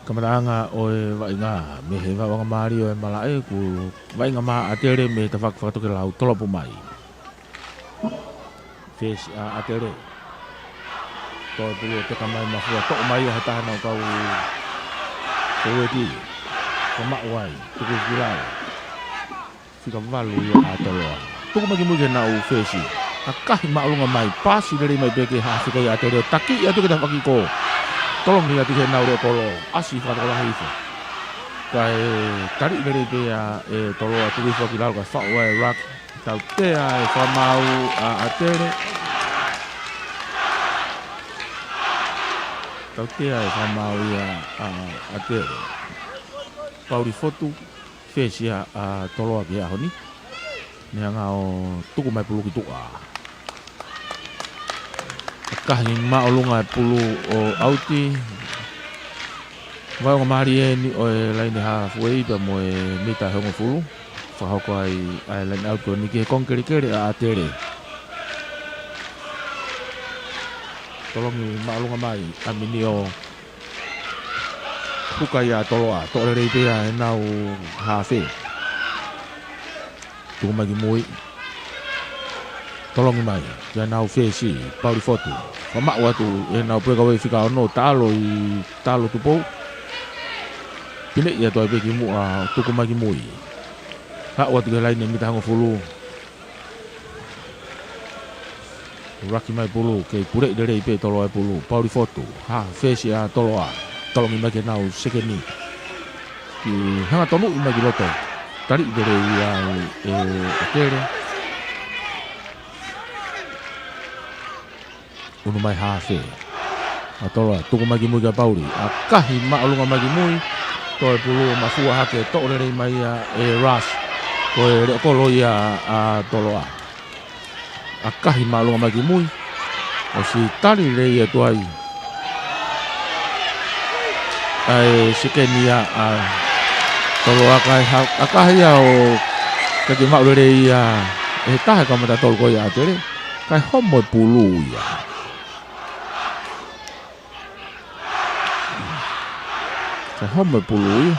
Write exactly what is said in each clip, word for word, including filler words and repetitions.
Kamataʻanga ʻo e vaʻinga, mei he vaʻinga mālie ʻo e malaʻe, ko e vaʻinga mā ʻa ʻAtele mei he tafaʻaki fakatokelau, tolopu mai. Fesi ʻa ʻAtele. Toe pulu ʻo teka mai mafua, toʻo mai ia he taha ʻenau kau foueti. Ko maʻu ai, tuku ki lalo. Fika valu ia ʻa Toloa. Tuku mai ki mui ki heʻenau fesi. ʻAkahi māʻolunga mai, pasi lelei mai pē ki he hafe ko ia ʻa ʻAtele ʻo taki atu ki he tafaʻaki ko. Tolongi atu ki heʻenau leʻo kolo. ʻAsi fakatokolahi hifo. Kae tali lelei pē ia ʻe Toloa, tuku hifo ki lalo kae faʻu ai ʻe Raki. Tautea e fakamaau ʻa ʻAtele. Tautea e fakamaau ia ʻa ʻAtele. Pauli Fotu, fesi ia ʻa Toloa ki he ʻaho ni. Ne hanga ʻo tuku mai pulu ki tuʻa. ʻAkahi māʻolunga e pulu ʻo ʻauti. Vaʻinga mālie eni ʻo e laine hafuei pea mo e mita ʻe hongofulu. Fakahoko ai ʻa e laine ʻauti ko eni ki he konga kelekele ʻa ʻAtele. Tolongi māʻolunga mai ʻa Minio. Huka ia ʻa Toloa, toʻo lelei pē ia ʻenau hafe. Tuku mai ki mui. Tolongi mai, ki heʻenau fesi, Pauli Fotu. Fakamaʻu atu ʻenau breakaway fika ono, Talo ʻi Talo Tupou. Pineʻi atu ai pē ki muʻa, tuku mai ki mui. Haʻu atu ki he laine mita hongofulu. Raki mai pulu, kei puleʻi lelei pē Toloa e pulu, Pauli Fotu, ha, fesi ʻa Toloa, tolongi mai ki heʻenau sekeni. Ki hanga tonuʻi mai ki loto, tali lelei ia ʻe, ʻe ʻAtele. Unu mai hafe. ʻA Toloa, tuku mai ki mui kia Pauli. ʻAkahi māʻolunga mai ki mui. Toe pulu mafua hake, toʻo lelei mai ia ʻe Rush. Ko e leʻo kolo ia ʻa Toloa. ʻAkahi māʻolunga mai ki mui. ʻOsi tali lelei atu ai ʻa e sekeni ia ʻa Toloa kae ha-, ʻakahi ia ʻo kae ke maʻu lelei ia ʻe he taha kamata tolu ko ia ʻa ʻAtele. Kae homo e pulu ia. Kae homo e pulu ia.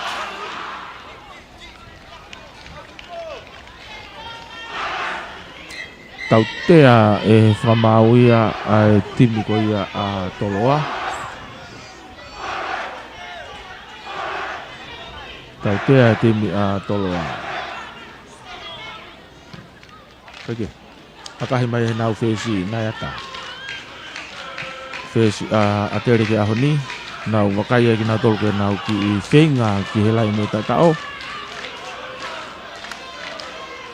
Tautea e fakamaau ia ʻa e timi ko ia ʻa Toloa. Tautea e timi ʻa Toloa. Peke. ʻAkahi mai heʻenau fesi, Naiata. Fesi ʻa ʻAtele ki he ʻaho ni. Nau vakai ai kinautolu ke nau kiʻi feinga ki he laine tataʻo.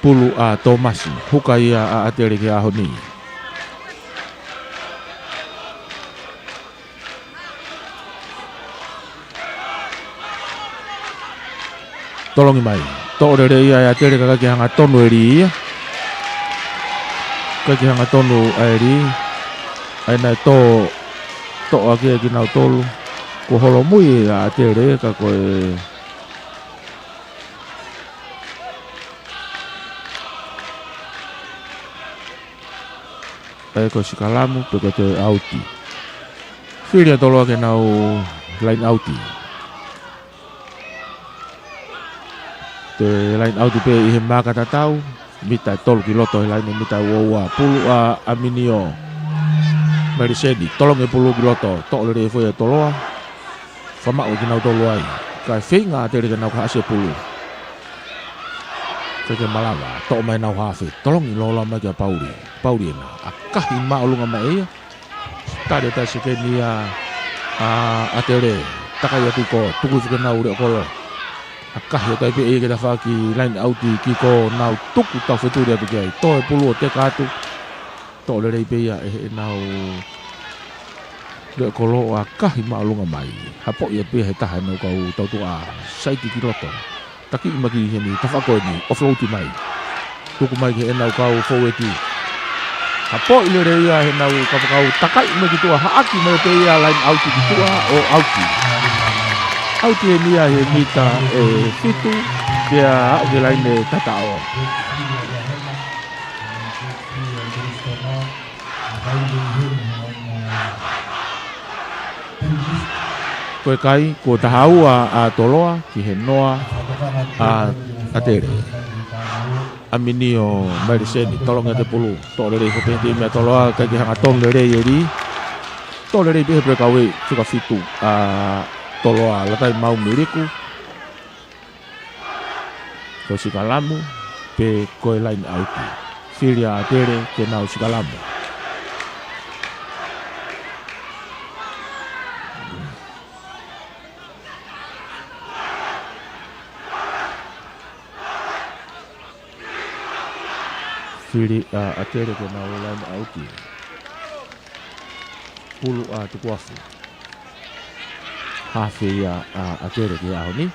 Pulu ʻa Tōmasi. Huka ia ʻa ʻAtele ki he ʻaho ni. Tolongi mai. Toʻo lelei ia ʻe ʻAtele kae ʻikai ke hanga tonu e lī ia. ʻIkai ke hanga tonu ʻa e lī. ʻA ia naʻe tō, toʻo ʻaki ʻe kinautolu. Kuo holomui ʻa ʻAtele ka ko e ʻa e ko e sikalamu, pe ko e toe ʻauti. Fili ʻa Toloa ke nau laine ʻauti. Toe laine ʻauti pē ʻi he maaka tatau, mita ʻe tolu ki loto he laine mita ua ua, pulu ʻa ʻAminio. Meliseni, tolongi e pulu ki loto, toʻo lelei foʻi ʻe Toloa. Fakamaʻu kinautolu ai. Kae feinga ʻa ʻAtele ke nau kahaʻasi e pulu. Kae ʻikai ke malava, toʻo mai ʻenau hafe, tolongi loloa mai kia Pauli. Pauli ena, ʻakahi māʻolunga mai ʻe ia. Tali atu e sekeni ia ʻa ʻAtele. Takai atu ki kō, tuku hifo ki heʻenau leʻo kolo. ʻAkahi atu ai pē ʻe ia ki he tafaʻaki laine ʻauti ki kō, nau tuku taufetuli atu ki ai. Tō e pulu ʻo teka atu. Toʻo lelei pē ia ʻe heʻenau leʻo kolo ʻo ʻakahi māʻolunga mai. Hapoʻi atu pē ia he taha ʻenau kau tautuʻa, saiti ki loto. Taki mai ki heni, tafaʻaki ko eni, offload mai. Tuku mai ki heʻenau kau foueti. Hapoʻi lelei ia ʻe heʻenau kapakau, takai mai ki tuʻa, haʻaki mai pē ia laine ʻauti ki tuʻa ʻo ʻauti. ʻAuti eni ia he mita ʻe fitu, pea aʻu ki he laine tataʻo. Ko e kai, kuo taha ua ʻa Toloa ki he noa ʻa ʻAtele. ʻAminio Mailiseni, tolongi atu e pulu, toʻo lelei foki pē he timi ʻa Toloa, ʻikai ke hangatonu lelei e lī. Toʻo lelei pē he breakaway, fika fitu ʻa Toloa, Lataimau Miliku. Ko e sikalamu, pe ko e laine ʻauti. Fili ʻa ʻAtele ke nau sikalamu. Fili ʻa ʻAtele ke nau laine ʻauti. Pulu ʻa Tukuafu. Hafe ia ʻa ʻAtele ki he ʻaho ni.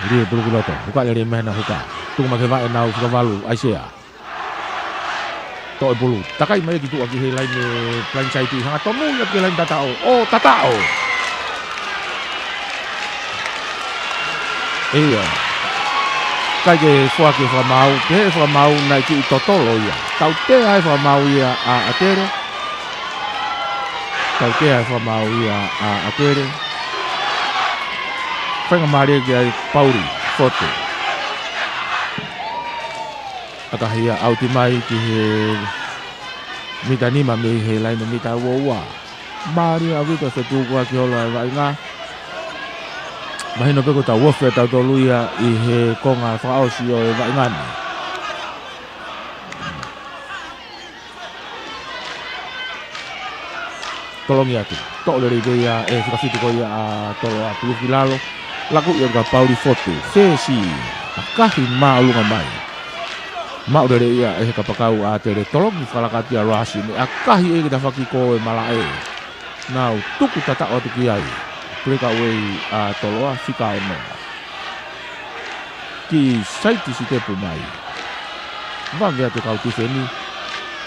Lī e pulu ki loto. Huka lelei mei hena huka. Tuku mai ki he vaʻe ʻenau fika valu, ʻAisea. Toʻo e pulu. Takai mai ki tuʻa ki he laine, laine saiti. Hangatonu ia ki he laine tataʻo. ʻO tataʻo. ʻIo. ʻIkai ke foaki e fakamaau. Pehē ʻe he fakamaau naʻe kiʻi totolo ia. Tautea e fakamaau ia ʻa ʻAtele. Tautea e fakamaau ia ʻa ʻAtele. Faingamālie ki ai Pauli Fotu. ʻAkahi ia ʻauti mai ki he mita nima mei he laine mita ua ua. Mālie ʻaupito e fetuku ʻaki holo ʻa e vaʻinga. Mahino pē kuo tau ofi ʻa tautolu ia ʻi he konga fakaʻosi ʻo e vaʻinga ni. Tolongi atu. Toʻo lelei pē ia ʻe he fika fitu ko ia ʻa Toloa, pulu ki lalo. Laku ia kia Pauli Fotu. Fesi. ʻAkahi māʻolunga mai. Maʻu lelei ia ʻe he kapakau ʻa ʻAtele, tolongi fakalaka atu ʻia Rasi. Naʻe ʻakahi ʻe he tafaʻaki ko e malaʻe. Nau tuku tataʻo atu ki ai. Breakaway ʻa Toloa, fika ono. Kiʻi saiti sitepu mai. Vave atu e kau tifeni.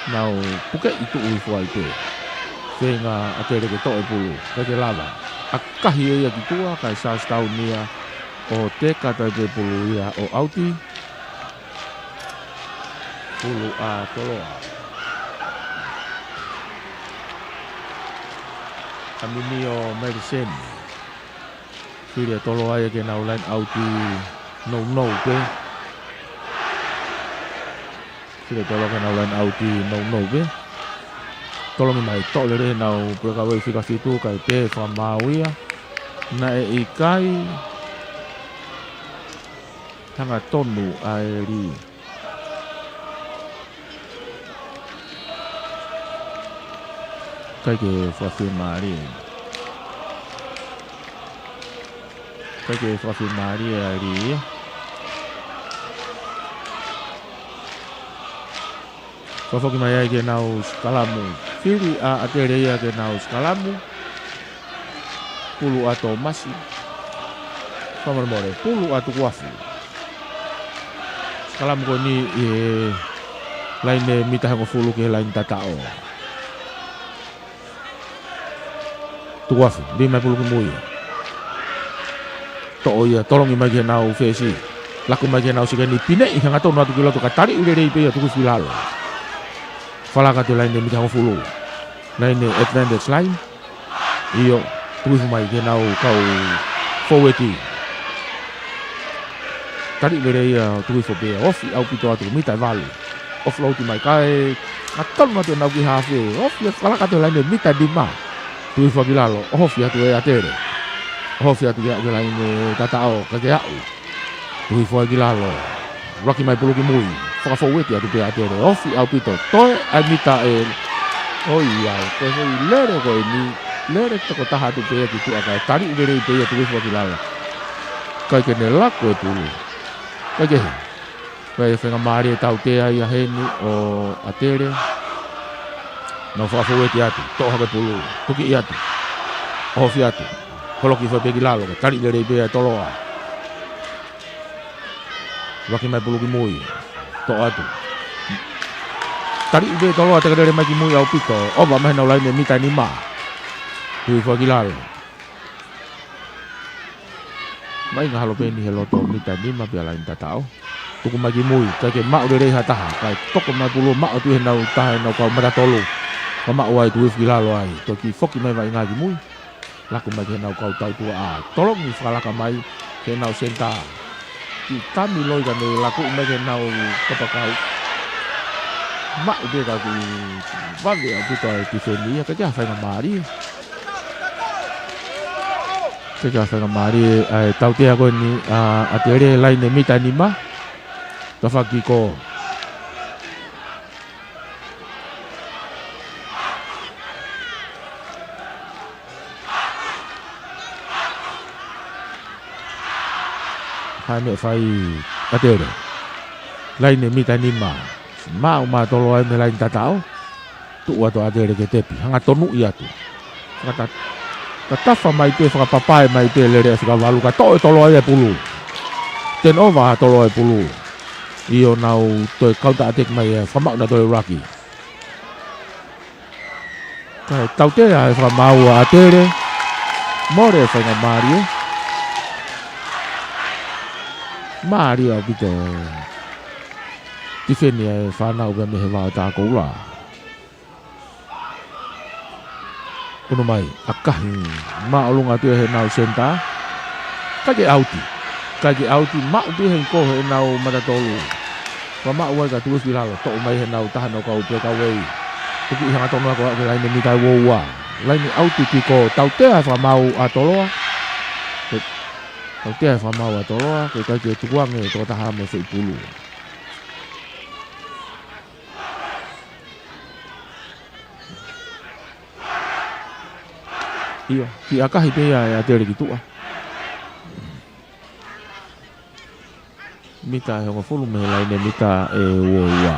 Nau pukeʻi tuʻu hifo ai pē. Feinga ʻAtele ke toʻo e pulu. ʻIkai ke lava. ʻAkahi ʻe ia ki tuʻa, kae Charlestown ia ʻo teka atu ai pē pulu ia ʻo ʻauti. Pulu ʻa Toloa. ʻAminio Mailiseni. Fili ʻa Toloa ia ke nau laine ʻauti nounou pē. Fili ʻa Toloa ke nau laine ʻauti nounou pē. Tolongi mai, toʻo lelei ʻenau breakaway fika fitu, kae pehē ʻe he fakamaau ia naʻe ʻikai hangatonu ʻa e lī. ʻIkai ke fakafiemālie. ʻIkai ke fakafiemālie ʻa e lī ia. Fakafoki mai ai ke nau sikalamu. Fili ʻa ʻAtele ia ke nau sikalamu. Pulu ʻa Tōmasi. Fakamolemole, pulu ʻa Tukuafu. Sikalamu ko eni ʻi he laine mita hongofulu ki he laine tataʻo. Tukuafu, lī mai pulu ki mui. Toʻo ia, tolongi mai ki heʻenau fesi. Laku mai ki heʻenau sekeni, pineʻi hangatonu atu ki loto, ka taliʻi lelei pē ia, tuku hifo ki lalo. Fakalaka atu e laine mita hongofulu. Laine advantage line. ʻIo, tuku hifo mai ki heʻenau kau fōueti. Taliʻi lelei ia, tuku hifo pē, ofi ʻaupito atu, mita ʻe valu. Offload mai kae, hangatonu atu ʻenau kiʻi hafe, ofi atu, fakalaka atu e laine mita nima. Tuku hifo ki lalo, ofi atu ʻe ʻAtele. Ofi atu ki he laine tataʻo, ʻikai ke aʻu. Tuku hifo ai ki lalo. Laki mai pulu ki mui. Fakafōueti atu pē ʻAtele. Ofi ʻaupito. Toe ʻa e mita ʻe. ʻOiauē. Ko e foʻi lele ko eni. Lele tokotaha atu pē ia ki tuʻa kae taliʻi lelei pē ia tuku hifo ki lalo. ʻIkai ke ne laku e pulu. ʻIkai ke. Ko e faingamālie tautea ia heni ʻo ʻAtele. Nau fakafōueti atu. Toʻo hake pulu. Tukiʻi atu. Ofi atu. Holoki hifo pē ki lalo. Taliʻi lelei pē ʻa Toloa. Laki mai pulu ki mui. Toʻo atu. Taliʻi pē Toloa, teka lele mai ki mui ʻaupito. ʻOva mai heʻenau laine mita nima. Tuku hifo ki lalo. Vaʻinga halo pē eni he loto mita nima pea laine tataʻo. Tuku mai ki mui, ʻikai ke maʻu lelei ha taha, kae toko mai pulu maʻu atu ʻe heʻenau taha ʻenau kau mata tolu. Ka maʻu ai Tuʻiufu ki lalo ai, toki foki mai Vaʻinga ki mui. Laku mai ki heʻenau kau tautuʻa, tolongi fakalaka mai ki heʻenau senitā. Kiʻi tami loi ka ne laku mai ki heʻenau kapakau. Maʻu pē ka kiʻi vave ʻaupito ʻa e tifeni ia, ʻikai ke ʻi ai ha faingamālie. ʻIkai ke ʻi ai ha faingamālie ʻa e tautea ko eni ʻa ʻAtele, laine mita nima. Ka fakiko. Hā e meʻa ʻe fai ʻAtele. Laine mita nima. Maʻu mai ʻa Toloa ia mei he laine tataʻo. Tuʻu atu ʻa ʻAtele ke tepi. Hanga tonuʻi atu. Fakata-, fakatafa mai pē, fakapapae mai pē lele ʻa Fikavalu, kae toʻo ʻe Toloa ia e pulu. Turnover ʻa Toloa e pulu. ʻIo, nau toe counter attack mai ē, fakamaʻu nautolu e ʻuluaki. Kae tautea e fakamaau ʻa ʻAtele. Mole e faingamālie. Mālie ʻaupito e tifeni ʻa e fānau pē mei he vao ʻo Takoula. Unu mai, ʻakahi māʻolunga atu ia ʻe heʻenau senitā. ʻIkai ke ʻauti. ʻIkai ke ʻauti, maʻu pē ia he ko heʻenau mata tolu. Fakamaʻu ai ka Tuʻiufu ki lalo, toʻo mai ʻe heʻenau taha ʻenau kau pekauei. Tuku ʻi hanga tonu ʻo aʻu ki he laine mita ua ua. Laine ʻauti ki ko, tautea e fakamaau ʻa Toloa. Tautea e fakamaau ʻa Toloa, ko e ʻikai ke tukuange ʻe he tokotaha mo e foʻi pulu. ʻIo, kiʻi ʻakahi pē ia ʻe ʻAtele ki tuʻa. Mita ʻe hongofulu mei he laine mita ʻe ua ua.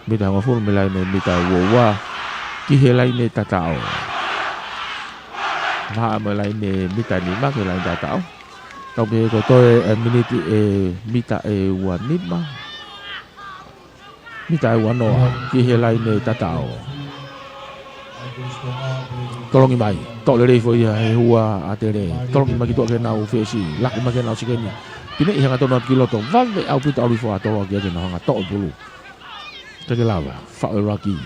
Mita ʻe hongofulu mei he laine mita ʻe ua ua. Ki he laine tataʻo. Maʻa mo e laine mita nima ki he laine tataʻo. Tau pē ko e toe e miniti ʻe mita ʻe ua nima. Mita ʻe ua noa, ki he laine tataʻo. Tolongi mai, toʻo lelei foʻi ia he hua ʻa ʻAtele. Tolongi mai ki tuʻa ki heʻenau fesi, laku mai ki heʻenau sekeni. Pine ʻi hanga tonu atu ki loto, vave ʻaupito ʻalu hifo ʻa Toloa ki ai ke nau hanga toʻo e pulu. ʻIkai ke lava, faʻu e ʻuluaki.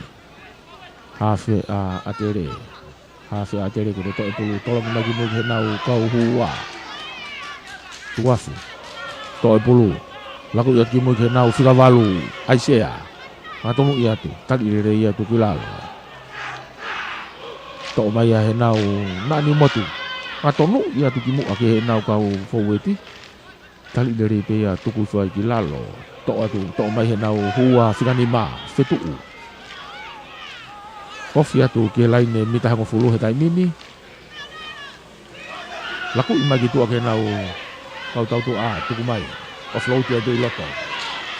Hafe ʻa ʻAtele. Hafe ʻa ʻAtele ke ne toʻo e pulu, tolongi mai ki mui ki heʻenau kau hua. Tuʻafu. Toʻo e pulu. Laku ia ki mui ki heʻenau fika valu. ʻAisea. Hanga tonuʻi atu. Tali lelei atu ki lalo. Toʻo mai ia ʻe heʻenau naʻa ni motu. Hanga tonuʻi atu ki muʻa ki heʻenau kau foueti. Tali lelei pē ia tuku hifo ai ki lalo. Toʻo atu, toʻo mai heʻenau hua fika nima, fetuʻu. Ofi atu ki he laine mita ʻe hongofulu he taimi ni. Lakuʻi mai ki tuʻa ki heʻenau kau tautuʻa, tuku mai. Offload atu ʻi loto.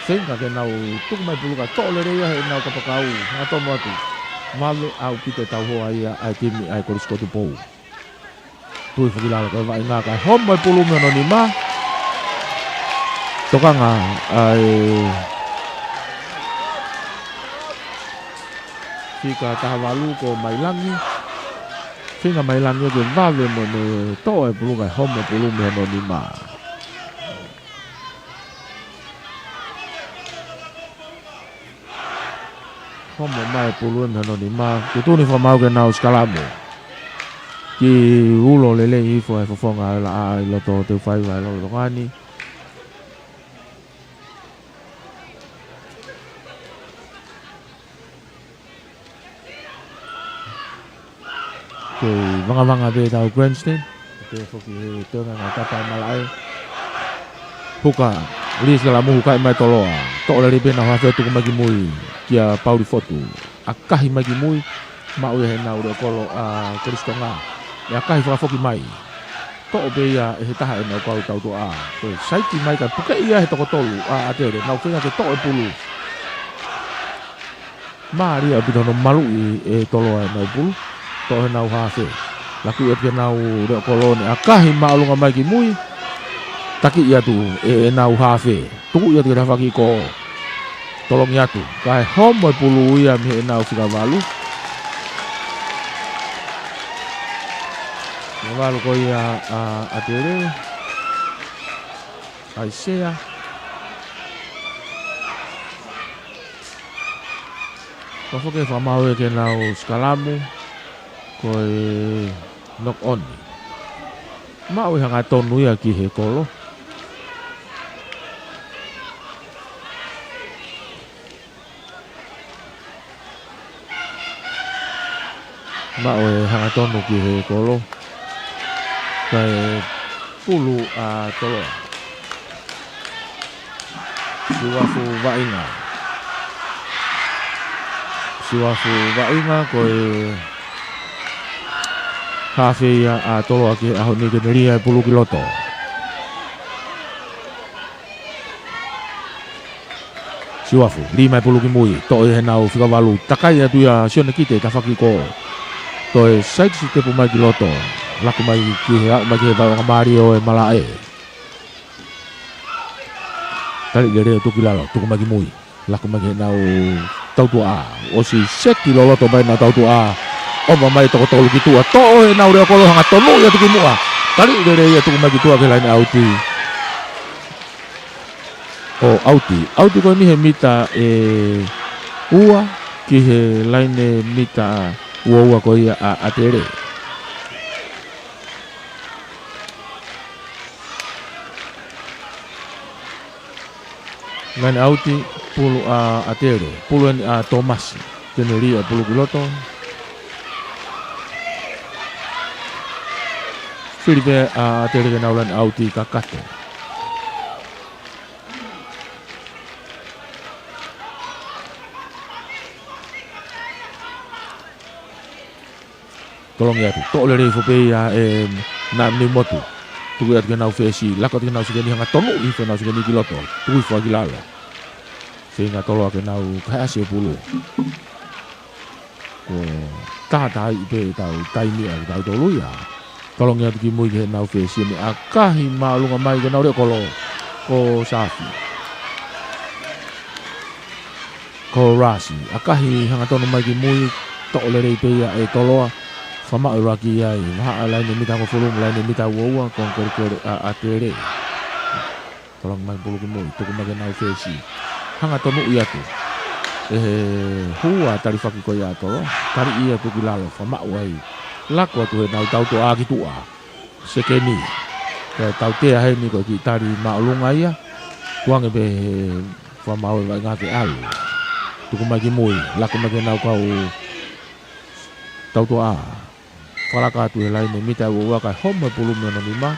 Feinga ke nau tuku mai pulu kae toʻo lelei ia heʻenau kapakau. Hanga tonu atu. Vave ʻaupito e tauhoa ia ʻa e timi ʻa e Kolisi ko Tupou. Tuʻi foki lalo ko e Vaʻinga kae homo e pulu mei hono nima. Tokanga ʻa e fika taha valu ko Mailangi. Feinga Mailangi ke vave mo ne toʻo e pulu kae homo e pulu mei hono nima. Homo mai e pulu mei hono nima, tuʻutuʻuni fakamaau ke nau sikalamu. Kiʻi ulo lelei hifo e fofonga ʻo e laʻā ʻi loto teufaiva ʻi he lolotonga ni. Kei vangavanga pē ʻetau grandstand. Pea foki he teunga ngā tapa e malaʻe. Huka, lisi ka lamu huka ʻi mai Toloa. Toʻo lelei pē ʻenau hafe tuku mai ki mui. Kia Pauli Fotu. ʻAkahi mai ki mui. Maʻu ia heʻenau leʻo kolo ʻa Kolisi Tonga. ʻE ʻakahi fakafoki mai. Toʻo pē ia ʻe he taha ʻenau kau tautuʻa. Ko e saiti mai ka puke ia he toko tolu ʻa ʻAtele. Nau feinga ke toʻo e pulu. Mālie ʻaupito hono maluʻi ʻe Toloa ʻenau pulu. Toʻo heʻenau hafe. Laku atu ki heʻenau leʻo kolo ne ʻakahi māʻolunga mai ki mui. Taki atu ʻe ʻenau hafe. Tuku atu ki he tafaʻaki ko. Tolongi atu. Kae homo e pulu ia mei heʻenau fika valu. Fika valu ko ia ʻa ʻAtele. ʻAisea. Ka foki e fakamaau ia ke nau sikalamu, ko e knock on. Maʻu e hangatonu ia ki he kolo. Maʻu e hangatonu ki he kolo. Kae pulu ʻa Toloa. Siuafu Vaʻinga. Siuafu Vaʻinga ko e hafe ia ʻa Toloa ki he ʻaho ni ke ne lī e pulu ki loto. Siuafu, lī mai pulu ki mui, toʻo ʻe heʻenau fika valu, takai atu ia Sione Kite, tafaʻaki ko. Toe side step mai ki loto, laku mai ki he aʻu mai ki he vaʻe anga mālie ʻo e malaʻe. Tali lelei ʻo tuku ki lalo, tuku mai ki mui, laku mai ki heʻenau tautuʻa, ʻosi seti loloto mai ʻenau tautuʻa, ʻova mai toko tolu ki tuʻa, toʻo ʻe heʻenau lea kolo hangatonu ia tuku muʻa, tali lelei ia tuku mai ki tuʻa ki he laine ʻauti. ʻO ʻauti, ʻauti ko eni he mita ʻe ua ki he laine mita ua ua ko ia ʻa ʻAtele. Laine ʻauti, pulu ʻa ʻAtele, pulu eni ʻa Tomasi, ke ne lī e pulu ki loto. Fili pē ʻa ʻAtele ke nau laine ʻauti kakato. Tolongi atu, toʻo lelei foki pē ia ʻe Naʻa Niumotu. Tuku atu ki heʻenau fesi, laku atu ki heʻenau sekeni hangatonu ʻi heʻenau sekeni ki loto. Tuku hifo ki lalo. Feinga Toloa ke nau kaeʻasi e pulu. Ko tātāiʻi pē ʻetau taimi ʻa kitautolu ia. Tolongi atu ki mui ki heʻenau fesi, ne ʻakahi māʻolunga mai ke nau lea kolo. Ko Safi. Ko Rasi. ʻAkahi hangatonu mai ki mui, toʻo lelei pē ia ʻe Toloa. Fakamaʻu e laki ia ʻi he vahaʻa laine mita hongofulu mo e laine mita ua ua, ko e kole ʻa ʻAtele. Tolongi mai pulu ki mui, tuku mai ki heʻenau fesi. Hangatonu ia atu. ʻE he hua talifaki ko ia ʻa Toloa. Tali ia tuku ki lalo, fakamaʻu ai. Laku atu heʻenau tautuʻa ki tuʻa. Sekeni. Ko e tautea heni ko e kiʻi tali māʻolunga ia. Tuku ange pē he fakamaau e Vaʻinga ke ʻalu. Tuku mai ki mui, laku mai ki heʻenau kau tautuʻa. Fakalaka atu he laine mita ua ua kae homo e pulu mei hono nima.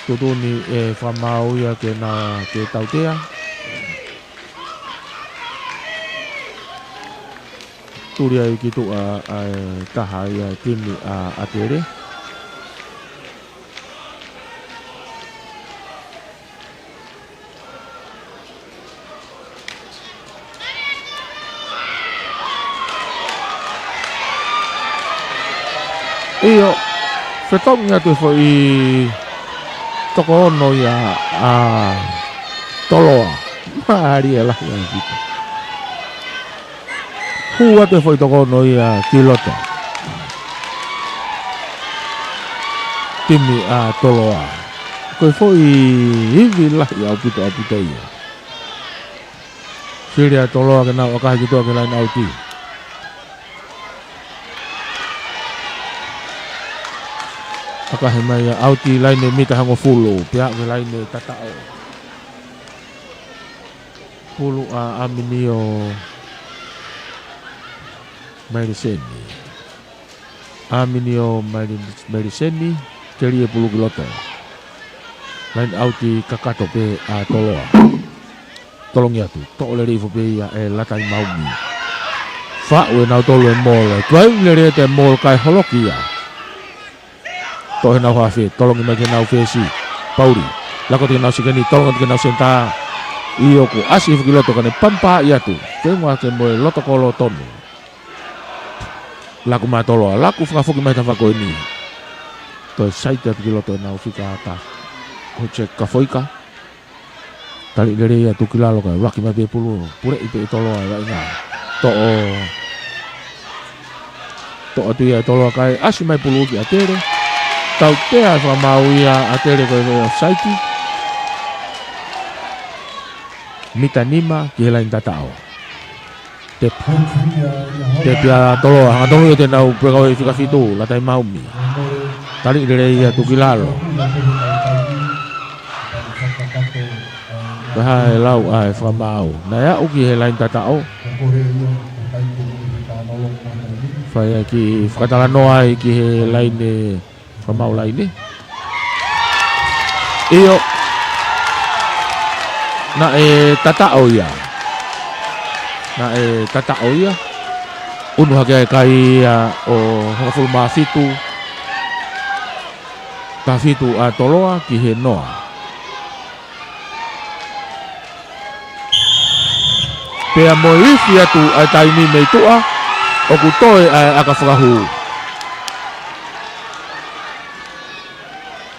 Tuʻutuʻuni e fakamaau ia ke na ke tautea. Tuli ai ki tuʻa ʻa e taha ia timi ʻa ʻAtele. ʻIo, fetongi atu e foʻi toko ono ia ʻa Toloa. Mālie lahi ʻaupito. Hū atu e foʻi toko ono ia ki loto. Timi ʻa Toloa. Ko e foʻi ivi lahi ʻaupito ʻaupito ia. Fili ʻa Toloa ke nau ʻakahi ki tuʻa ki he laine ʻauti. ʻAkahi mai ia ʻauti laine mita hongofulu, pea ki he laine tataʻo. Pulu ʻa ʻAminio Mailiseni. ʻAminio Maili-, Mailiseni, ke lī e pulu ki loto. Laine ʻauti kakato pē ʻa Toloa. Tolongi atu, toʻo lelei foki pē ia ʻe Latai Maumi. Faʻu ʻe nautolu e mole, tuai lele ʻete mole kae holoki ia. Toʻo heʻenau hafe, tolongi mai ki heʻenau fesi. Pauli, laku atu ki heʻenau sekeni, tolongi atu ki heʻenau senitā. ʻIo kuo ʻasi hifo ki loto ka ne pampaʻi atu. Feʻunga ke mo e loto kolo tonu. Laku mai Toloa, laku fakafoki mai tafaʻaki ko eni. Toe saiti atu ki loto ʻenau fika ata. Ko Jack Kafoika. Tali lelei atu ki lalo kae ʻuluaki mai pē pulu, puleʻi pē ʻe Toloa e Vaʻinga. Toʻo. Toʻo atu ia ʻe Toloa kae ʻasi mai pulu ki ʻAtele. Tautea e fakamaau ia ʻa ʻAtele ko e offside. mita nima ki he laini tataʻo. Te, te pia Toloa, hangatonu ia te nau peka ʻo e fika fitu, Lātai Maumi. Tali lelei ia Tuki Lalo. Pea ʻi he lau ʻa e fakamaau, naʻe aʻu ki he laini tataʻo. Fai ai ki fakatalanoa ai ki he laini fakamaau laini. ʻIo. Naʻe tataʻo ia. Naʻe tataʻo ia. ʻUnu hake ʻa e kai ia ʻo hongofulu mā fitu. Taha fitu ʻa Toloa ki he noa. Pea mo e ifi atu ʻa e taimi mei tuʻa, ʻoku toe ʻa e ʻaka fakahū.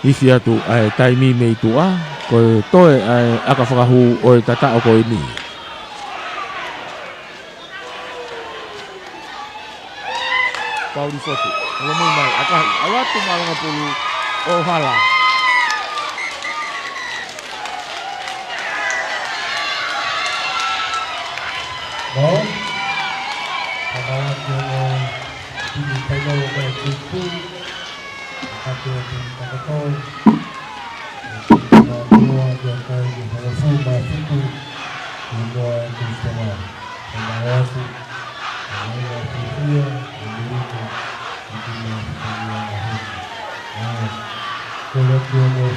Ifi atu ʻa e taimi mei tuʻa, ko e toe ʻa e ʻaka fakahū ʻo e tataʻo ko eni. Pauli Fotu. Lomui mai, ʻakahi, ʻalu atu mālō ngā pulu ʻo hala. Mau. Kamau atu ʻo tini painolo mai kuku. Atu ʻo tini takoto.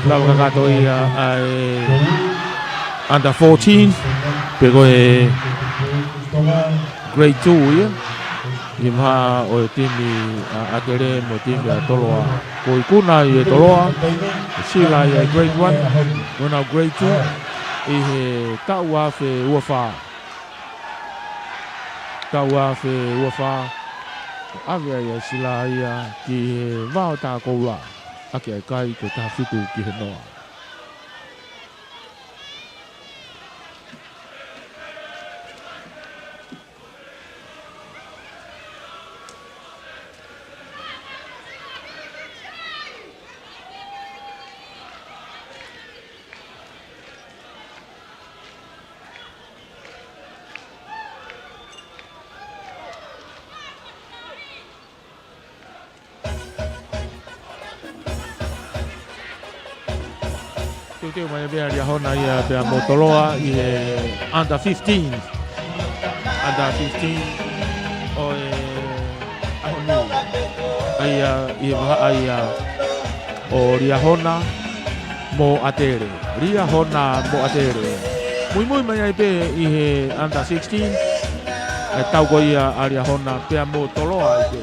Lava kakato ia ʻa e under fourteen, pe ko e grade two ia. ʻI he maha ʻo e timi ʻa ʻAtele mo e timi ʻa Toloa. Ko e ikuna ʻi he Toloa, ʻe sila ia ʻi grade one, mo ʻenau grade two, ʻi he taʻu ua afe ua fā. Taʻu ua afe ua fā, ʻo ʻave ai ʻa e sila ia ki he vao tā koula, ʻaki ʻa e kai ko e taha fitu ki he noa. Teuteu mai pē ʻa Liahona ia pea mo Toloa ʻi he under fifteen. Under fifteen ʻo e ʻaho ni. ʻA ia ʻi he vahaʻa ia ʻo Liahona mo ʻAtele. Liahona mo ʻAtele. Muimui mai ai pē ʻi he under sixteen. ʻA e tau ko ia ʻa Liahona pea mo Toloa ai pē.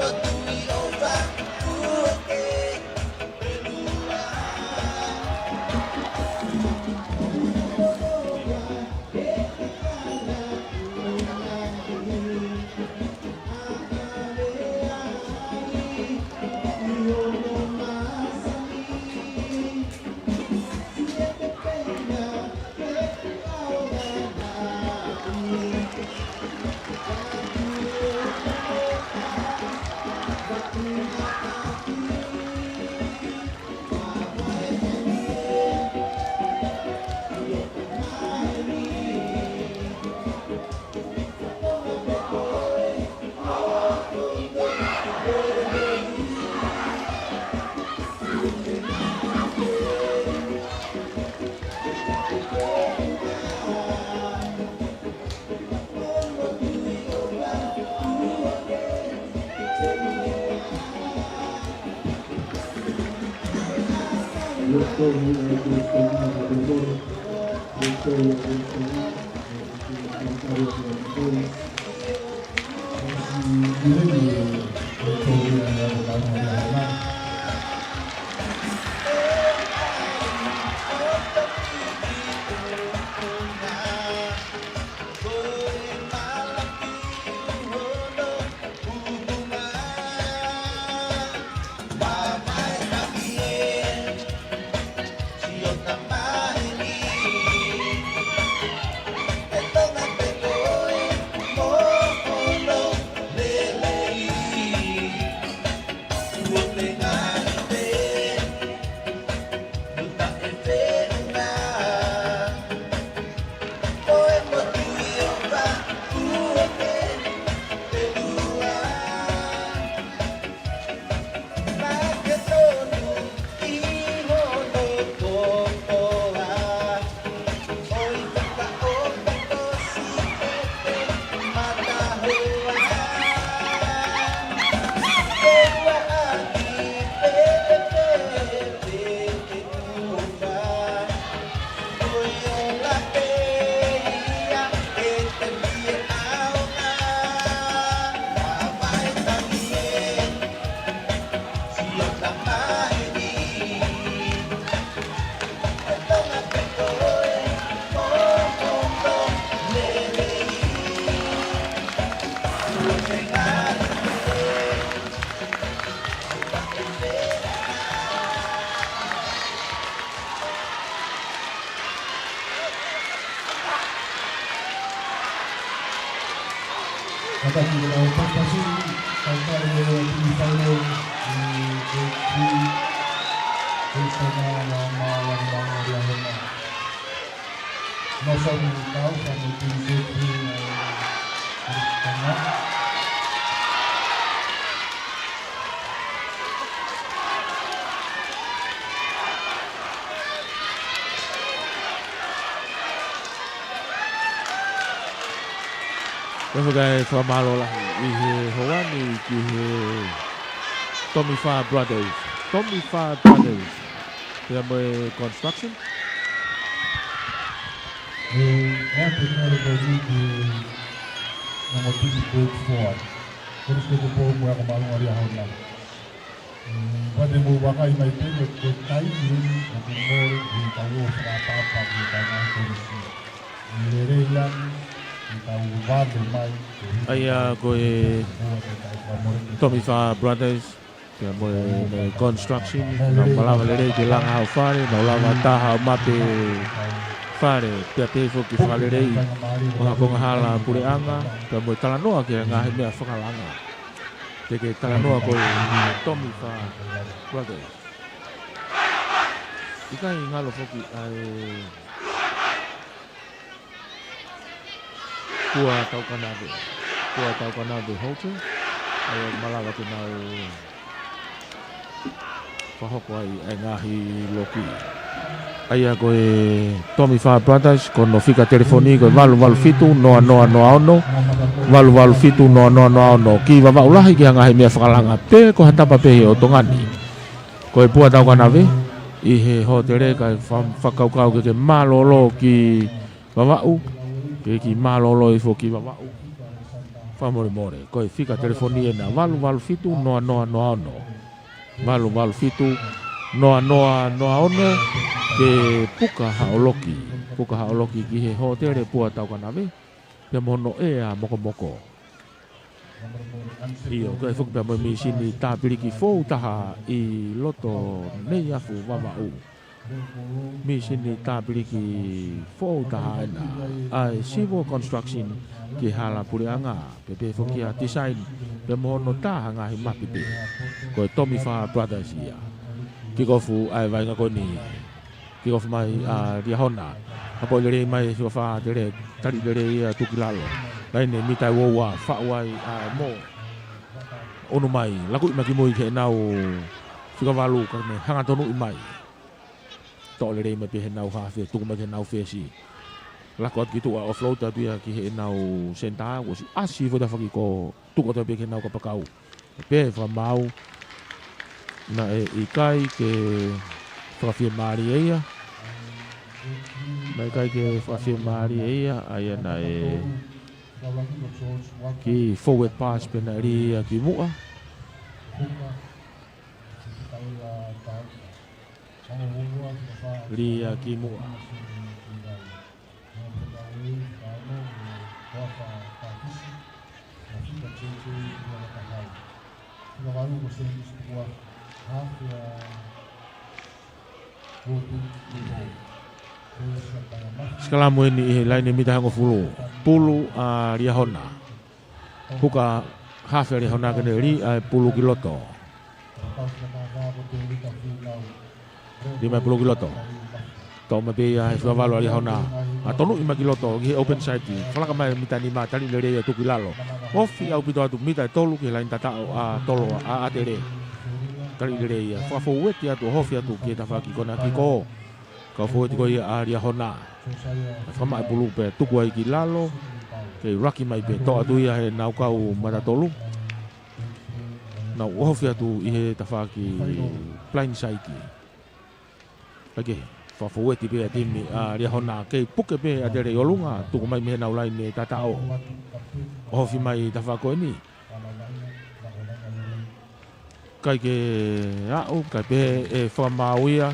Kātaki ke tau pasipasi, tau tali e timi fainolo, ʻi he timi, ʻi he tama, ma, ma, ma, ma, ma, ma, ma. Mo soni kau, soni timi safety, ʻi he tama. Ko e fakamālō lahi ʻi he houa ni ki he Tomifa Brothers. Tomifa Brothers. Pea mo e Construction. E, e ʻa e tēnare ko eni ki he ongo timi Bridge Forward. Ko e sike ko pō mo e ako māʻolunga Liahona. Pea te mou vakai mai pē ko e taimi ʻoku mole ʻi he tau ō fakaʻapaʻapa ki he taimi ko eni. Lelei ange, ʻi he tau vave mai, ko e ʻa ia ko e Tomifa Brothers, pea mo e, mo e Construction, nau malava lelei ke langa haʻo fale, nau lava taha ʻo mape fale, pea pehē foki fakalelei ʻo ha konga hala puleʻanga, pea mo e talanoa ki he ngaahi meʻa fakalanga. Te ke talanoa ko e Tomifa Brothers. ʻIkai ngalo foki ʻa e Pua Taukanave. Pua Taukanave Hotel. ʻA ia malava ke nau fakahoko ai ʻa e ngaahi loki. ʻA ia ko e Tomifa Brothers, ko hono fika telefoni ko e valu valu fitu noa noa noa ono, valu valu fitu noa noa noa ono. Ki Vavaʻu lahi ki ha ngaahi meʻa fakalanga pe ko ha tapa pē ʻo Tonga ni. Ko e Pua Taukanave, ʻi he hōtele kae fa-, fakakaukau ke ke mālōlō ki Vavaʻu, ke ke mālōlō ifo ki Vavaʻu. Fakamolemole, ko e fika telefoni ena valu valu fitu noa noa noa ono. Valu valu fitu noa noa noa ono, ke puka haʻo loki. Puka haʻo loki ki he hōtele Pua Taukanave, pea mo hono ʻea mokomoko. ʻIo, ko e foki pea mo e mīsini tāpiliki foʻou taha ʻi loto Neiafu Vavaʻu. Mīsini tāpiliki foʻou taha ena ʻa e Civil Construction ki he hala puleʻanga, pea pehē foki ʻa e design, pea mo hono tā ha ngaahi mapi pē. Ko e Tomifa Brothers ia. Kikofu ʻa e vaʻinga ko eni. Kikofu mai ʻa Liahona. Hapo lelei mai e fika fā ʻa ʻAtele, tali lelei ia tuku ki lalo. Laine mita ua ua, faʻu ai ʻa e mo. ʻUnu mai, lakuʻi mai ki mui ki heʻenau fika valu ka ne hanga tonuʻi mai. Toʻo lelei mai pē heʻenau hafe, tuku mai ki heʻenau fesi. Laku atu ki tuʻa, offload atu ia ki heʻenau senitā, ʻosi ʻasi foʻi tafaʻaki ko tuku atu pē ki heʻenau kapakau. Pea fakamaau, naʻe ʻikai ke fakafiemālie ia. Naʻe ʻikai ke fakafiemālie ia, ʻa ia naʻe kiʻi forward pass pē naʻe lī ia ki muʻa. Lī ia ki muʻa. Sikalamu eni ʻi he laine mita hongofulu. Pulu ʻa Liahona. Huka hafe ʻa Liahona ke ne lī ʻa e pulu ki loto. Lī mai pulu ki loto. Toʻo mai pē ia he fika valu ʻa Liahona. ʻA tonuʻi mai ki loto, ki he open side. Falaka mai mita nima, tali lelei ia tuku ki lalo. Ofi ʻaupito atu mita ʻe tolu ki he laine tataʻo ʻa Toloa, ʻa ʻAtele. Tali lelei ia. Fakafoueti atu, ofi atu ki he tafaʻaki ko ena ki ko. Kau foueti ko ia ʻa Liahona. Fakamaʻa e pulu pea tuku ai ki lalo. Kei laki mai pē toʻo atu ia heʻenau kau mata tolu. Nau ofi atu ʻi he tafaʻaki blind side. Kae fakafoueti pē ʻa e timi ʻa Liahona kei puke pē ʻa ʻAtele ʻi ʻolunga, tuku mai mei heʻenau laine tataʻo. Ofi mai tafaʻaki ko eni. ʻIkai ke aʻu, kae pehē ʻe fakamaau ia.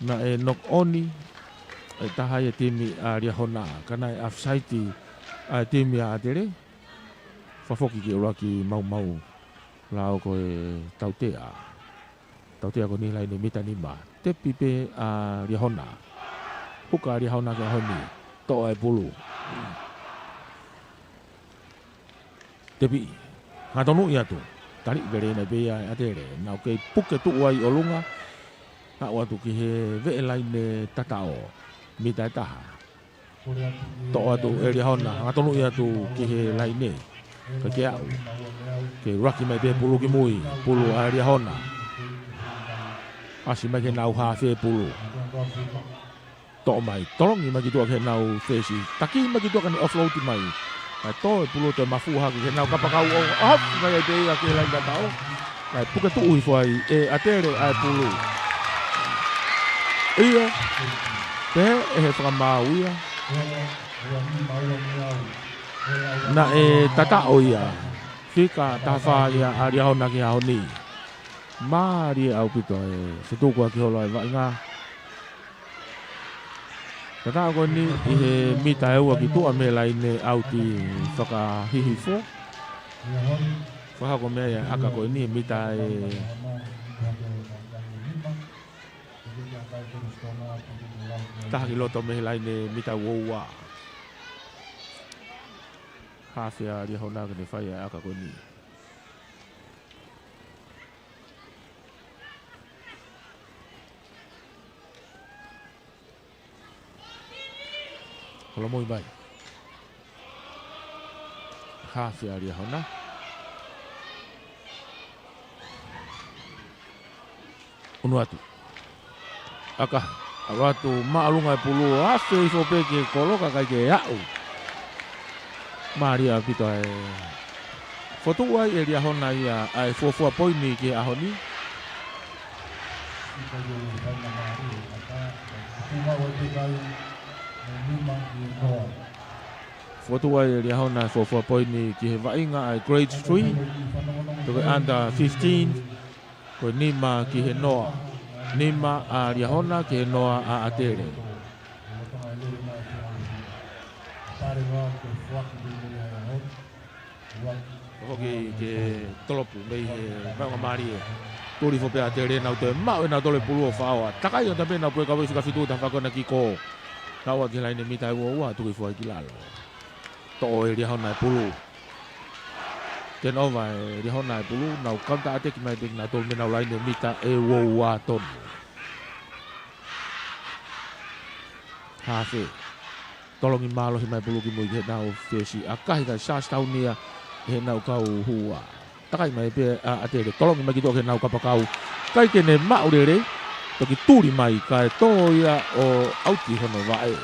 Naʻe knock on e taha ʻa e timi ʻa Liahona, ka naʻe offside ʻa e timi ʻa ʻAtele. Fakafoki ki ʻolunga ki maumau lao ko e tautea. Tautea ko eni laine mita nima. Tepi pē ʻa Liahona. Huka ʻa Liahona ki he ʻaho ni. Toʻo e pulu. Tepi. Ngatonuʻi atu. Tali lelei mai pē ia ʻe ʻAtele. Nau kei puke tuʻu ai ʻolunga. Haʻu atu ki he veʻe laine tataʻo. Mita ʻe taha. Toʻo atu ʻe Liahona. Ngatonuʻi atu ki he laine. Kae ke aʻu. Ke ruaki mai pē pulu ki mui. Pulu ʻa Liahona. ʻAsi mai ki heʻenau hafe pulu. Toʻo mai, tolongi mai ki tuʻa ki heʻenau fesi. Taki mai ki tuʻa kae ne offload mai. Kae tō e pulu toe mafua hake ki heʻenau kapakau ʻo, ʻo hafu mai ai pē ia ki he laine tataʻo. Kae puke tuʻu hifo ai ʻe ʻAtele ʻa e pulu. ʻIo, pehē ʻe he fakamaau ia. Naʻe tataʻo ia. Fika taha fā ia ʻa Liahona ki he ʻaho ni. Mālie ʻaupito e fetukuaki holo ʻa e vaʻinga. Tataʻo ko eni ʻi he mita ʻe ua ki tuʻa mei he laine ʻauti fakahihifo. Fakahoko mei ai ʻa e ʻaka ko eni he mita ʻe taha ki loto mei he laine mita ʻe ua ua. Hafe ʻa Liahona ke ne fai ʻa e ʻaka ko eni. Holomui mai. Hafe ʻa Liahona. ʻUnu atu. ʻAka. ʻAlu atu māʻolunga e pulu. Afe hifo pē ki he kolo kae ʻikai ke aʻu. Mālie ʻaupito e fotu ai ʻe Liahona ia ʻa e fuofua poini ki he ʻaho ni. Fotu ai ʻe Liahona e fuofua poini ki he vaʻinga ʻa e Grade three. Toki under fifteen. Ko e nima ki he noa. Nima ʻa Liahona ki he noa ʻa ʻAtele. Hoki ke tolopu mei he maʻunga mālie. Tuli hifo pē ʻAtele, nau toe maʻu ʻenau tole pulu ʻo faoa. Takai ʻo tape nau pue kavoi fika fitu taha fā kona ki kō. Kau atu ki he laine mita ʻe ua ua, tuku hifo ai ki lalo. Toʻo ʻe Liahona e pulu. Turnover ʻe Liahona e pulu, nau counter attack mai pē kinautolu mei heʻenau laine mita ʻe ua ua tonu. Hafe. Tolongi mālohi mai pulu ki mui ki heʻenau fesi. ʻAkahi kae Charlestown ia ʻe heʻenau kau hua. Takai mai pē ʻa ʻAtele, tolongi mai ki tuʻa ki heʻenau kapakau. ʻIkai ke ne maʻu lelei, toki tuli mai kae tō ia ʻo ʻauti hono vaʻe.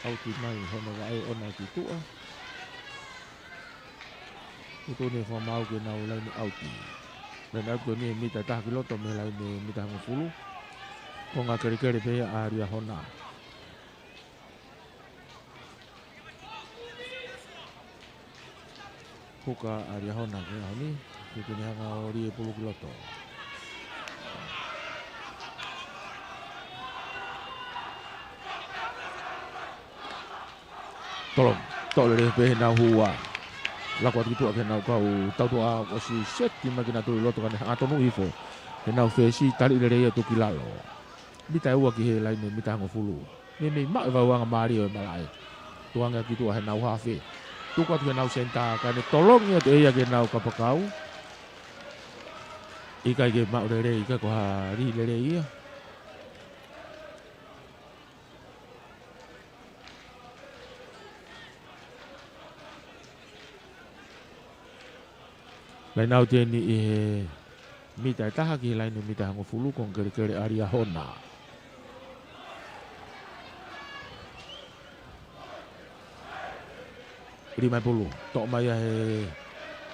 ʻAuti mai hono vaʻe ʻona ki tuʻa. Tuʻutuʻuni e fakamaau ke nau laine ʻauti. Laine ʻauti ko eni he mita ʻe taha ki loto mei he laine mita hongofulu. Konga kelekele pē ia ʻa Liahona. Huka ʻa Liahona ki he ʻaho ni, ke ne hanga ʻo lī e pulu ki loto. Tolongi, toʻo lelei pē heʻenau hua. Laku atu ki tuʻa ki heʻenau kau tautuʻa, ʻosi seti mai kinautolu ʻi loto kae ne hanga ʻo tonuʻi hifo. Heʻenau fesi, tali lelei atu ki lalo. Mita ʻe ua ki he laine mita hongofulu. Meimei maʻu e vaeuanga mālie ʻo e malaʻe. Tukuange ki tuʻa heʻenau hafe. Tuku atu ki heʻenau senitā, kae ne tolongi atu ʻe ia ki heʻenau kapakau. ʻIkai ke maʻu lelei, ʻikai ko ha lī lelei ia. Laine ʻauti eni ʻi he mita ʻe taha ki he laine mita hongofulu, konga kelekele ʻa Liahona. Lī mai pulu, toʻo mai ia he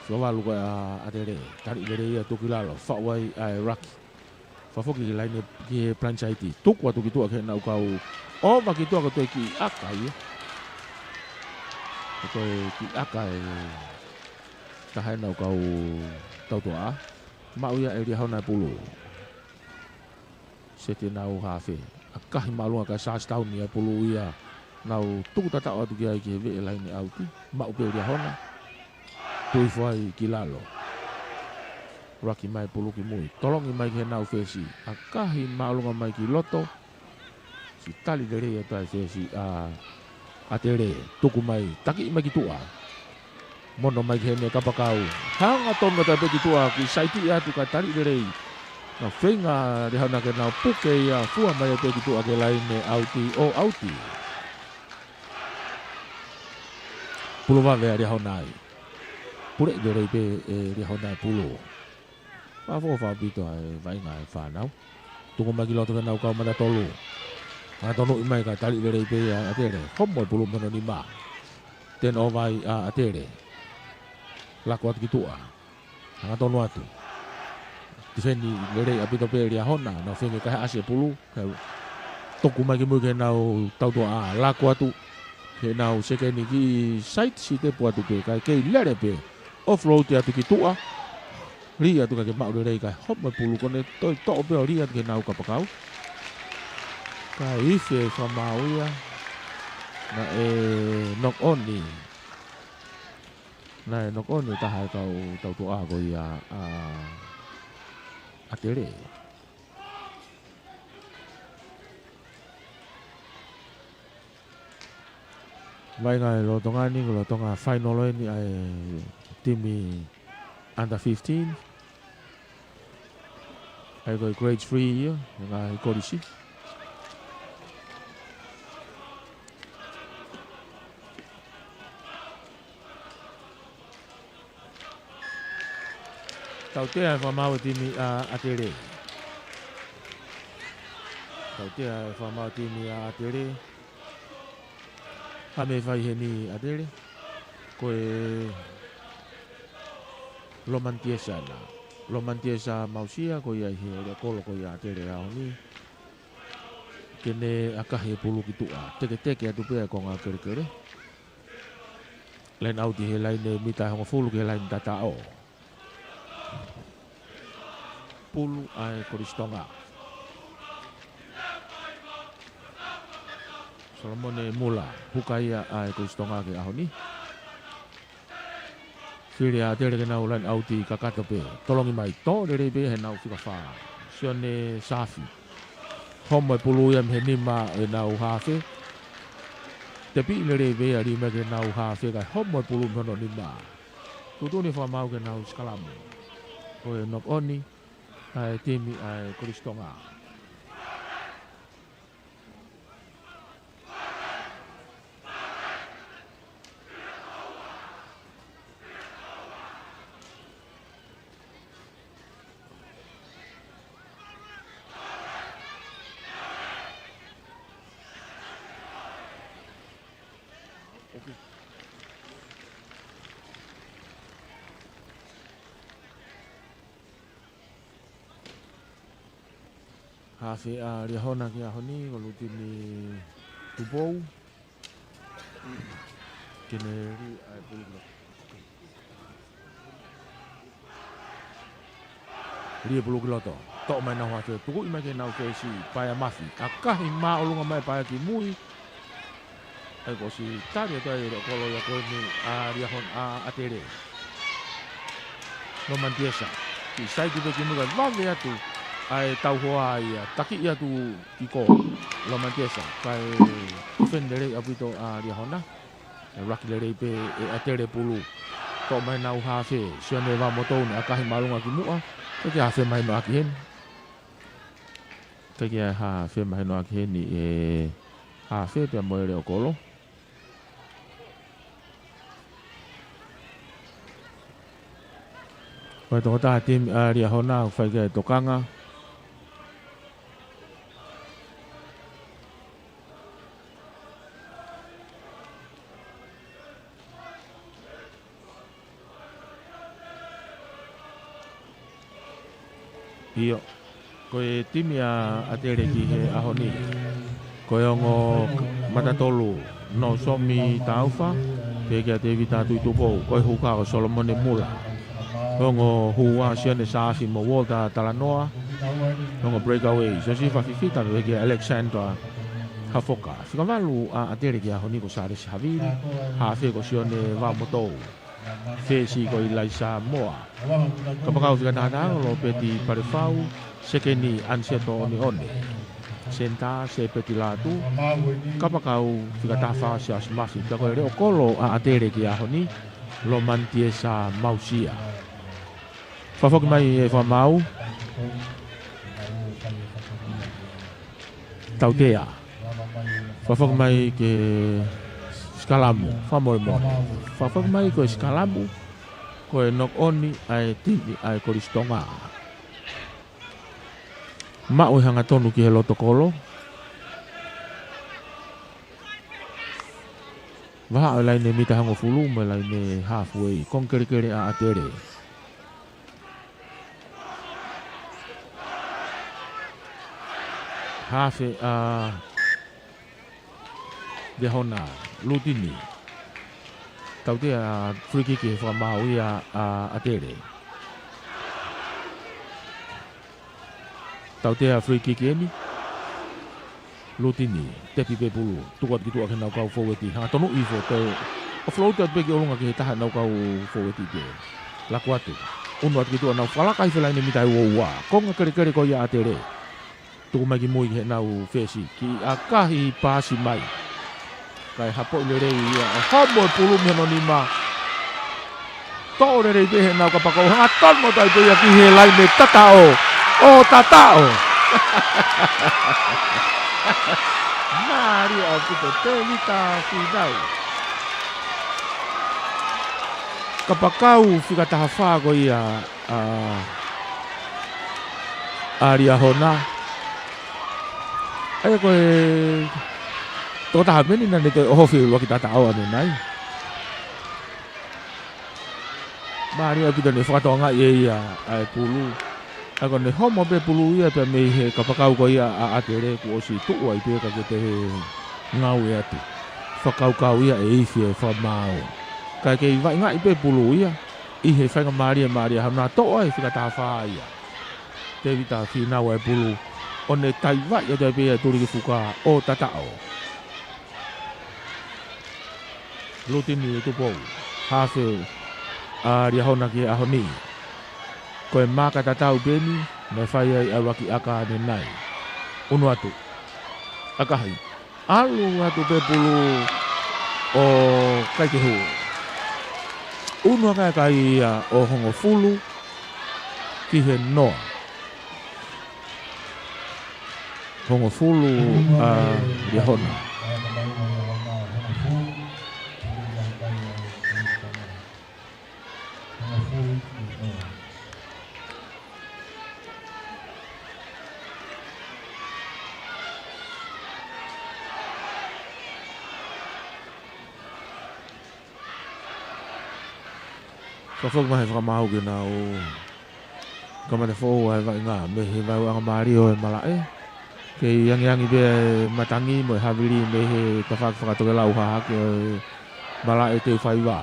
sio valu ko ē ʻa ʻAtele, tali lelei ia tuku ki lalo, faʻu ai ʻa e ruck. Fakafoki ki he laine ki he blindside. Tuku atu ki tuʻa ki heʻenau kau. ʻOva ki tuʻa ko e toe kiʻi ʻaka ia. Ko e toe kiʻi ʻaka ʻe taha heʻenau kau tautuʻa. Maʻu ia ʻe Liahona e pulu. Seti ʻenau hafe. ʻAkahi māʻolunga kae Charlestown ia e pulu ia. Nau tuku tataʻo atu ki ai ki he veʻe laine ʻauti. Maʻu pē ʻe Liahona. Tuli hifo ai ki lalo. Ruck mai pulu ki mui. Tolongi mai ki heʻenau fesi. ʻAkahi māʻolunga mai ki loto. Siʻi tali lelei atu ʻa e fesi ʻa ʻAtele, tuku mai, takiʻi mai ki tuʻa. Mono mai ki heni e kapakau. Hangatonu atu pē ki tuʻa, kiʻi saiti atu kae taliʻi lelei. Naʻe feinga Liahona ke nau puke ia, fua mai pē ki tuʻa ki he laine ʻauti ʻo ʻauti. Pulu vave ʻa Liahona ai. Puleʻi lelei pē ʻe Liahona e pulu. Fakaʻofoʻofa ʻaupito ʻa e vaʻinga ʻa e fānau. Tuku mai ki loto ki heʻenau kau mata tolu. Hangatonu mai kae taliʻi lelei pē ia ʻa ʻAtele. Homo e pulu mei hono nima. Turnover ʻa ʻAtele. Lako atu ki tuʻa. Hangatonu atu. Tifeni lelei ʻaupito pē ʻe Liahona. Naʻe feinga ke ʻasi e pulu. Kae tuku mai ki mui ki heʻenau tautuʻa, lako atu ki heʻenau sekeni, kiʻi side step atu pē, kae kei lele pē. Offload atu ki tuʻa. Lī atu kae kei maʻu lelei kae homo e pulu, ko ʻene toe toʻo pē ʻo lī atu ki heʻenau kapakau. Kae ifi e fakamaau ia. Naʻe knock on. Naʻe knock on e taha e kau tautuʻa ko ia ʻa ʻAtele. Vaʻinga ʻa e lolotonga ni, ko e lolotonga final eni ʻa e timi under fifteen. ʻA ia ko e grade three ia, ngaahi kolisi. Tautea e fakamaau e timi ʻa ʻAtele. Tautea e fakamaau e timi ʻa ʻAtele. Hā e meʻa ʻe fai heni ʻAtele? Ko e Lomanitiesa na. Lomanitiesa Mausia, ko ia ʻi he leʻo kolo ko ia ʻAtele he ʻaho ni. Ke ne ʻakahi e pulu ki tuʻa. Teketeke atu pē e konga kelekele. Line out ʻi he laine mita hongofulu ki he laine tataʻo. Pulu ʻa e Kolisi Tonga. Solomone Mula, huka ia ʻa e Kolisi Tonga ki he ʻaho ni. Fili ʻa ʻAtele ke nau line out kakato pē. Tolongi mai, tō lelei pē heʻenau fika fā. Sione Safi. Homo e pulu ia mei he nima ʻenau haafe. Tepi lelei pē ia lī mai ki heʻenau haafe kae homo e pulu mei hono nima. Tuʻutuʻuni fakamaau ke nau sikalamu. Ko e knock on ʻa e timi ʻa e Kolisi Tonga. Haafe ʻa Liahona ki he ʻaho ni, ko Lutini Tupou. Ke ne lī ʻa e pulu ki loto. Lī e pulu ki loto. Toʻo mai ʻenau haafe, tukuʻi mai ki heʻenau fesi, Paea Mafi. ʻAkahi māʻolunga mai Paea ki mui. ʻA ia kuo ʻosi tali atu ʻa e leʻo kolo ia ko eni ʻa Liahona, ʻa ʻAtele. Lomanitiesa. Kiʻi side pē ki mui kae vave atu ʻa e tauhoa ia. Takiʻi atu ki kolo. Lomanitiesa. Kae defend lelei ʻaupito ʻa Liahona. ʻE laki lelei pē ʻe ʻAtele pulu. Toʻo mai ʻenau haafe. Sione Vamotou ne ʻakahi māʻolunga ki muʻa. ʻIkai ke ʻi ai ha femahinoʻaki heni. ʻIkai ke ʻi ai ha femahinoʻaki heni ʻe he haafe pea mo e leʻo kolo. Ko e tokotaha timi ʻa Liahona ʻoku fai ki ai e tokanga. ʻIo, ko e timi ʻa ʻAtele ki he ʻaho ni. Ko e ongo mata tolu, Nosomi Taufa, pehē kia Tevita Tuʻitupou, ko e huka ko Solomone Mula. Ongo hū ua, Sione Safi mo Walter Talanoa. Ongo breakaway, Siosifa Fifita, pehē kia Alexandra Hafoka. Fika valu ʻa ʻAtele ki he ʻaho ni ko Salesi Havili, haafe ko Sione Vamotou. Fesi ko ʻIlaisa Moa. Kapakau fika taha taha ko Lopeti Palefau, sekeni ʻAniseto ʻOneʻone. Senitā, Sepeti Lātū. Kapakau fika taha fā, Siaosi Mafi. Pea ko e leʻo kolo ʻa ʻAtele ki he ʻaho ni, Lomani Tiesa Mausia. Fakafoki mai e fakamaau. Tautea. Fakafoki mai ki he sikalamu, fakamolemole. Fakafoki mai ko e sikalamu, ko e knock on ʻa e timi ʻa e Kolisi Tonga. Maʻu e hangatonu ki he loto kolo. Vahaʻa e laine mita hongofulu mo e laine halfway. Konga kelekele ʻa ʻAtele. Hafe ʻa Liahona, Lutini. Tautea, free kick he fakamaau ia ʻa ʻAtele. Tautea, free kick eni. Lutini, tepi pē pulu, tuku atu ki tuʻa ki heʻenau kau foueti, hangatonu ʻi fo toe, ʻo float atu pē ki ʻolunga ki he taha ʻenau kau foueti pē. Laku atu, unu atu ki tuʻa, nau fakalaka hifo he laine mita ʻe ua ua, konga kelekele ko ia ʻa ʻAtele. Tuku mai ki mui ki heʻenau fesi, kiʻi ʻakahi paasi mai. Kae hapoʻi lelei ia, ʻo homo e pulu mei hono nima. Toʻo lelei pē heʻenau kapakau, hangatonu atu ai pē ia ki he laine tataʻo. ʻO tataʻo. Mālie ʻaupito, Tēvita Fīnau. Kapakau fika taha fā ko ia ʻa, ʻa Liahona. ʻA ia ko e tokotaha pē eni naʻa ne toe ʻohofi e ʻuluaki tataʻo ʻanenai. Mālie ʻaupito, ne fakatokangaʻi ʻe ia ʻa e pulu. ʻA ia ko ʻene homo pē pulu ia pea mei he kapakau ko ia ʻa ʻAtele kuo ʻosi tuʻu ai pē ka ke toe ngāue atu. Fakakaukau ia ʻe ifi e fakamaau. Kae kei vaʻingaʻi pē pulu ia ʻi he faingamālie ʻa Liahona, toʻo ai fika taha fā ia. Tēvita Fīnau ʻa e pulu, ʻo ne taivaʻi atu ai pē ia, tuli ki fuka ʻo tataʻo. Lutini Tupou, hafe ʻa Liahona ki he ʻaho ni. Ko e maaka tatau pē eni naʻe fai ai ʻa e ʻuluaki ʻaka ʻanenai. Unu atu. ʻAkahi. ʻAlu atu pē pulu ʻo ʻikai ke hū. Unu ʻakahi ia ʻo hongofulu ki he noa. Hongofulu ʻa Liahona. Fakafoki mai he fakamaau ke nau kamata foʻou ʻa e vaʻinga mei he vaeuaʻanga mālie ʻo e malaʻe. Kei angiangi pē ʻa e matangi mo e havili mei he tafaʻaki fakatokelau hahake ʻo e malaʻe Teufaiva.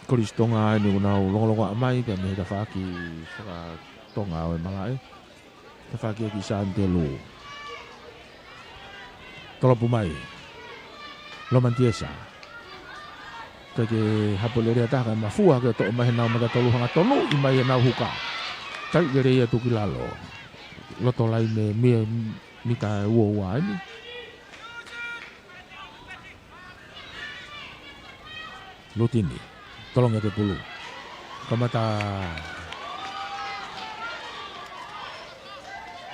Kolisi Tonga eni ʻoku nau longolongoaʻa mai pea mei he tafaʻaki fakatonga ʻo e malaʻe. Tafaʻaki ʻo Sānitelū. Tolopu mai. Lomani Tiesa. Kae ke hapo lelei ʻa e taha kae mafua ke toʻo mai heʻenau mata tolu, hangatonuʻi mai heʻenau huka. Taivaʻi lelei atu ki lalo. Loto laine mei he mita ʻe ua ua eni. Lutini, tolongi atu e pulu. Kamata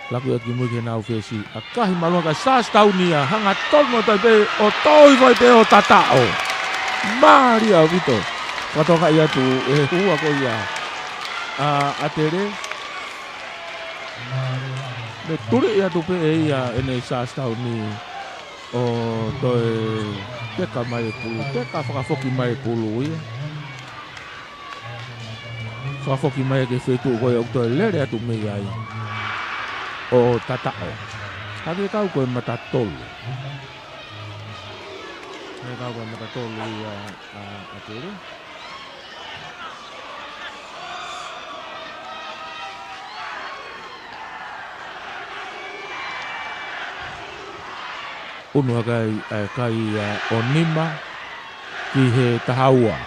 laku atu ki mui ki heʻenau fesi. ʻAkahi mālōlō kae Sāsitauni ia, hangatonu atu ai pē ʻo toʻo hifo ai pē ʻo tataʻo. Mālie ʻaupito. Fakatokangaʻi atu ʻe he hua ko ia ʻa ʻAtele. Ne tuleʻi atu pē ʻe ia ʻene Sāsitauni. ʻO toe teka mai e pulu, teka fakafoki mai e pulu ia. Fakafoki mai ki he feituʻu ko ia ʻoku toe lele atu mei ai. ʻO tataʻo. Hangē kau ko e mata tolu. Hangē kau ko e mata tolu ia ʻa, ʻa ʻAtele. Unu ʻakahi ʻa e kai ia ʻo nima ki he taha ua.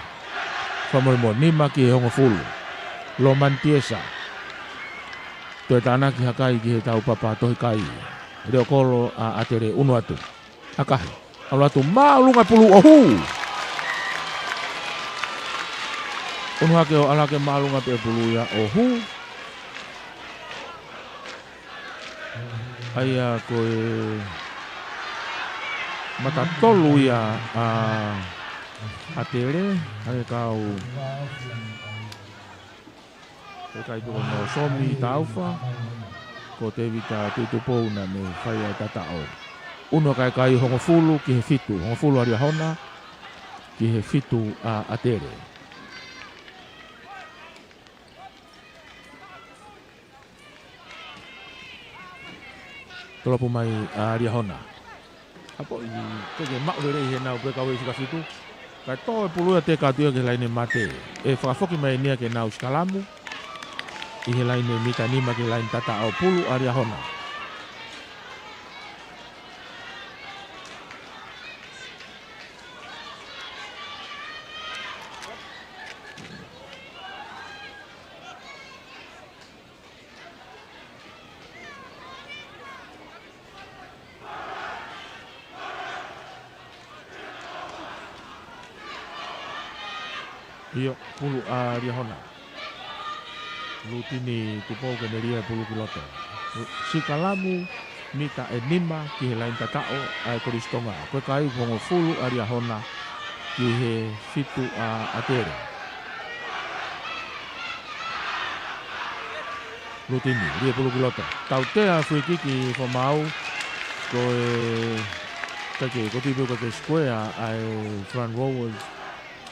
Fakamolemole, nima ki he hongofulu. Lomani Tiesa. Toe tānaki ha kai ki he taupapa tohi kai. Leokolo ʻa ʻAtele, ʻunu atu. ʻAkahi. ʻAlu atu māʻolunga e pulu, ʻo hū. ʻUnu hake ʻo ʻalu hake māʻolunga pē e pulu ia ʻo hū. ʻA ia ko e mata tolu ia ʻa ʻAtele, hangē ko e kau, ko e kai pē ko Nosomi Taufa, ko Tēvita Tuʻitupou naʻa ne fai ʻa e tataʻo. ʻUnu e kai, kai hongofulu ki he fitu, hongofulu ʻa Liahona ki he fitu ʻa ʻAtele. Tolopu mai ʻa Liahona. Hapo i ke ke maʻu lelei heʻenau pē kau e fika fitu. Kae tō e pulu ia, teka atu ia ki he laine mate. ʻE fakafoki mai eni ia ke nau sikalamu ʻi he laine mita nima ki he laine tataʻo, pulu ʻa Liahona. ʻIo, pulu ʻa Liahona. Lutini Tupou ke ne lia e pulu ki loto. Sikalamu mita ʻe nima ki he laine tataʻo ʻa e Kolisi Tonga. Ko e kai hongofulu ʻa Liahona ki he fitu ʻa ʻAtele. Lutini, lia e pulu ki loto. Tautea, free kick fakamaau. Ko e, ka ke, ko e tui pē ko e ke square ʻa e front rowers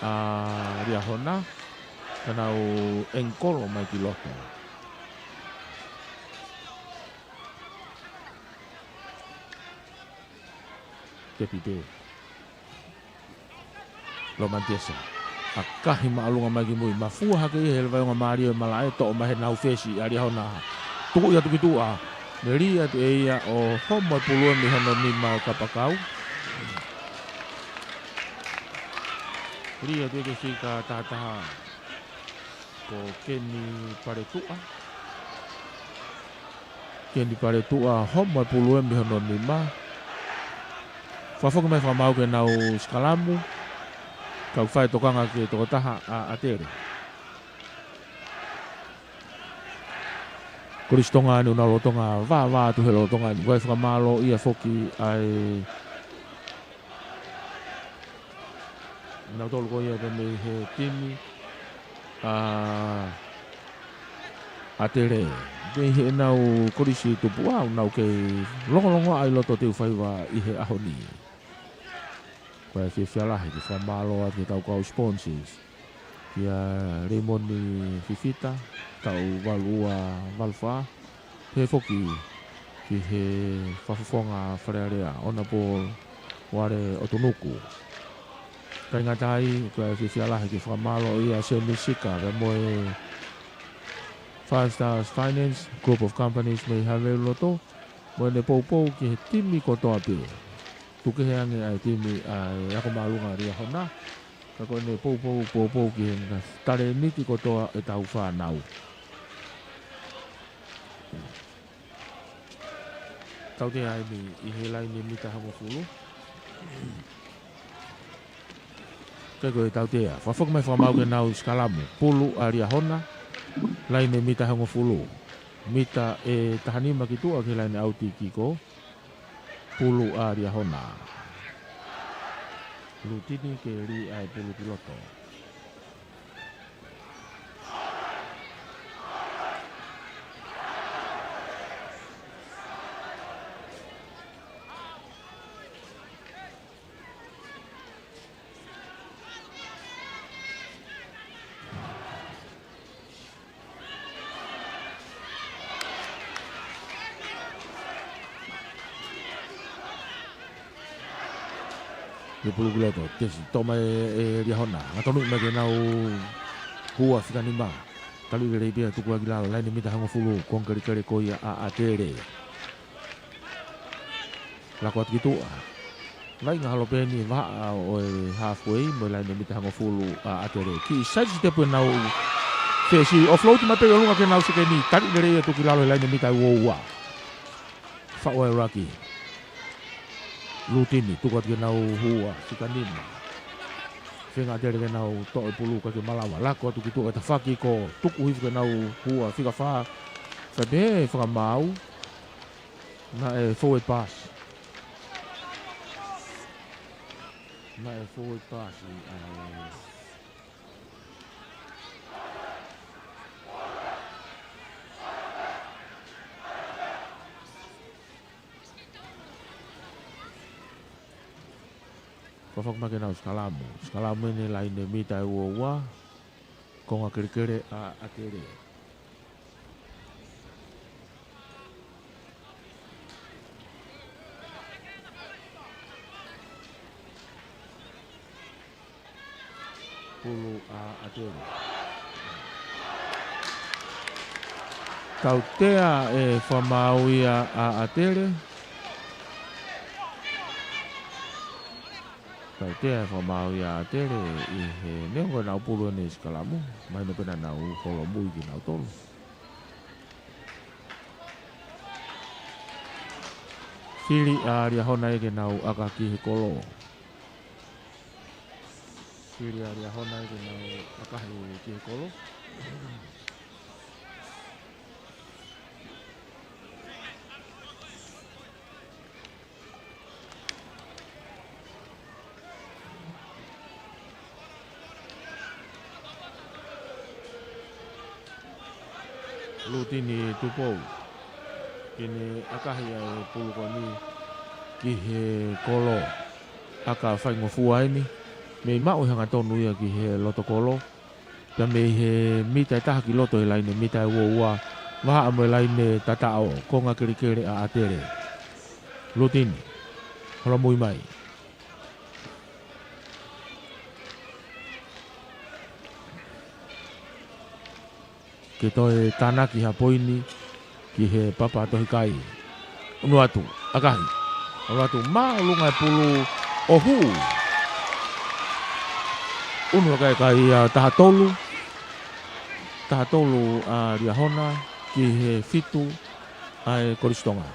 ʻa Liahona. Ka nau ʻengikolo mai ki loto. Tepi pē. Lomani Tiesa. ʻAkahi māʻolunga mai ki mui. Mafua hake ia he leva onga mālie ʻo e malaʻe, toʻo mai heʻenau fesi ʻa Liahona. Tuku ia atu ki tuʻa. Ne lia atu ʻe ia ʻo homo e pulu ia mei hono nima ʻo e kapakau. Lia atu ia ki he fika taha taha. Ko Keni Paletuʻa. Keni Paletuʻa, homo e pulu ia mei hono nima. Fakafoki mai fakamaau ke nau sikalamu. Kau fai tokanga ki he tokotaha ʻa ʻAtele. Kolisi Tonga ni, ʻoku nau lolotonga vāvā atu he lolotonga ni. Ko e fakamālō ia foki ʻa e nautolu ko ia pē mei he timi ʻa ʻAtele. Mei heʻenau kolisi tupuʻa, ʻoku nau kei longolongoaʻa ʻi loto teufaiva ʻi he ʻaho ni. Ko e fiefia lahi ke fakamālō atu ki he tau kau sponsors. Kia Leimoni Fifita, taʻu valu ua valu fā. Pehē foki ki he fakafofonga Fale Alea, Honourable Vale ʻOtunuku. Kae ʻikai ngata ai, ko e fiefia lahi ke fakamālō ia Semi Sika, pea mo e Five Stars Finance, Group of Companies mei Haveluloto, mo ʻene poupou ki he timi kotoa pē. Tukukehe ange ʻa e timi ʻa e ako māʻolunga ʻa Liahona, ka ko ʻene poupou, poupou ki he ngaahi talēniti kotoa ʻetau fānau. Tautea eni ʻi he laine mita hongofulu. Kae ko e tautea. Fakafoki mai fakamaau ke nau sikalamu. Pulu ʻa Liahona. Laine mita hongofulu. Mita ʻe taha nima ki tuʻa ki he laine ʻauti kiko. Pulu ʻa Liahona. Lutini ke li ʻa e pulu ki loto. Lia e pulu ki loto, tesi, toʻo mai ʻe Liahona. Ngata nui mai ke nau hua fika nima. Talu lelei pea tuku ʻaki lalo, laine mita hongofulu, konga kelekele ko ia ʻa ʻAtele. Lako atu ki tuʻa. Vaʻinga holo pē eni vahaʻa ʻo e halfway mo e laine mita hongofulu ʻa ʻAtele. Kiʻi side step ʻenau Pesi, offload mai pē ʻi ʻolunga ke nau sekeni, tali lelei atu ki lalo he laine mita ʻe ua ua. Faʻu ʻa e ʻuluaki. Lutini, tuku atu ke nau hua, fika nima. Feinga ʻAtele ke nau toʻo e pulu kae ʻikai ke malava. Lako atu ki tuʻa tafaʻaki ko Tukuhifo ke nau hua, fika fā. Fai pē fakamaau. Naʻe forward pass. Naʻe forward pass ʻi, ʻa e Fakafoki mai ke nau sikalamu. Sikalamu ʻeni laine mita ʻe ua ua. Konga kelekele ʻa ʻAtele. Pulu ʻa ʻAtele. Tautea e fakamaau ia ʻa ʻAtele. Tautea e fakamaau ia ʻa ʻAtele ʻi he neongo ʻenau pulu ʻeni sikalamu. Mahino pē naʻa nau holomui kinautolu. Fili ʻa Liahona ia ke nau ʻaka ki he kolo. Fili ʻa Liahona ia ke nau ʻakahi ki he kolo. Lutini Tupou. Ke ne ʻakahi ʻa e pulu ko ʻeni ki he kolo. ʻAka faingofua ʻeni. Mei maʻu e hangatonu ia ki he loto kolo. Pea mei he mita ʻe taha ki loto he laine mita ʻe ua ua. Vahaʻa mo e laine tataʻo, konga kelekele ʻa ʻAtele. Lutini. Holomui mai. Ke toe tānaki ha poini ki he papa tohi kai. ʻUnu atu, ʻakahi. ʻAlu atu māʻolunga e pulu ʻo hū. ʻUnu ʻa e kai ʻa taha tolu. Taha tolu ʻa Liahona ki he fitu ʻa e Kolisi Tonga.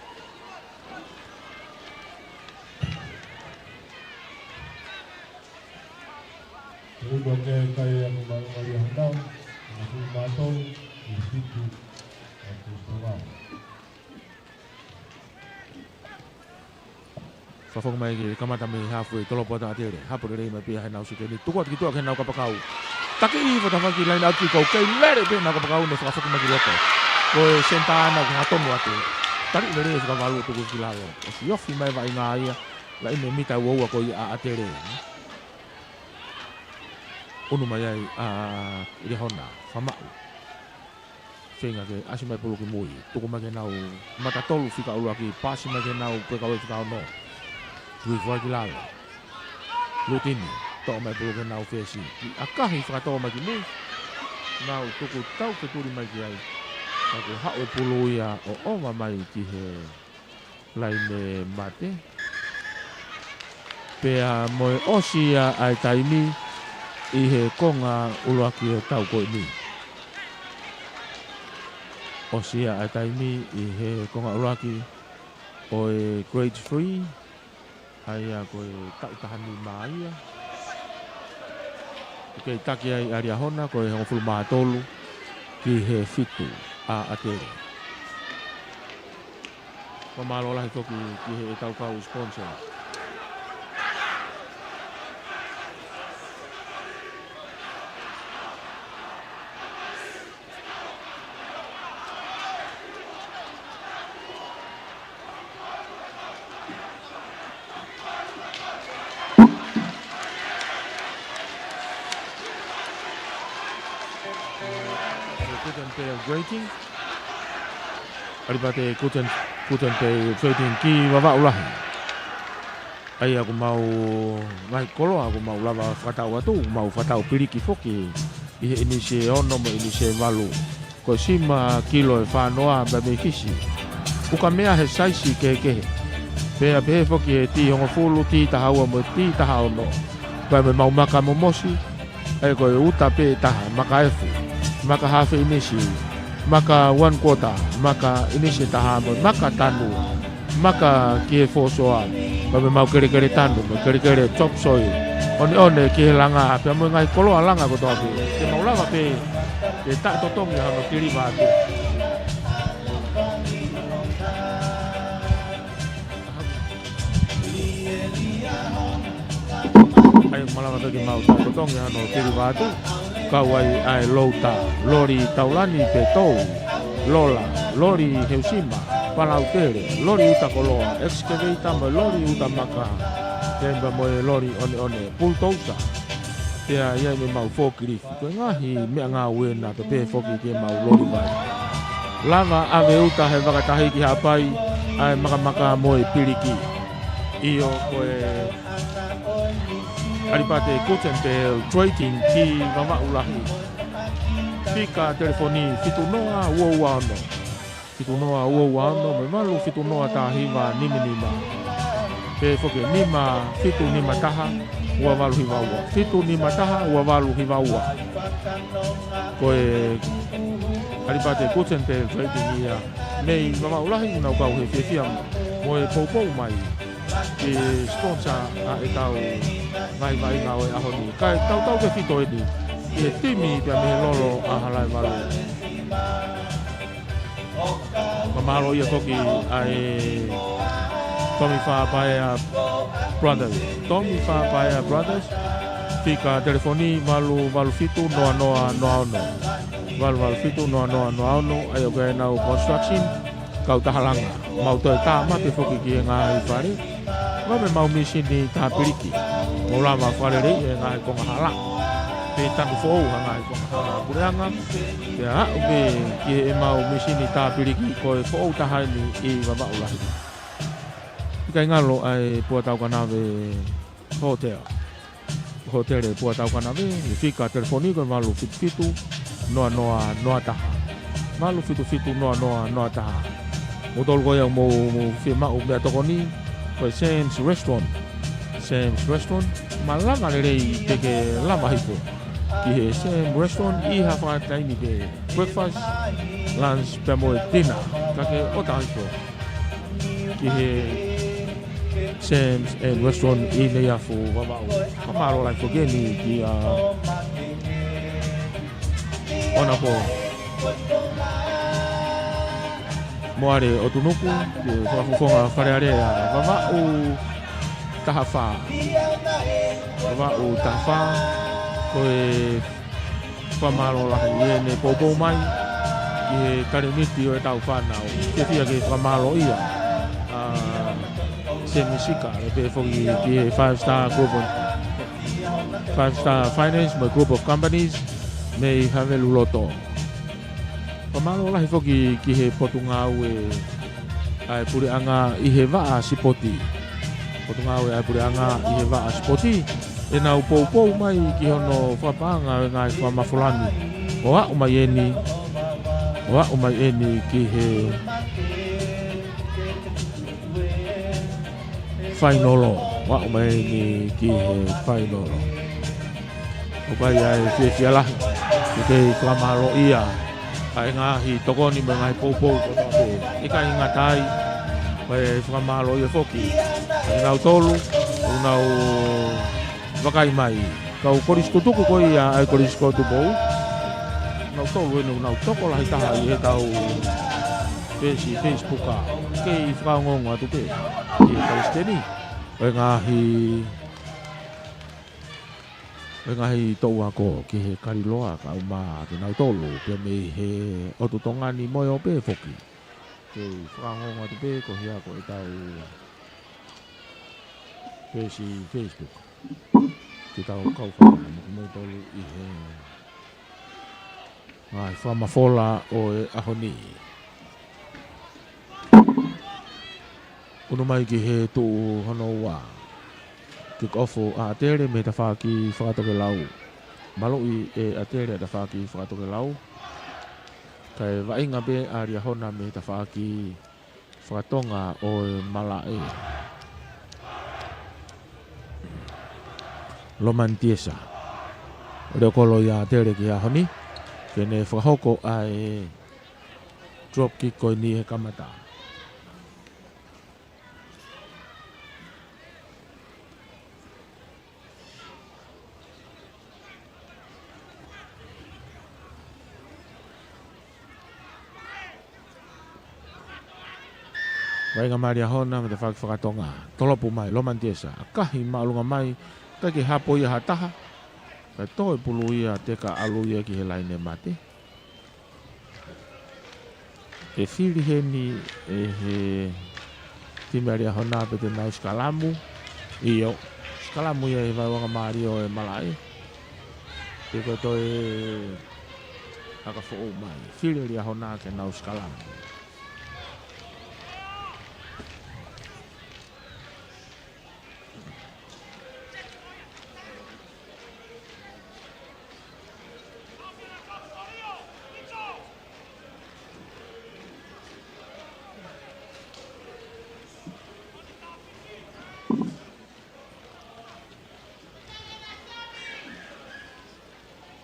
Uno ke kai ʻa Mama Liahona, ʻa Mama Tolu, ʻi fitu, ʻa Kolisi Tonga. Fakafoki mai ke kamata mei he hafu ʻe tolopo atu ʻa ʻAtele. Hapo lelei mai pē ia heʻenau sekeni. Tuku atu ki tuʻa ki heʻenau kapakau. Taki ʻi he tafaʻaki laine ʻatu ki kau kei lele pē ʻenau kapakau ne fakafoki mai ki loto. Ko e senitā ʻana ʻoku hangatonu atu. Tali lelei e fika valu tuku ki lalo. ʻOsi ofi mai vaʻinga ia. Laine mita ua ua ko ia ʻa ʻAtele. ʻUnu mai ai ʻa Liahona, fakamaʻu. Feinga ke ʻasi mai pulu ki mui. Tuku mai ke nau mata tolu fika ʻuluaki, pasi mai ke nau pekau e fika ono. Tuku hifo ai ki lalo. Lutini, toʻo mai pulu ke nau fesi. Ki ʻakahi fakatoʻo mai ki mui. Nau tuku tau fetuli mai ki ai. Ka kuo haʻu e pulu ia ʻo ʻova mai ki he laine mate. Pea mo e ʻosi ia ʻa e taimi ʻi he konga ʻuluaki ʻo e tau ko eni. ʻOsi ia ʻa e taimi ʻi he konga ʻuluaki ʻo e grade three, ʻa ia ko e taʻu taha nima ia. ʻOku kei taki ai ʻa Liahona ko e hongofulu mā tolu ki he fitu ʻa ʻAtele. Fakamālō lahi foki ki heʻetau kau sponsor. Guten Day Grading. ʻAlipate Guten, Guten Day Grading ki Vavaʻu Lahi. ʻA ia ʻoku mau ngaahi koloa, ʻoku mau lava fakatau atu, ʻoku mau fakatau piliki foki ʻi he ʻinisi ʻe ono mo e ʻinisi ʻe valu. Ko e sima kilo ʻe fā noa pea mei Fisi. Ukamea he saisi kehekehe. Pea pehē foki e tī hongofulu, tī taha ua mo e tī taha ono. Pea mo e maumaka momosi, ʻa ia ko e uta pē ʻe taha, maka efu. Maka half ʻinisi, maka one quarter, maka ʻinisi ʻe taha mo e maka tanu, maka ki he four soa, pea mo e mau kelekele tanu, mo e kelekele chop suey, ʻoneʻone ki he langa, pea mo e ngaahi koloa langa kotoa pē. Ke mau lava pē ke taʻetotongi hano tiliva atu. ʻAi, malava pē ke mau taʻetotongi hano tiliva atu. Kau ai ʻa e louta, loli taulani pe tou, lola, loli heusima, palau tele, loli uta koloa, excavator mo e loli uta maka, pea mo e loli ʻoneʻone, bulldozer. Pea ʻi ai mo e mau forklift. Ko e ngaahi meʻangāue naʻa tau pehē foki ke mau loli vai. Lava ʻave uta he vakatahi ki Haʻapai ʻa e makamaka mo e piliki. ʻIo, ko e ʻAlipate Gutenberg Trading ki Vavaʻu Lahi. Fika telefoni fitu noa ua ua ono. Fitu noa ua ua ono mo e valu fitu noa taha hiva nima nima. Pea foki nima fitu nima taha ua valu hiva ua. Fitu nima taha ua valu hiva ua. Ko e ʻAlipate Gutenberg Trading ia mei Vavaʻu Lahi, nau kau he fiefia mo e poupou mai ke sponsor ʻa e tau ngaahi vaʻinga ʻo e ʻaho ni. Kae tautau ke fito eni ʻi he timi pea mei he lolo ʻa Halaevalu. Fakamālō ia foki ʻa e Tomi Fapaea Brothers. Tomi Fapaea Brothers, fika telefoni valu valu fitu noa noa noa ono. Valu valu fitu noa noa noa ono, ʻa ia ʻoku ʻi ai ʻenau construction, kautaha langa. Mau toe tāmateʻi foki ki he ngaahi fale. Pea mo e mau mīsini tā piliki. Mau lava fakaleleiʻi e ngaahi konga hala. Pe tanu foʻou ha ngaahi konga hala puleʻanga. Pea aʻu pē ki he mau mīsini tā piliki ko e foʻou taha eni ʻi Vavaʻu Lahi. ʻIkai ngalo ʻa e Puataukanave Hotel. Hōtele Puataukanave, ʻi he fika telefoni ko e valu fitu fitu noa noa noa taha. Valu fitu fitu noa noa noa taha. Mou tolu ko ia mou, mou fiemaʻu meʻatokoni, ko e Sam's Restaurant. Sam's Restaurant, malanga lelei te ke lava hifo ki he Sam's Restaurant ʻi ha faʻa taimi pē breakfast, lunch, pea mo e dinner. Ka ke ʻota hifo ki he Sam's and Restaurant ʻi Neiafu, Vavaʻu. Fakamālō lahi foki eni kia Honourable Moale ʻOtunuku, ki he fakafofonga Fale Alea Vavaʻu taha fā. Vavaʻu taha fā, ko e fakamālō lahi ʻi heʻene poupou mai ki he talēniti ʻo ʻetau fānau. Fiefia ke fakamālōʻia ʻa Semi Sika, pea pehē foki ki he Five Star Group of, Five Star Finance mo e Group of Companies mei Haveluloto. Fakamālō lahi foki ki he Potungāue ʻa e Puleʻanga ʻi he Vaʻa Sipoti. Potungāue ʻa e Puleʻanga ʻi he Vaʻa Sipoti, ʻenau poupou mai ki hono fakapaʻanga ʻo e ngaahi fakamafola ni. ʻO aʻu mai eni, ʻo aʻu mai eni ki he fainolo, ʻo aʻu mai eni ki he fainolo. ʻOku ʻi ai ʻa e fiefia lahi, ʻoku kei fakamālōʻia ʻa e ngaahi tokoni mo e ngaahi poupou kotoa pē. ʻIkai ngata ai, ʻoku fakamālōʻia foki ʻa kinautolu ʻoku nau vakai mai. Kau kolisi tutuku ko ia ʻa e Kolisi ko Tupou. Nautolu eni ʻoku nau tokolahi taha ʻi heʻetau peesi Facebook ʻa. Kei fakaongoongo atu pē ki he Palesiteni ʻo e ngaahi ʻo e ngaahi toʻu ako ki he Kaliloa kae ʻumaʻā kinautolu pea mei he ʻotu Tonga ni mo e ʻo pē foki. Kei fakaongoongo atu pē ko hea ko ʻetau peesi Facebook. Ke tau kau fakataha mo kimoutolu ʻi he ngaahi fakamafola ʻo e ʻaho ni. Unu mai ki he tuʻu hono ua. Kick off ʻa ʻAtele mei he tafaʻaki fakatokelau. Maluʻi ʻe ʻAtele ʻa e tafaʻaki fakatokelau. Kae vaʻinga pē ʻa Liahona mei he tafaʻaki fakatonga ʻo e malaʻe. Lomani Tiesa. Leʻo kolo ia ʻAtele ki he ʻaho ni. Pea ne fakahoko ʻa e drop kick ko eni he kamata. Vaʻinga mai ʻa Liahona mo e tafaʻaki fakatonga. Tolopu mai, Lomani Tiesa. ʻAkahi māʻolunga mai, ʻikai ke hapo ia ha taha. Kae tō e pulu ia, teka ʻalu ia ki he laine mate. ʻE fili heni ʻe he timi ʻa Liahona pe te nau sikalamu. ʻIo, sikalamu ia ʻi he vaeuanga mālie ʻo e malaʻe. Pea ko e toe ʻaka foʻou mai. Fili ʻe Liahona ke nau sikalamu.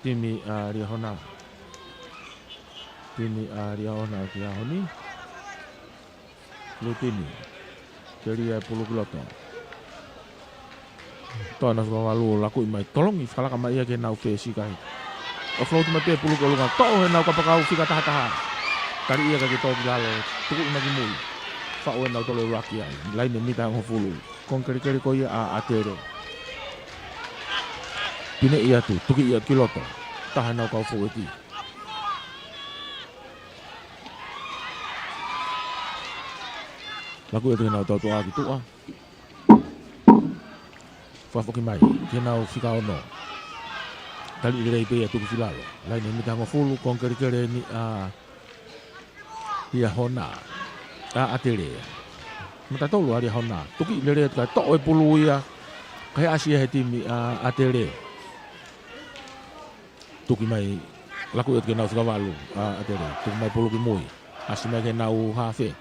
Timi ʻa Liahona. Timi ʻa Liahona ki he ʻaho ni. Lutini. Kelia e pulu ki loto. Toʻo ʻenau fika valu ʻo lakuʻi mai, tolongi fakalaka mai ia ki heʻenau fesi kai. Offload mai pē pulu ki ʻolunga, toʻo heʻenau kapakau fika taha taha. Tali ia kae tō ki lalo, tukuʻi mai ki mui. Faʻu ʻenau tolo ʻuluaki ai, laine mita hongofulu. Konga kelekele ko ia ʻa ʻAtele. Pineʻi atu, tukiʻi atu ki loto. Taha ʻenau kau foueki. Laku ʻe te nau tautoʻa ki tuʻa. Fakafoki mai, ki heʻenau fika ono. Tali lelei pē ia tuku ki lalo. Laine mita hongofulu, konga kelekele eni ʻa Liahona. ʻA ʻAtele. Mata tolu ʻa Liahona. Tukiʻi lelei atu kae toʻo e pulu ia. Kae ʻasi ia he timi ʻa ʻAtele. Tuki mai, laku atu ki heʻenau fika valu, ʻa ʻAtele. Tuku mai pulu ki mui. ʻAsi mai ki heʻenau hafe.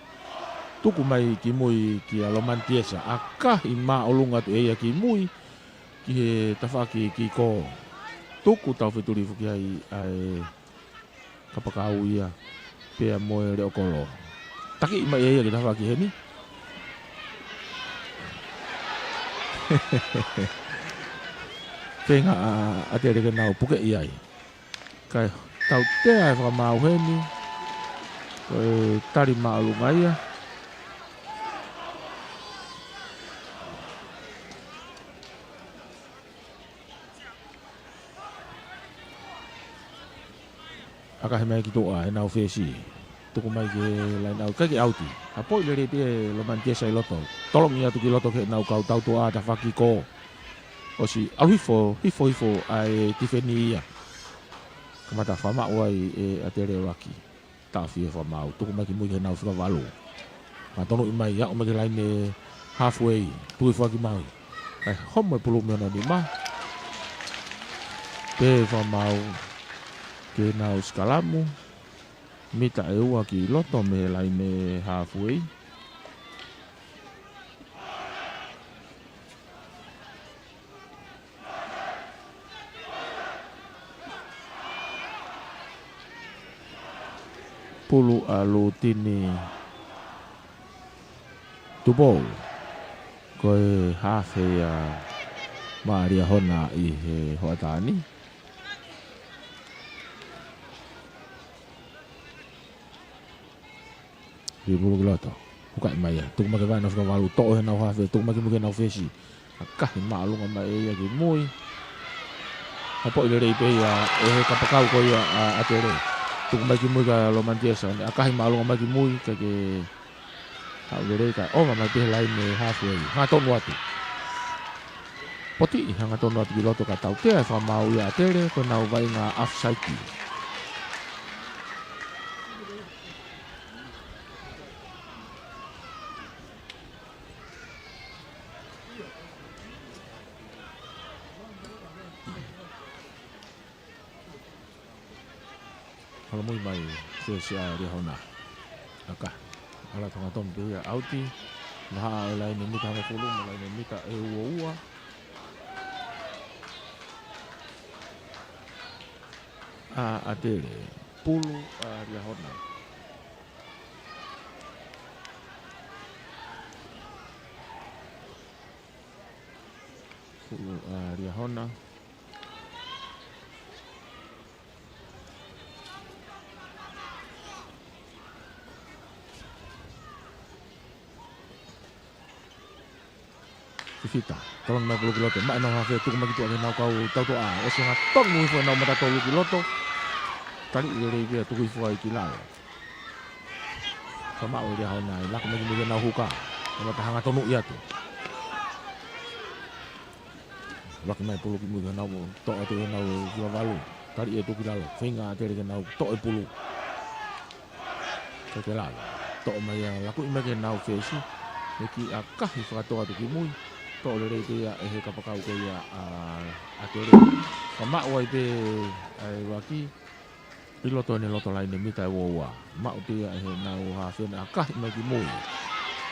Tuku mai ki mui kia Lomani Tiesa. ʻAkahi māʻolunga atu ʻe ia ki mui. Ki he tafaʻaki kiko. Tuku tau fetuli foki ai ʻa e kapakau ia. Pea mo e leʻo kolo. Taki mai ʻe ia ki he tafaʻaki heni. Feinga ʻa ʻAtele ke nau pukeʻi ai. Kae tautea e fakamaau heni. Ko e tali māʻolunga ia. ʻAkahi mai ki tuʻa ʻenau fesi. Tuku mai ki he laine ʻauti, ʻikai ke ʻauti. Hapoʻi lelei pē ʻe Lomani Tiesa ʻi loto. Tolongi atu ki loto ki heʻenau kau tautoʻa tafaʻaki kiko. ʻOsi ʻalu hifo, hifo, hifo ʻa e tifeni ia. Kamata fakamaʻu ai ʻe ʻAtele ʻuluaki. Taʻofi e fakamaau, tuku mai ki mui ki heʻenau fika valu. Ka tonuʻi mai, aʻu mai ki he laine halfway, tuʻi foaki mai. Kae homo e pulu mei hono nima. Pea fakamaau ke nau sikalamu. Mita ʻe ua ki loto mei he laine halfway. Pulu ʻa Lutini Tupou. Ko e hafe ia maʻa Liahona ʻi he hoʻatā ni. Fili pulu ki loto. Hukaʻi mai ia. Tuku mai ki he vaʻinga fika valu, toʻo heʻenau hafe, tuku mai ki mui ki heʻenau fesi. ʻAkahi māʻolunga mai ʻe ia ki mui. Hapoʻi lelei pē ia ʻe he kapakau ko ia ʻa ʻAtele. Tuku mai ki mui kia Lomani Tiesa. ʻAkahi māʻolunga mai ki mui, kae haʻu lelei kae ova mai pē he laine halfway. Hangatonu atu. Potiʻi hangatonu atu ki loto kae tautea e fakamaau ia ʻa ʻAtele, ko ʻenau vaʻinga offside. Holomui mai, fesi ʻa Liahona. ʻAkahi. ʻAlu atu hangatonu pē ia ʻauti. Naʻa ʻi he laine mita hongofulu, mo e laine mita ʻe ua ua. ʻa ʻAtele. Pulu ʻa Liahona. Pulu ʻa Liahona. Fifita, tolongi mai pulu ki loto, maʻu ʻenau hafe, tuku mai ki tuʻa ki heʻenau kau tautoʻa, ʻosi hangatonu hifo ʻenau mata tolu ki loto. Taliʻi lelei pea tuku hifo ai ki lalo. Fakamaʻu ʻe Liahona, ʻi he laku mai ki mui ki heʻenau huka. Kamata hangatonuʻi atu. Laku mai pulu ki mui ki heʻenau toʻo atu ʻenau fika valu. Taliʻi atu ki lalo, feinga ʻAtele ke nau toʻo e pulu. Ke ke lalo. Toʻo mai ia, lakuʻi mai ke nau fesi. Mei he ʻakahi fakatō atu ki mui. Toʻo lelei pē ia ʻe he kapakau ko ia ʻa ʻAtele. Fakamaʻu ai pē ʻa e ʻuluaki. ʻI loto ʻene loto laine mita ʻe uaua. Maʻu pē ia ʻe heʻenau hafe, ʻakahi mai ki mui.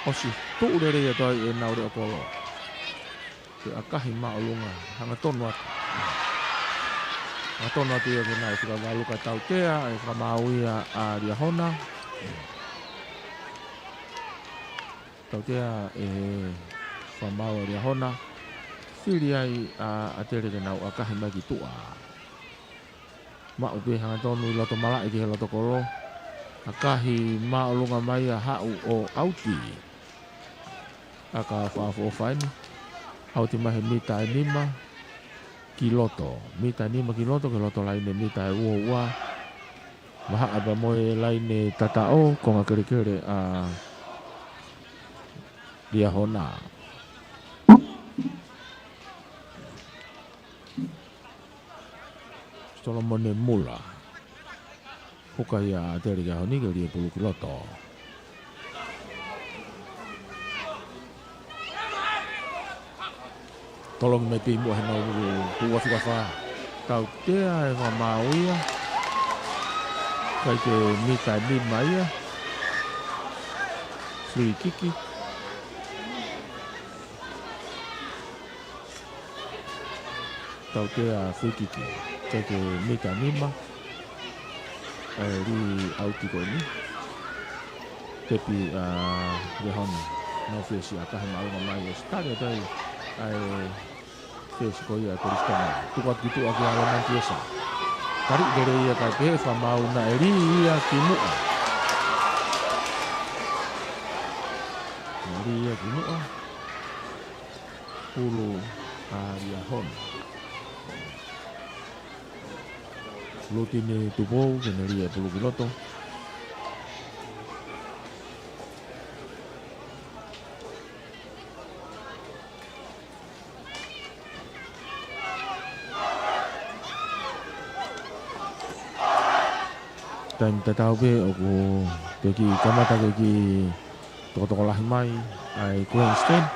ʻOsi tuʻu lelei atu ai ʻenau leʻo kolo. Ke ʻakahi māʻolunga, hangatonu atu. Hangatonu atu ia ki heʻenau fika valu ka tautea ʻe he fakamaau ia ʻa Liahona. Tautea ʻe he fakamaau ʻa Liahona. Fili ai ʻa ʻAtele ke nau ʻakahi mai ki tuʻa. Maʻu pē hangatonu ʻi loto malaʻe ki he loto kolo. ʻAkahi māʻolunga mai ʻa haʻu ʻo ʻauti. ʻAka fakaʻofoʻofa eni. ʻAuti mai he mita ʻe nima ki loto. Mita ʻe nima ki loto, ki loto laine mita ʻe uaua. Vahaʻa pea mo e laine tataʻo, konga kelekele ʻa Liahona. Solomone Mula. Huka ia ʻa ʻAtele ki he ʻaho ni ke lī e pulu ki loto. Tolongi mai pē muʻa heʻenau ʻuluaki fika fā. Tautea ʻe he fakamaau ia. ʻIkai ke mita ʻe nima ia. Free kick. Tautea free kick. ʻIkai ke mita nima. ʻA e lī ʻauti ko eni. Tepi ʻa Liahona. Nau fesi ʻakahi māʻolunga mai ʻosi tali atu ai ʻa e fesi ko ia ʻa Kolisi Tonga. Tuku atu ki tuʻa kia Lomantiesa. Taliʻi lelei ia kae pehē fakamaau naʻe lī ia ki muʻa. Naʻe lī ia ki muʻa. Pulu ʻa Liahona. Lutine Tupou, ke ne lī e pulu ki loto. Taimi tatau pē ʻoku teʻeki kamata ke kiʻi tokotokolahi mai ʻa e grandstand.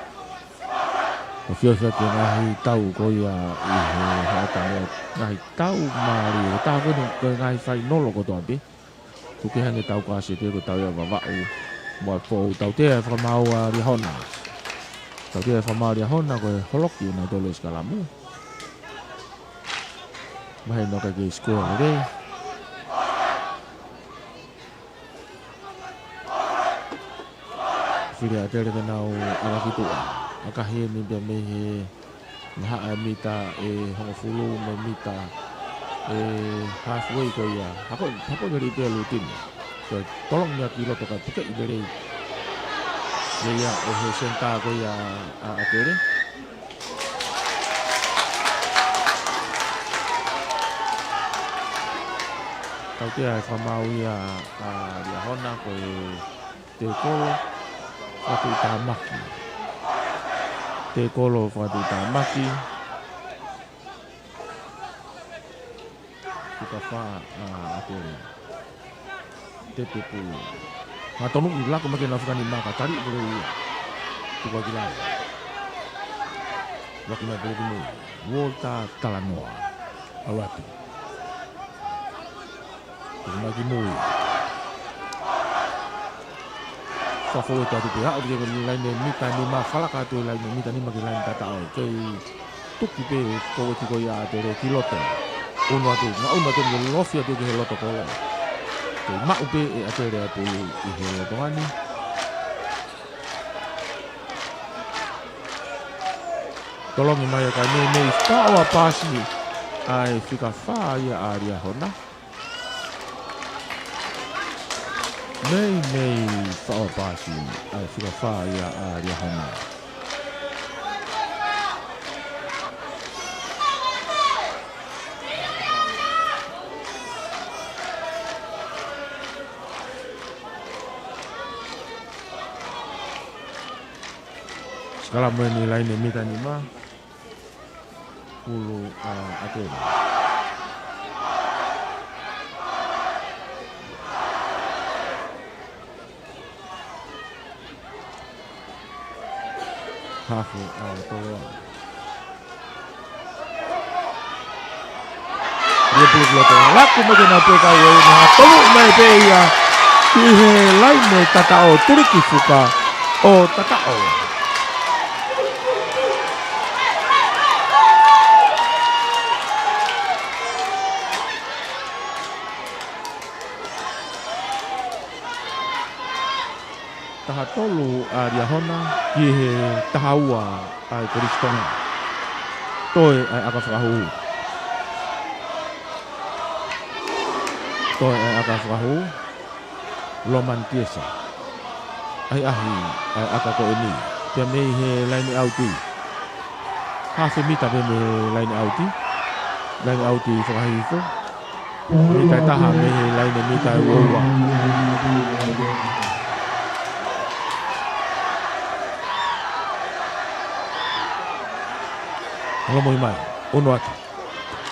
ʻOku fiefia ki he ngaahi tau ko ia ʻi he haʻata mo e ngaahi tau mālie. Ko e taha ko eni ko e ngaahi fainolo kotoa pē. Tuku hangē tau ka se te ko e tau ia Vavaʻu mo e Pou. Tautea ʻe he fakamaau ʻa Liahona. Tautea ʻe he fakamaau ʻa Liahona ko e holoki ʻenau tolu e sikalamu. Mahino ʻikai ke sikoa lelei. Fili ʻa ʻAtele ke nau ʻalu ki tuʻa. ʻAkahi eni pea mei he vahaʻa e mita ʻe hongofulu mo e mita ʻe halfway ko ia. Hako, hako lelei pē ʻa Lutine. Ko e tolongi ia ki loto kae pukeʻi lelei. Ia ʻe he senitā ko ia ʻa ʻAtele. Tautea ʻe he fakamaau ia ʻa Liahona ko e tekolo fakatuʻutāmaki. Tekolo fakatuʻutāmaki. Fika fā ʻa ʻAtele. Tepe pulu. Hangatonu ʻi laku mai ke nau fika nima ka taliʻi lelei ia. Tuku ki lalo. Laku mai pulu ki mui. Walter Talanoa. ʻAlu atu. Tuku mai ki mui. Fafo e tatu pē haʻu ki he laine mita nima, falaka atu e laine mita nima ki he laine tataʻo. Kei tuki pē ko e tiko ia ʻAtele ki loto. ʻUnu atu, ngaʻunu atu ke lofi atu ki he loto kolo. Kei maʻu pē ʻe ʻAtele ʻa e pulu ʻi he loto ngani. Tolongi mai ʻa e kakai, meimei faʻo ʻa e paasi ʻa e fika fā ia ʻa Liahona. Meimei faʻo ʻa e paasi ʻa e fika fā ia ʻa Liahona. Sikalame ʻi he laine mita nima. Pulu ʻa ʻAtele. Hafe ʻa Toloa. Ia pulu ki loto. Laku mai ke nau pē kai ʻo ʻunu, tolu mai pē ia. ʻI he laine tataʻo, tuliki fuka ʻo tataʻo. Taha tolu ʻa Liahona ki he taha ua ʻa e Kolisi Tonga. Toe ʻa e ʻaka fakahū. Toe ʻa e ʻaka fakahū. Loman Tiesa. ʻAhiʻahi ʻa e ʻaka ko eni. Pea mei he laine ʻauti. Hafe mita pē mei he laine ʻauti. Laine ʻauti fakahihifo. Mita ʻe taha mei he laine mita ʻe ua ua. Lomohi mai, ʻunu atu.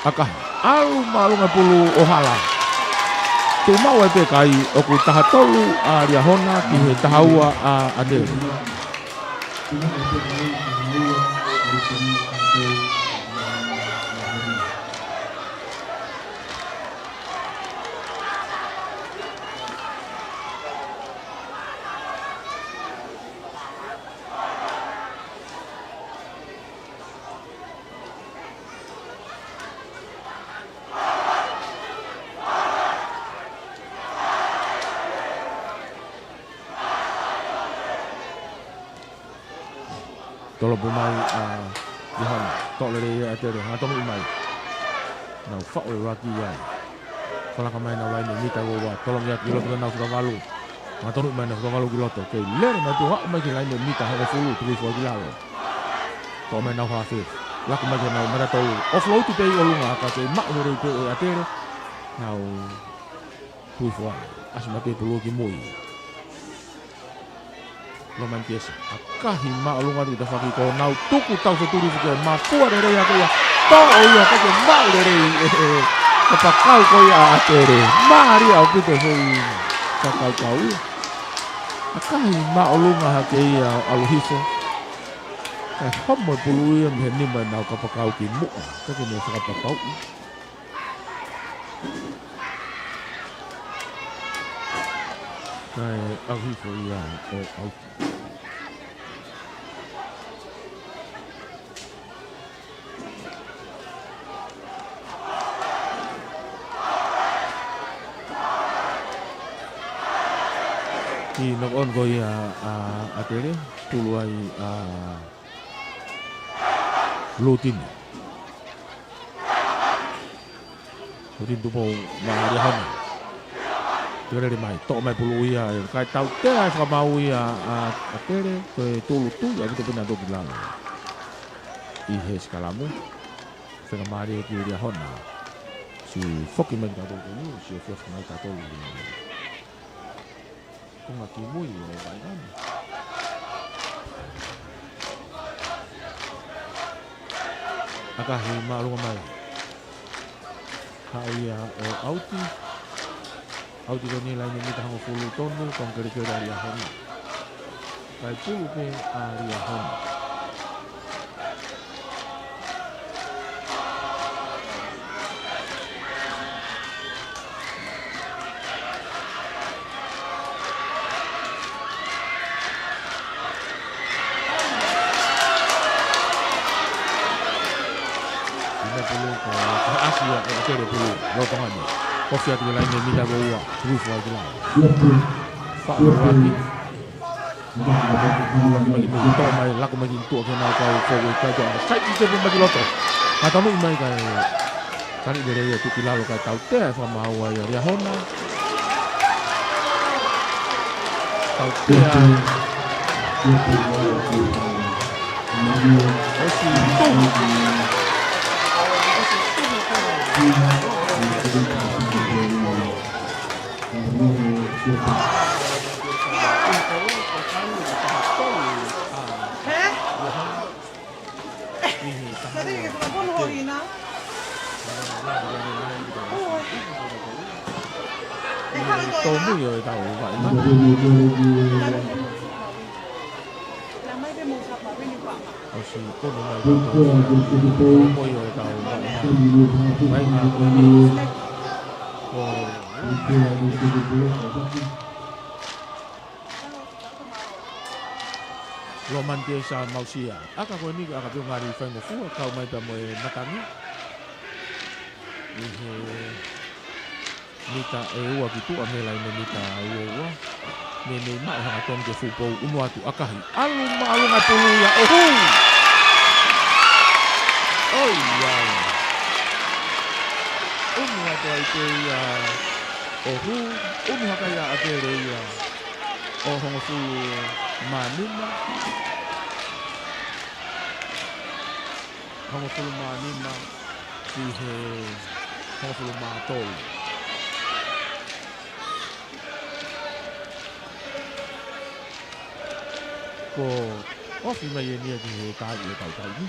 ʻAkahi, ʻalu māʻolunga pulu ʻo hala. Tuʻu maʻu ai pē kai, ʻoku taha tolu ʻa Liahona ki he taha ua ʻa ʻAtele. Tolopu mai ʻa Liahona, toʻo lelei ʻe ʻAtele, hangatonu mai. Nau faʻo lelei ki ai. Fakalaka mai ʻenau laine mita ʻe ua ua, tolongi atu ki loto pea nau fika valu. Hangatonu mai ʻenau fika valu ki loto, kei lele mai pē ʻo aʻu mai ki he laine mita hongofulu, tuku hifo ki lalo. Toʻo mai ʻenau hafe. Laku mai ki heʻenau mata tolu. ʻO float pē ʻi ʻolunga, ka kei maʻu lelei pē ʻe ʻAtele. Nau tuku hifo ai. ʻAsi mai pē pulu ki mui. Loman Tiesa. ʻAkahi māʻolunga atu ki tafaʻaki ko ʻenau tuku tau fetuli fuke. Mafua lelei ʻa ia. Toʻo ia ka ke maʻu lelei ʻe he kapakau ko ia ʻa ʻAtele. Mālie ʻaupito e foʻi fakakaukau ia. ʻAkahi māʻolunga hake ia ʻalu hifo. Kae homo e pulu ia mei he nima ʻenau kapakau ki muʻa. Ka ke ne fakapapauʻi. Kae ʻalu hifo ia ʻo ʻauti. Kiʻi knock on ko ia ʻa ʻAtele, pulu ai ʻa Lutini. Lutini Tupou maʻa Liahona. Teka lele mai, toʻo mai pulu ia, ʻe kae tautea e fakamaau ia ʻa ʻAtele, ko e tūʻulutui ʻaupito pē naʻe toki lalo. ʻI he sikalame. Fakamālie ki Liahona. Siʻi foki mai ki tautolu ko eni, siʻi foki mai tautolu. Konga ki mui ʻo Vainami. ʻAkahi māʻolunga mai. Haʻu ia ʻo ʻauti. ʻAuti ko eni laine mita hongofulu tonu, konga kelekele ʻa Liahona. Kae pulu pē ʻa Liahona. Lima pulu ko e ʻasi Ia ʻe ʻAtele pulu, loto hane. Kofi atu ki he laine mita ua ua, three five line. Faʻa ua ki. Mai, mai, toʻo mai, lako mai ki tuʻa ki heʻenau kau forward, kae toʻo. Sai ki te mai ki loto. Ka tonu mai kae. Kali lele ia tuki lalo kae tautea e fakamaau ia Liahona. Tautea. ʻOsi tuhu. Hē? Tau mui ʻo e tau vaʻinga. ʻOsi kono mai tau mui ʻo e tau vaʻinga. Vaʻinga ko eni. Ko Lomaniesa Mausia. ʻAka ko eni, ʻaka pē ʻo ngali faingofua, kau mai pea mo e matangi. ʻI he mita ʻe ua ki tuʻa mei he laine mita ua ua. Meimei maʻu hangatonu ki he fuʻu pou, ʻunu atu ʻakahi. ʻAlu māʻolunga e pulu ia, ʻohu! ʻOi, ai. ʻUnu atu ai pē ia, ʻohu. ʻUnu hake ia ʻa ʻAtele ia. ʻO hongofulu mā nima. Hongofulu mā nima ki he hongofulu mā tolu. Ko ofi mai eni ia ki he taaʻi ʻo e kautaha ni.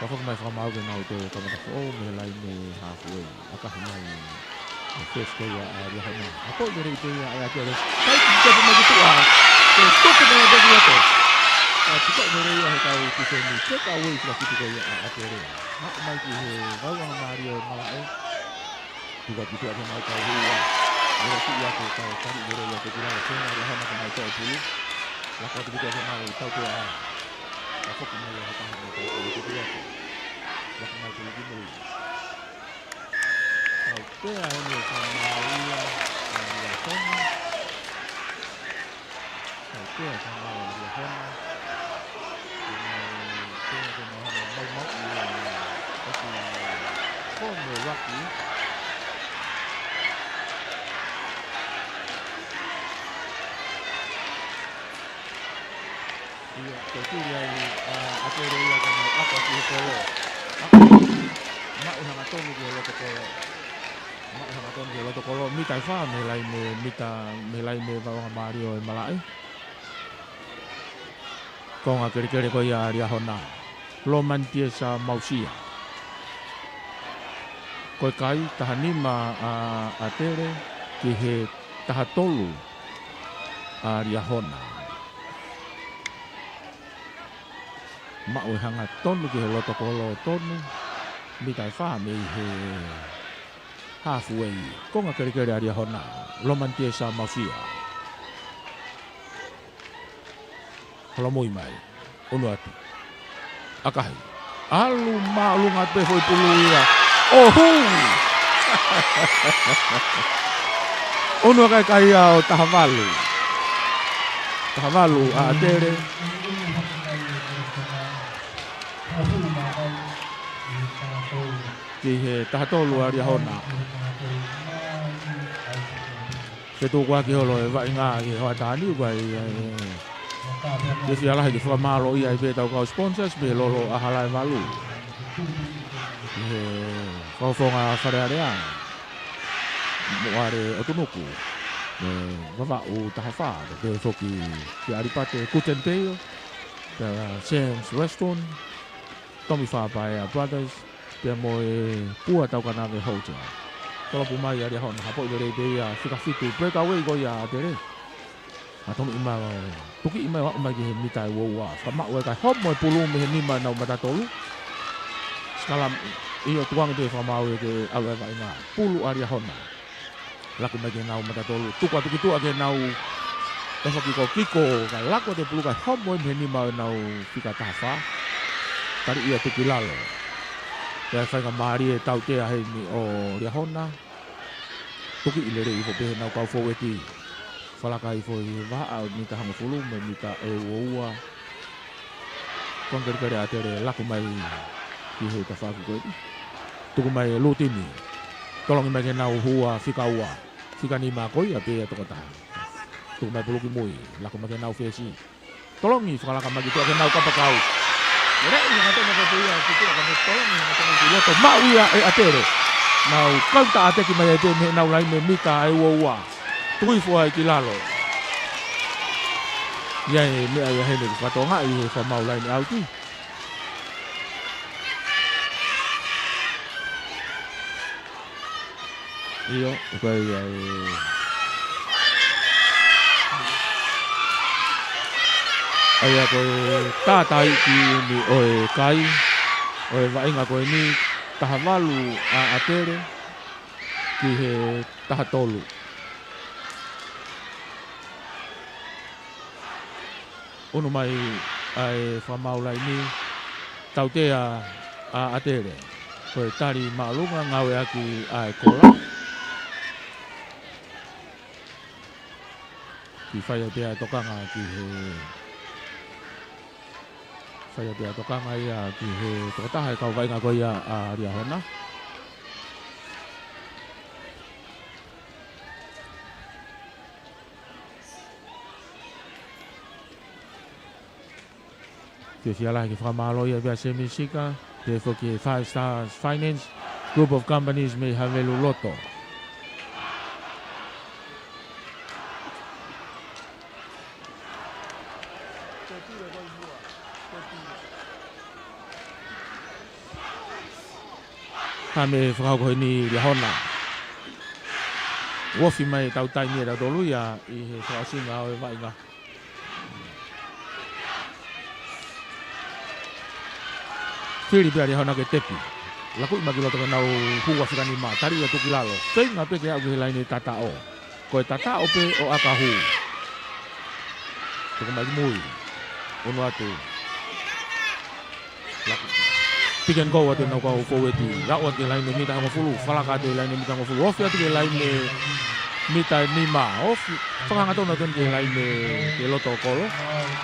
Ka foki mai fakamaau ke nau toe kamata foʻou mei he laine halfway. ʻAkahi mai e first ko ia ʻa Liahona. ʻA ko i lele i pē ia ʻa ʻAtele. Sai ki te mai ki tuʻa. Ko e tuku mai ʻa Beki Loto. ʻA tuku mai lele ia he kau tifeni. Take away fika fitu ko ia ʻa ʻAtele. Maʻu mai ki he vauʻanga mālie ʻo e malaʻe. Tuku atu ki tuʻa ki heʻenau kau hū ua. Lele tuʻu atu kau kali lele ia tuki lalo. Fenga Liahona ke nau toʻo pulu. Lako atu ki tuʻa ki heʻenau tautea. Ka foki mai ia he taha ʻo e kau pulu tuku atu. Lako mai pulu ki mui. Tautea eni ʻa e fakamaau ia ʻa Liahona. Tautea e fakamaau ʻa Liahona. Tautea e fakamaau ʻa Liahona. Tautea e fakamaau ʻa Liahona. Ia, ko e tuli ai ʻa ʻAtele ia ka nau ʻaka ki he kolo. ʻAka, maʻu hangatonu ki he loto kolo. Maʻu hangatonu ki he loto kolo. Mita ʻe fā mei he laine, mita mei he laine vauʻanga mālie ʻo e malaʻe. Konga kelekele ko ia ʻa Liahona. Lomaniesa Mausia. Ko e kai taha nima ʻa ʻAtele ki he taha tolu ʻa Liahona. Maʻu e hangatonu ki he loto kolo tonu, mita ʻe fā mei he halfway. Konga kelekele ʻa Liahona, Lomaniesa Mausia. Holomui mai. ʻUnu atu. ʻAkahi. ʻAlu māʻolunga pē foʻi pulu ia. ʻOhu! ʻUnu ʻa e kai ia ʻo taha valu. Taha valu ʻa ʻAtele. Ki he taha tolu ʻa Liahona. Ke tuku ʻaki holo e vaʻinga ki he hoʻatā ni, ʻoku ʻi ai e, e, ke fie lahi ke fakamālō ai pē ʻetau kau sponsors, pē Lolo ʻAhalaevalu. He fakafofonga Fale Alea. Mo ʻAle ʻOtunuku. Mo Vavaʻu taha fā, pea foki ki ʻAlipate Guten Tale, pea Sam's Restaurant, Tomi Fapaea Brothers, pea mo e Pua Taukanave Hotel. Kolopu mai ʻa Liahona, hapoʻi lelei pē ia fika fitu, breakaway ko ia ʻa ʻAtele. ʻA tonuʻi mai, tukiʻi mai ʻo aʻu mai ki he mita ʻe ua ua. Fakamaʻu e kai homo e pulu mei he nima ʻenau matatolu. Sikalam, ʻio tukuange pē fakamaau ia ke ʻalu e vaʻinga. Pulu ʻa Liahona. Laku mai ki heʻenau matatolu, tuku atu ki tuʻa ki heʻenau tafaki ko Kiko, kae laku atu e pulu kae homo ia mei he nima ʻo ʻenau fika taha fā. Kali ia tuki lalo. Pea faingamālie e tautea heni ʻo Liahona. Tukiʻi lelei hifo pē ʻenau kau foueti. Falaka hifo ʻi he vahaʻa ʻo e mita hongofulu mo e mita ʻe uaua. Kuo kelekele ʻa ʻAtele, laku mai ki he tafaʻaki ko eni. Tuku mai e lutini. Tolongi mai ke nau hū ʻa fika ua. Fika nima ko ia pē ʻa e tokotaha. Tuku mai pulu ki mui. Laku mai ke nau fesi. Tolongi, fakalaka mai ki tuʻa ke nau kapakau. Leʻi hangatonu ko ia ki tuʻa ka ne tolongi hangatonu ki loto. Maʻu ia ʻe ʻAtele. Nau kaunta ʻateki mai ai pē mei heʻenau laine mita ʻe uaua. Tuku hifo ai ki lalo. ʻI ai e meʻa ia heni ʻoku fakatokangaʻi he fakamaau laine ʻauti. ʻIo, ʻoku ʻi ai e, ʻa ia ko e tātaaʻi ʻeni ʻo e kai, ʻo e vaʻinga ko eni, taha valu ʻa ʻAtele, ki he taha tolu. Unu mai ʻa e fakamaau laine, tautea ʻa ʻAtele. Ko e tali māʻolunga ngāueʻaki ʻa e kola. Kiʻi fai ai pē ʻa e tokanga ki he, fai ai pē ʻa e tokanga ia ki he tokotaha e kau vaʻinga ko ia ʻa Liahona. Fiefia lahi ke fakamālō ai pē ʻa Semi Sika, pehē foki e Five Stars Finance, Group of Companies mei Havelu Loto. Hame fakahoko heni Liahona. Ofi mai ʻetau taimi ʻe tautolu ia ʻi he fakaʻosinga ʻo e vaʻinga. Fili pē ʻa Liahona ke tepi. Lakuʻi mai ki loto ke nau hū ʻa fika nima, tali ia tuku ki lalo. Feinga pē ke aʻu ki he laine tataʻo. Ko e tataʻo pē ʻo ʻakahū. Tuku mai ki mui. Unu atu. Laku. Pick and go atu ʻenau kau foueti. Aʻu atu ki he laine mita hongofulu. Falaka atu ki he laine mita hongofulu. Ofi atu ki he laine mita nima. Ofi. Fakahangatonu atu ki he laine ki loto kolo.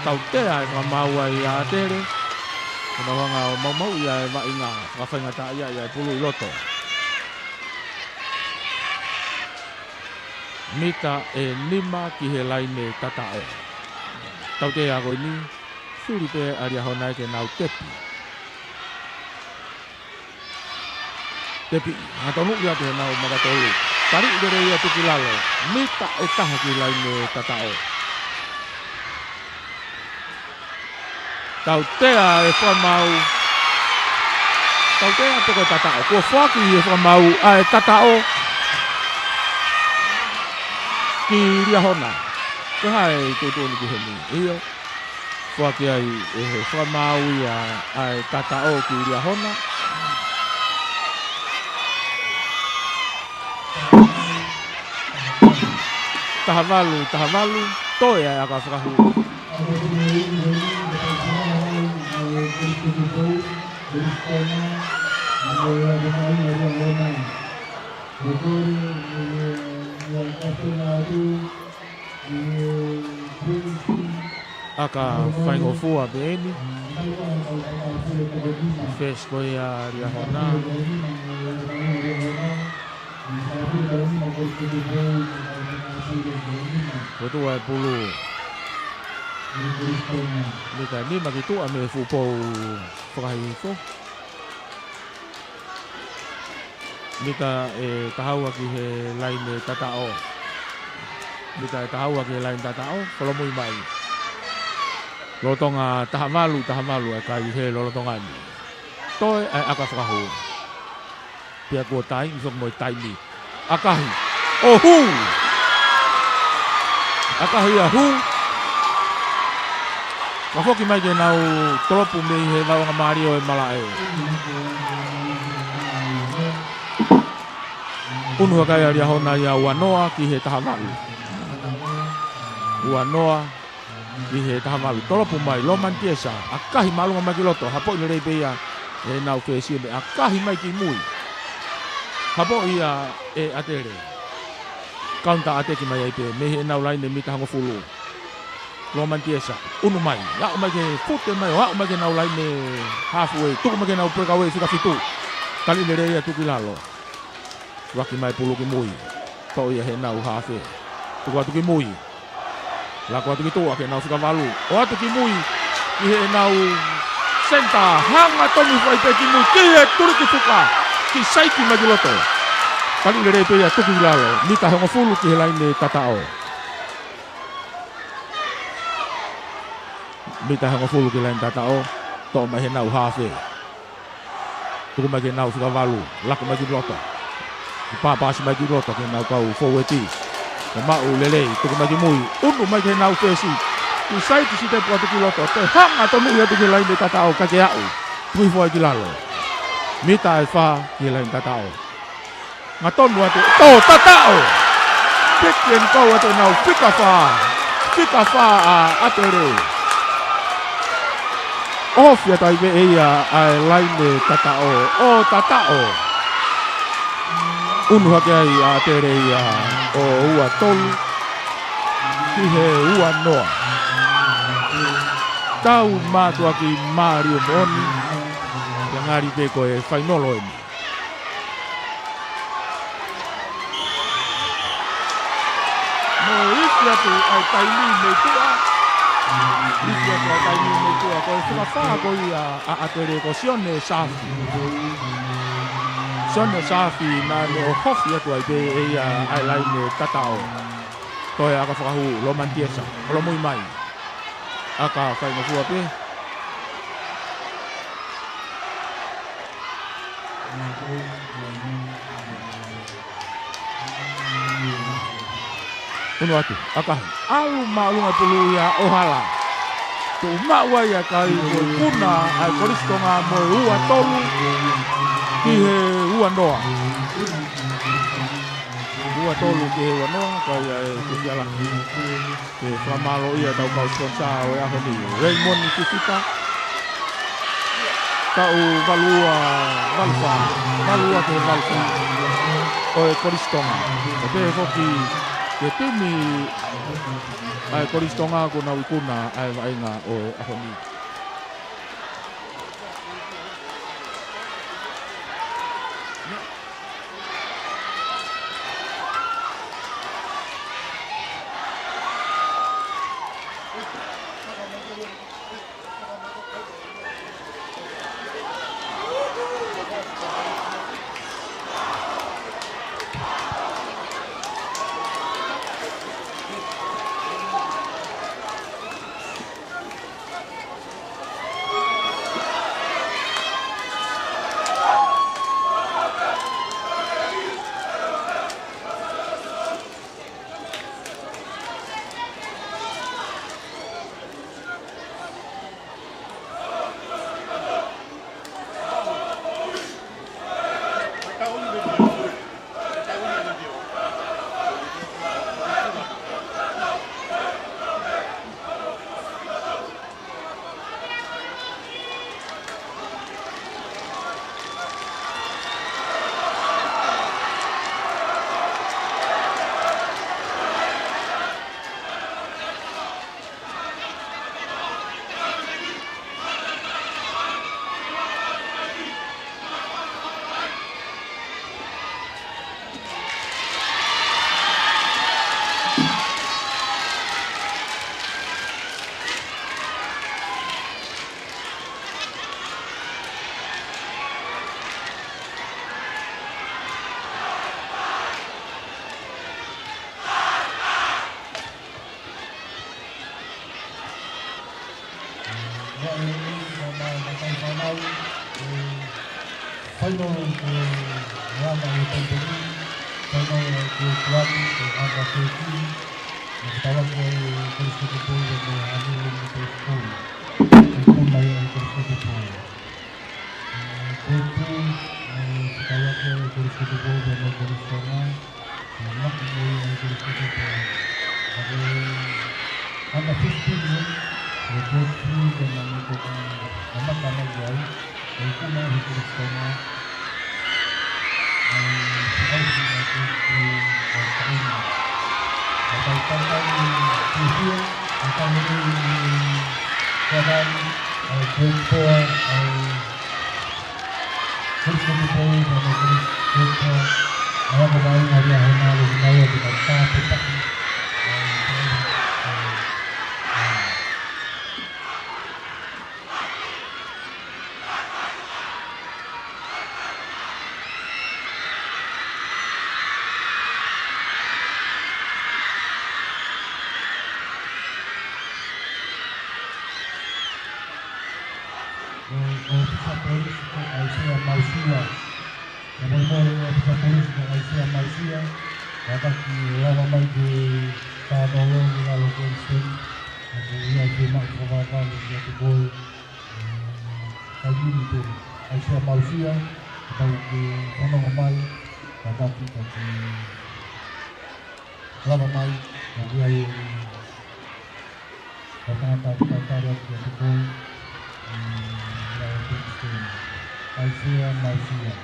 Tautea e fakamaau ai ʻa ʻAtele. Ko ʻenau hanga ʻo maumauʻi ʻa e vaʻinga. Fakafaingataʻaʻia ʻa e pulu ʻi loto. Mita ʻe nima ki he laine tataʻo. Tautea ko eni, fili pē ʻa Liahona ke nau tepi. Tepi, ngatonuʻi atu heʻenau makatolu. Taliʻi lelei ia tuku ki lalo. Mita ʻe taha ki he laine tataʻo. Tautea e fakamaau. Tautea pe ko e tataʻo. Kuo foaki e fakamaau ʻa e tataʻo ki Liahona. Ko e hā e tuʻutuʻuni ki heni? ʻIo. Foaki ai ʻe he fakamaau ia ʻa e tataʻo ki Liahona. Taha valu, taha valu, toe ʻa e ʻaka fakahū. ʻAka faingofua pē eni. Fesi ko ia Liahona. Ko tuʻa e pulu. Mita nima ki tuʻa mei he fuʻu pou fakahihifo. Mita ʻe taha ua ki he laine tataʻo. Mita ʻe taha ua ki he laine tataʻo. Kolomui mai. Lolotonga taha valu, taha valu e kai he lolotonga ni. Toe ʻa e ʻaka fakahū. Pea kuo taimi foki mo e taimi. ʻAkahi. ʻO hū. ʻAkahi ia hū. Ka foki mai ke nau tolopu mei he vaʻinga mālie ʻo e malaʻe. Unu hake ai ʻa Liahona ia ua noa ki he taha valu. Ua noa ki he taha valu. Tolopu mai, Loman Tiesa. ʻAkahi māʻolunga mai ki loto. Hapoʻi lelei pē ia. ʻenau fesi, ʻo ne ʻakahi mai ki mui. Hapo ia ʻe ʻAtele. Kaunita ʻateki mai ai pē, mei heʻenau laine mita hongofulu. Lomani Tiesa, ʻunu mai, aʻu mai ke fute mai, ʻo aʻu mai ki heʻenau laine halfway, tuku mai ki heʻenau breakaway fika fitu. Tali lelei ia tuku ki lalo. Tuʻaki mai pulu ki mui. Toʻo ia heʻenau hafe. Tuku atu ki mui. Lako atu ki tuʻa ki heʻenau fika valu. ʻO atu ki mui. Ki heʻenau senita. Hangatonu fai pē ki mui. Ki he tuliki fuka. Ki saiki mai ki loto. Tali lelei pē ia tuku ki lalo. Mita hongofulu ki he laine tataʻo. Mita hongofulu ki he laine tataʻo. Toʻo mai heʻenau hafe. Tuku mai ki heʻenau fika valu, lako mai ki loto. Pāpasi mai ki loto ki heʻenau kau foueti. ʻO maʻu lelei, tuku mai ki mui, ʻunu mai ki heʻenau fesi. Ki saiti sitepu atu ki loto, toe hangatonu ia atu ki he laine tataʻo kae ke aʻu. Tuku hifo ai ki lalo. Mita ʻe fā ki he laine tataʻo. Hangatonu atu, tō tataʻo. Pick and go atu ʻenau fika fā. Fika fā ʻa ʻAtele. ʻOfi atu ai pē ʻe ia ʻa e laine tataʻo, ʻo tataʻo. ʻUnu hake ai ʻa ʻAtele ia ʻo ua tolu ki he ua noa. Tau mātuʻaki mālie moʻoni, pea ngali pē ko e fainolo eni. Mo e ifi atu ʻa e taimi mei tuʻa. Ifi atu ʻa e taimi mei tuʻa. Ko e fika fā ko ia ʻa ʻAtele ko Sione Saafi. Sione Saafi naʻa ne ʻohofi atu ai pē ʻe ia ʻa e laine tataʻo. Toe ʻaka fakahū, Lomani Tiesa. Holomui mai. ʻAka faingofua pē. ʻUnu atu, ʻakahi. ʻAlu māʻolunga pulu ia ʻo hala. Tuʻu maʻu ai ʻa e kai mo e kuna ʻa e Kolisi Tonga mo e ua tolu ki he ua noa. Ua tolu ki he ua noa, kai ʻa e kusiala. Ke fakamālō ia ʻetau kau sponsor ʻo e ʻaho ni, Raymond Fifita. Taʻu valu ua, valu fā, valu ua ki he valu fā. ʻO e Kolisi Tonga. ʻO pehē foki ki he timi ʻa e Kolisi Tonga kuo nau ikuna ʻa e vaʻinga ʻo e ʻaho ni. Ua e ua, ua mai, matai fanau, e, final, e, e ana e Taipei, final, e, ke kuani, e, under thirteen, e, kitawa ke, e, Kolisi Tupou, e, mo e anu, e, mo e Tupou. E, kuna, e, Kolisi Tupou. E, Tupou, e, kitawa ke, e, Kolisi Tupou, e, mo e Kolisi Tonga. Ua maki mo ia ʻa e Kolisi Tupou. Ka ko e under fifteen, ʻe, ʻe Tupou ko e mani ko e, ua maki ana ia ai. ʻOku mau he Kolisi Tonga, ʻa e fakaʻosi ʻa e Kolisi ʻa e Tonga. ʻA e tau tau tau ni fiefia, ʻa e tau ni ni kuatani, ʻa e Kolisi Tonga, ʻa e Kolisi Tonga, ʻa e Kolisi Tonga, ʻa e ako mai ʻa e Liahona, ʻo ki mai ʻo ki mai tāpepaki, ʻa e, ʻa e, ʻa e, ʻo, ʻo ʻōfisa polisi ko ʻAisea Mausia. Kae molemole ʻo ʻōfisa polisi ko ʻAisea Mausia. Kātaki lava mai ke tā tolo ki lalo ko Stan. ʻOku ʻi ai e maʻu fakavavevave kiate koe. Ka ʻi he ʻAisea Mausia, kapau ʻoku ke fanongo mai, kātaki ka ke lava mai, ʻoku ʻi ai e tangata ʻoku talitali atu kiate koe, ʻi lalo ko Stan. ʻAisea Mausia.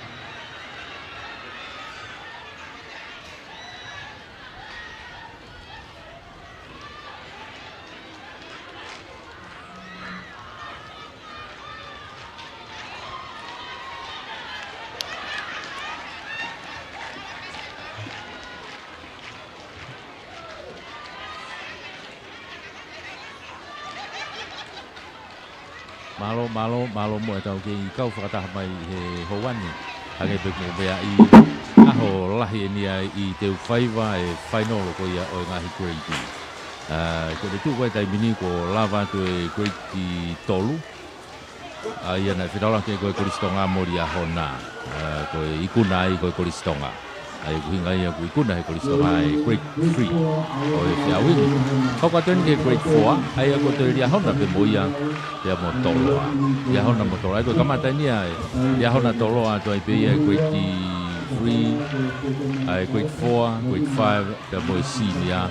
Mālō, mālō, mālō muʻa ʻetau kei kau fakataha mai he houa ni. Hangē pē ko e meʻa ʻi he ʻaho lahi eni ʻa e teu faiva e fainolo ko ia ʻo e ngaahi grade. ʻA, ko e tuʻu ko e taimi ni kuo lava atu e grade tolu. ʻA ia naʻe fetaulaki ko e Kolisi Tonga mo Liahona. ʻA, ko e ikuna ai ko e Kolisi Tonga. ʻA ia ko e ʻuhinga ia ʻoku ikuna he Kolisi Tonga e grade three ʻo e feʻauhi ni. Hoko atu eni ki he grade four, ʻa ia ko e toe Liahona pē mo ia, pea mo Toloa. Liahona mo Toloa, ʻa ia ko e kamata eni ʻa e Liahona Toloa atu ai pē ia e grade three, ʻa e grade four, grade five, pea mo e senior.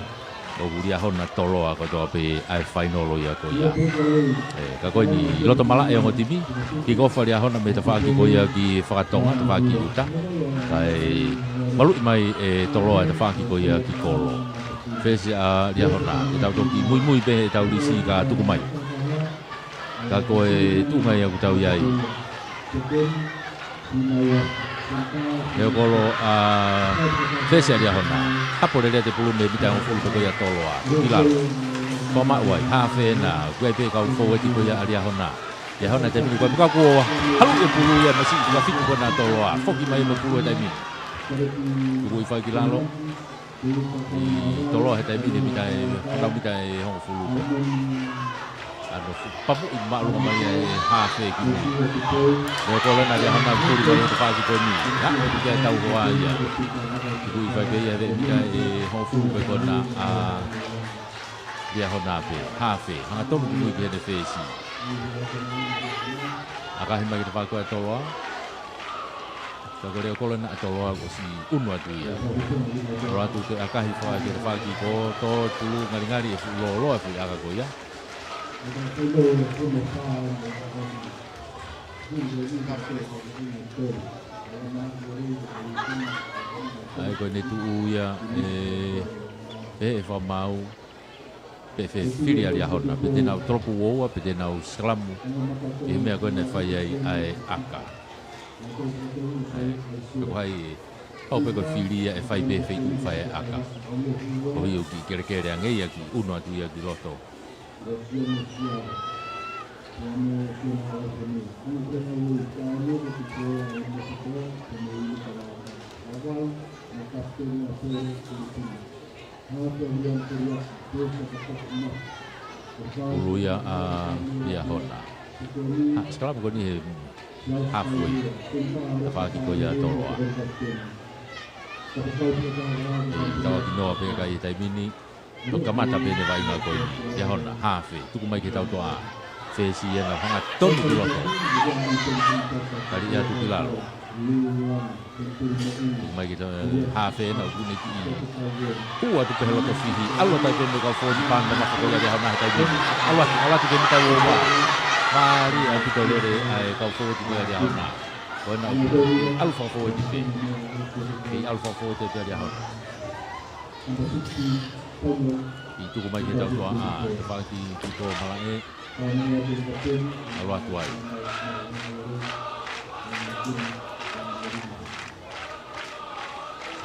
ʻOku Liahona Toloa kotoa pē ʻa e fainolo ia ko ia. ʻE, ka ko eni loto malaʻe ongo timi, kikofa Liahona mei he tafaʻaki ko ia ki Fakatonga, tafaʻaki ʻuta. Kae maluʻi mai ʻe Toloa e tafaʻaki ko ia ki kolo. Fesi ʻa Liahona, ʻe tau toki muimui pē he ʻetau lisi ka tuku mai. Ka ko e tuʻunga ia ʻoku tau ʻi ai. Leo kolo ʻa fesi ʻa Liahona. Tapu lelei ʻa e pulu mei he mita hongofulu pē ko ia Toloa. Ki lalo. Ko maʻu ai, hafe ena, ʻoku ʻi ai pē kau foueti ko ia ʻa Liahona. Liahona taimi ni ko e puka kuo halu e pulu ia masiʻi, ka fitu ko ena Toloa. Foki mai mo e pulu he taimi ni. Tuku ʻi fai ki lalo. ʻI Toloa he taimi ni mita ʻe, hana mita ʻe hongofulu pē. ʻAno fu-, pamuʻi māʻolunga mai ʻa e hafe ki mui. Leo kolo ena Liahona puli mai he tafaʻaki ko eni. ʻA, ʻoku ʻikai tau hoa ia. Tuku ʻi fai pē ia he mita ʻe hongofulu pē ko ena ʻa Liahona pē. Hafe, hangatonu ki mui ki heʻene fesi. ʻAkahi mai ki he tafaʻaki ko ia Toloa. Ka ko e leo kolo ena ʻa Toloa kuo ʻosi ʻunu atu ia. Toloa atu ke ʻakahi fai ke faki ko Toloa pulu ngalingali e fuʻu lōloa e fuʻu ʻaka ko ia. ʻA ia ko ʻene tuʻu ia ʻe, ʻe, ʻe fakamaau. Pe fefili ʻa Liahona, pe te nau tolopu ua ua, pe te nau sikalamu. ʻI he meʻa ko ē naʻe fai ai ʻa e ʻaka. ʻE, pe ko hai, pau pē ko e fili ia ʻe fai pē feituʻu fai e ʻaka. Ko e ʻuhi ʻoku kiʻi kelekele ange ia ke ʻunu atu ia ki loto. Ulu ia ʻa Liahona. Ha, sikalamu ko eni he halfway. Tafaʻaki ko ia Toloa. ʻE tauʻaki noa pē kai he taimi ni. Toki kamata pē ʻene vaʻinga ko eni. Liahona, hafe. Tuku mai ki he tautoʻa. Fesi ia naʻe hangatonu ki loto. Tali ia tuku ki lalo. Tuku mai ki he tau, hafe naʻe ʻunu ki ai. Hū atu pē he loto fihi. ʻAlu atu ai pē mei he kau fōni pānga mafako ia Liahona he taimi ni. ʻAlu atu, ʻalu atu ki he mita ua ua. Mālie ʻaupito e lele ʻa e kau fōueti ko ia ʻa Liahona. Ko ena ʻoku kei ʻalu fakafōueti pē. Kei ʻalu fakafōueti pē ʻa Liahona. ʻI tuku mai ki he tautoʻa, ʻa, tafaʻaki ki tō malaʻe. ʻAlu atu ai.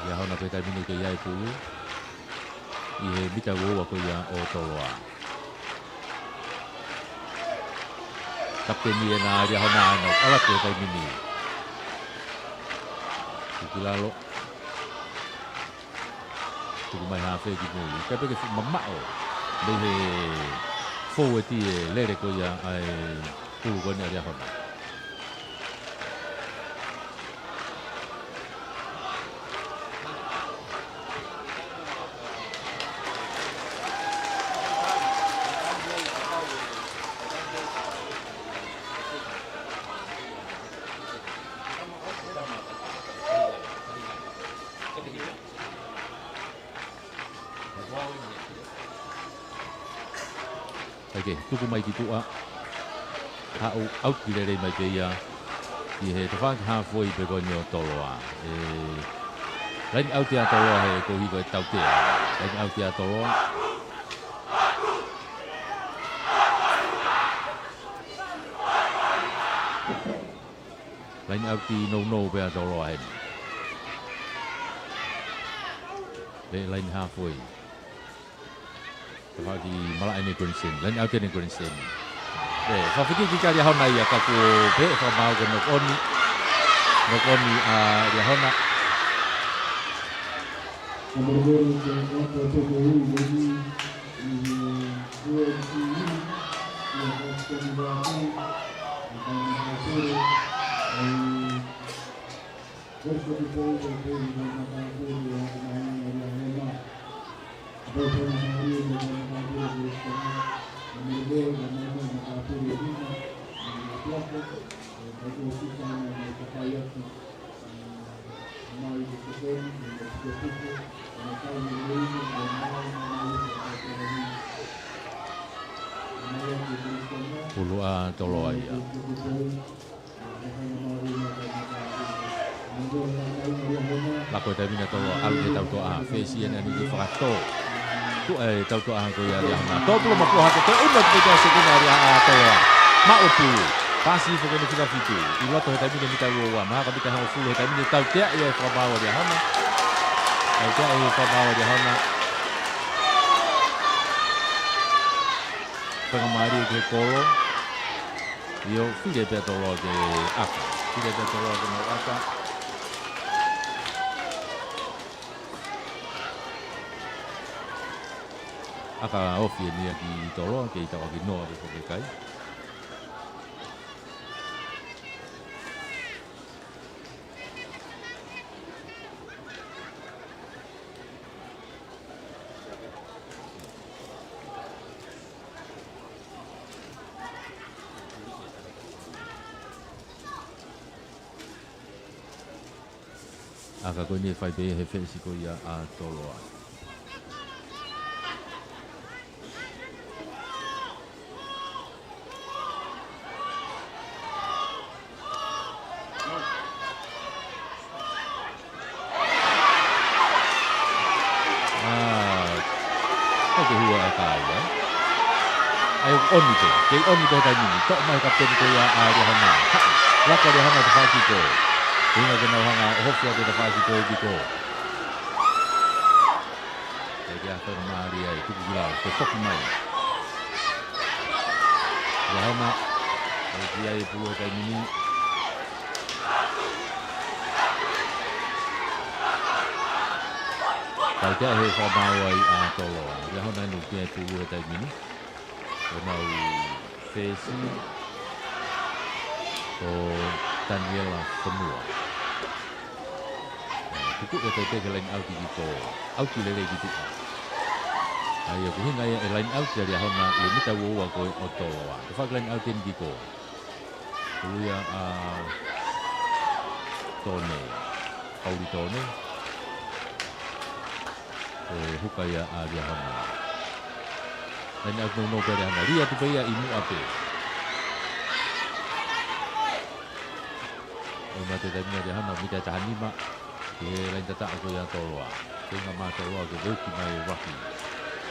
Liahona pē taimi ni kei ʻai pulu. ʻI he mita ua ua ko ia ʻo Toloa. Kapiteni ena ʻa Liahona ʻa ena, ʻalu atu he taimi ni. Tuku ki lalo. Tuku mai haafe ki mui. Kae peke fu-, mamaʻo. Mei he fōueti e lele ko ia ʻa e pulu ko eni ʻa Liahona. ʻAi ke tuku mai ki tuʻa. Haʻu, ʻauti lelei mai pē ia. ʻI he tafaʻaki haafe pē ko eni ʻo Toloa. ʻE, laine ʻauti ʻa Toloa he ko e hiko e tautea. Laine ʻauti ʻa Toloa. Laine ʻauti nounou pē ʻa Toloa heni. Pē laine haafe. Tafaʻaki malaʻe ʻeni Koniseni. Laine ʻauti ʻeni Koniseni. Pē, fakafiti ki Liahona ia ka kuo pē fakamaau ko e knock on. Knock on ʻa Liahona. Pulu ʻa Toloa ia. Lako e taimi ni ʻa Toloa, ʻalu ki he tautoʻa, fesi ʻeni ʻa e niki fakatō. Tuʻu e tautoʻa ko ia ʻa Liahona. Tō pulu mo pulu hake, toe ʻunu atu pē ʻa e sekena ʻa Liahona ʻa Toloa. Maʻu e pulu. Pasi foki ʻeni fika fitu. ʻI loto he taimi ni mita ua ua, mahalo ko e mita hongofulu he taimi ni tautea ia e fakamaau ʻa Liahona. Tautea e fakamaau ʻa Liahona. Faingamālie ki he kolo. ʻIo, fili pē ʻa Toloa ke ʻaka. Fili pē ʻa Toloa ke nau ʻaka. ʻAka ofi ʻeni ia ki Toloa, kei taʻofi noa pē foki e kai. ʻAka ko eni ʻe fai pē he fesi ko ia ʻa Toloa. ʻA, ko e hua ʻa e kai, ē? ʻAi ʻoni pē, kei ʻoni pē he taimi ni. Toʻo mai kapiteni ko ia ʻa Liahona. Haʻu, laka Liahona tafaʻaki ko. Ina ke nau hanga ʻo hofia ke tafaʻaki ko e kiko. Kei ke ʻaka mālie ai, tuku ki lalo, toe foki mai. Liahona, ʻe ki ai e pulu he taimi ni. Tautea he fakamaau ai ʻa Toloa. Liahona ʻeni ʻoku ki ai e pulu he taimi ni. Ko ʻenau fesi ko Taniela Fonua. Tuku e tau teke laine ʻauti ki tō. ʻAuti lelei ki tuʻa. ʻA ia ko e ʻuhinga ia e laine ʻauti ʻa Liahona ʻi he mita ua ua ko ē ʻo Toloa. Tafaʻaki laine ʻauti ʻeni ki tō. Ko ia ʻa Tone. Pauli Tone. Ko e huka ia ʻa Liahona. Laine ʻauti nounou pē ʻa Liahona. Lī atu pē ia ʻi muʻa pē. Mate taimi ni ʻa Liahona, mita ʻe taha nima ki he laine tataʻo ko ia ʻa Toloa. Feinga mai ʻa Toloa ke veuki mai e ruaki.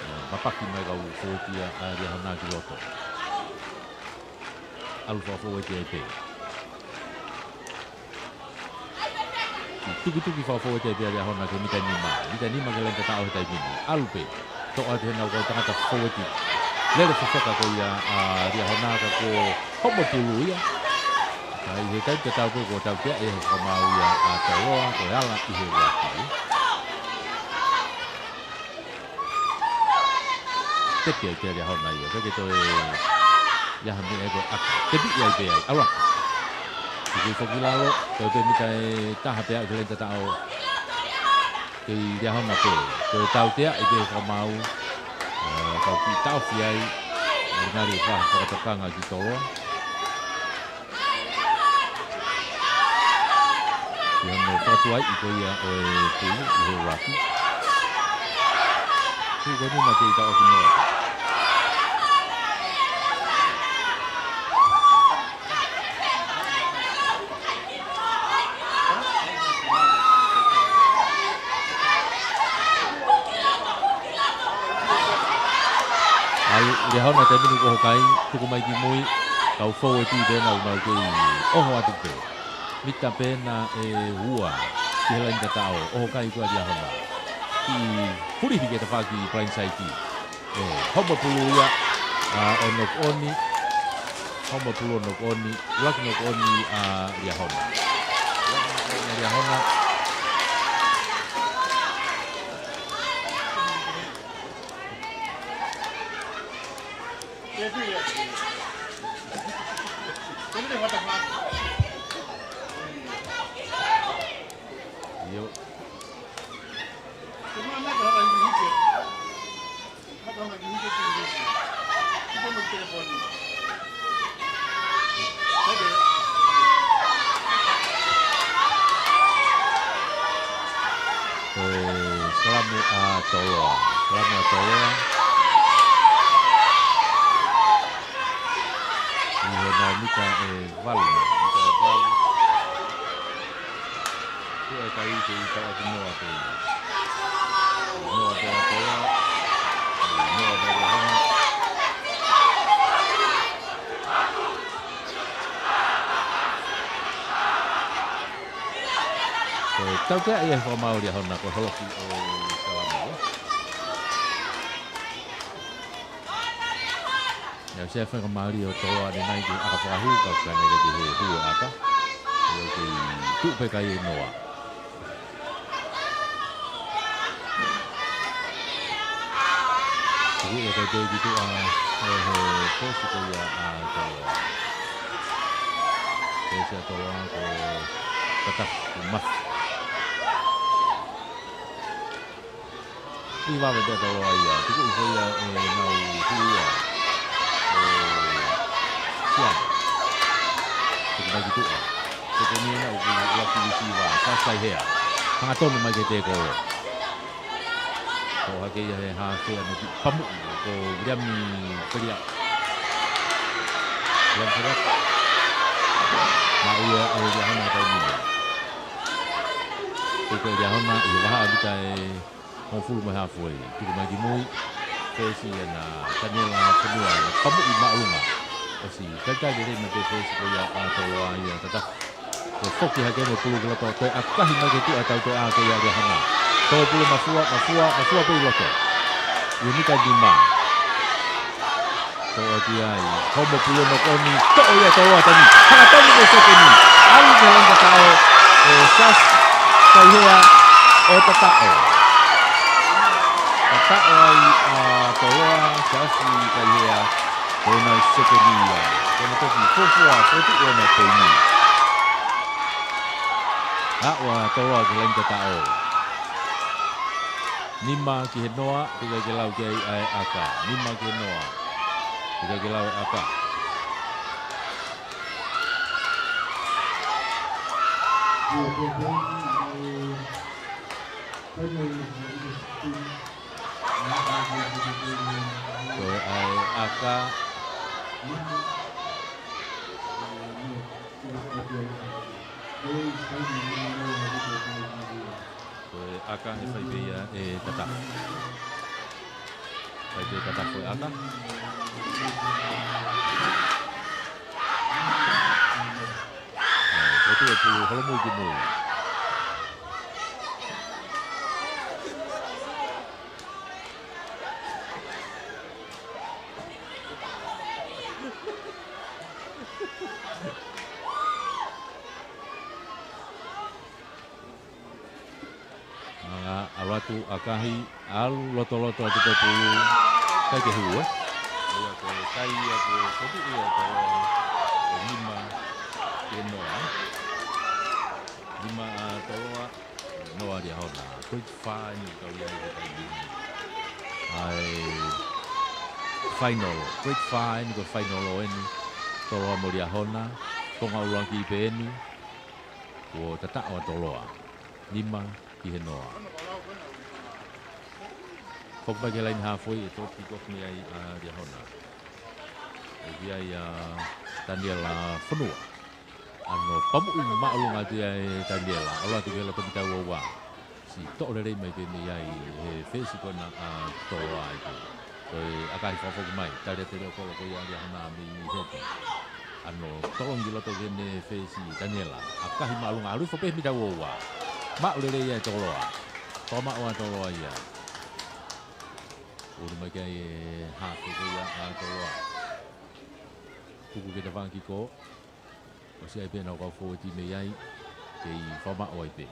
Ē, mapaki mai kau fōueti ʻa Liahona ki loto. ʻAlu fakafōueti ai pē. Tukituki fakafōueti ai pē ʻa Liahona ki he mita nima. Mita nima ki he laine tataʻo he taimi ni. ʻAlu pē. Toʻo atu ʻe heʻenau kau tangata fōueti. Lele fofoka ko ia ʻa Liahona ka kuo homo pulu ia. Ka ʻi he taimi tatau pē kuo tauteaʻi ʻe he fakamaau ia ʻa Toloa, ko e ala ʻi he ruaki. Tepi ai pē ʻa Liahona ia, ʻikai ke toe ʻi ai ha meʻa ia ko e ʻaka. Tepi ai pē ai, ʻalu atu. Tuku foki ki lalo, toe pē mita ʻe taha pē ʻa e laine tataʻo. Kei Liahona pē, toe tauteaʻi pē ʻe he fakamaau. Ē, kau kiʻi taʻofi ai, ngalingali ʻe fai ha fakatokanga ki Toloa. ʻI hono fakatuaiʻi ko ia ʻo e pulu ʻi he ruaki. Tuku ko eni mate ʻi taʻo ki noa. ʻAlu Liahona taimi ni kuo ʻoho kai, tuku mai ki mui, kau fōueti pē ʻenau nau kei ʻoho atu pē. Mita pē ena ʻe ua ki he laine tataʻo, ʻoho kai ko ia ʻa Liahona. Kiʻi fulihi ki he tafaʻaki blindside. Ē, homo pulu ia, ʻa, ʻo knock on, homo pulu ʻo knock on, ʻuluaki knock on ʻa Liahona. ʻUluaki knock on ʻa Liahona. ʻIo. Ko e salamo ʻa Toloa. Salamo ʻa Toloa. ʻI he nau mita ʻe valu, mita ʻe valu. Ko e kai te i taʻo ki noa pē. Noa pē ʻa Toloa. Noa pē ʻa Liahona. Ko e tautea ia ʻe he fakamaau ʻa Liahona, ko e holoki ʻo e salamo. ʻIo, ʻosi e faingamālie ʻo Toloa ʻanenai ke ʻaka fakahū, ka ʻoku ʻikai ke ʻi ai ha hū ʻo e ʻaka. ʻIo, kei tuʻu pē kai ʻe noa. Tuku ia kai pē ki tuʻa ʻe he peesi ko ia ʻa Toloa. Peesi ʻa Toloa ko Tatafu Mafi. Ui vave pē ʻa Toloa ia, tuku ʻi fē ia ʻenau hū ʻa e Siana. Tuku mai ki tuʻa. Sekeni ena ʻoku ʻuluaki receiver, Sasi Kaihea. Hangatonu mai ki he tēkolo. Toʻo hake ia ʻe he haafe ʻa e Pamuʻi, ko Viliami Felia. Viliami Felia. Maʻu ia ʻe Liahona he taimi ni. Tuku ʻe Liahona ʻi he vahaʻa mita ʻe hongofulu mo e haafe. Tuku mai ki mui. Peesi ʻa Taniela Fonua, Pamuʻi māʻolunga. ʻOsi, talitali lelei mai pē peesi ko ia ʻa Toloa ia Tatafu. Ko e foki hake mo e pulu ki loto, ko e ʻakahi mai ki tuʻa e tautea ko ia ʻa Liahona. Ko e pulu mafua, mafua, mafua pē ʻi loto. ʻI he mita nima. Toʻo atu ai, homo pulu ʻo knock on, toʻo ia ʻe Toloa taimi ni. Hangatonu mo e sekeni. ʻAlu ki he laine tataʻo ʻe Sasi Kaihea ʻo tataʻo. Tataʻo ai ʻa Toloa, Sasi Kaihea, ko ʻena sekeni ia. Ko ʻena toki fuofua, fotu ʻo ʻena taimi. Aʻu ʻa Toloa ki he laine tataʻo. Nima ki he noa, teʻeki ai ke lau ki ai ʻa e ʻaka. Nima ki he noa, teʻeki ai ke lau e ʻaka. Ko e ʻaka. Ko e ʻaka ʻe fai pē ia ʻe Tata. Fai pē ʻe Tata ko e ʻaka. Ko e tuʻu e pulu holomui ki mui. Manga ʻalu atu ʻakahi, ʻalu lotoloto atu pē pulu, ʻikai ke hū, ē? Ia ko e kai ia ko e potu ia ʻa Toloa, ʻe nima ki he noa. Nima ʻa Toloa, noa ʻa Liahona. Ko e fā eni kau ia he taimi ni. ʻA e final, grade five eni, ko e final eni. Toloa mo Liahona, konga ʻuluaki pē eni. Kuo tataʻo ʻa Toloa. Nima ki he noa. Foki mai ki he laine hāfoi ʻe toki koki mei ai ʻa Liahona. ʻOku ʻi ai ʻa Taniela Fonua. ʻAno pamuʻi māʻolunga atu ia ʻe Taniela. ʻAlu atu ki he loto mita ua ua. Siʻi toʻo lelei mai pē mei ai he fesi ko ena ʻa Toloa ʻi he. Ko e ʻakahi fakafoki mai. Tali atu e leʻo kolo ko ia ʻa Liahona mei heni. ʻAno tolongi loto ki heʻene fesi Taniela. ʻAkahi māʻolunga. ʻAlu hifo pē he mita ua ua. Maʻu lelei ia ʻe Toloa. Fakamaʻu ʻa Toloa ia. ʻOlu mai ki ai e hafe ko ia ʻa Toloa. Tuku ki he tafaʻaki ko. ʻOsi ʻai pē ʻenau kau fōueti mei ai, kei fakamaʻu ai pē.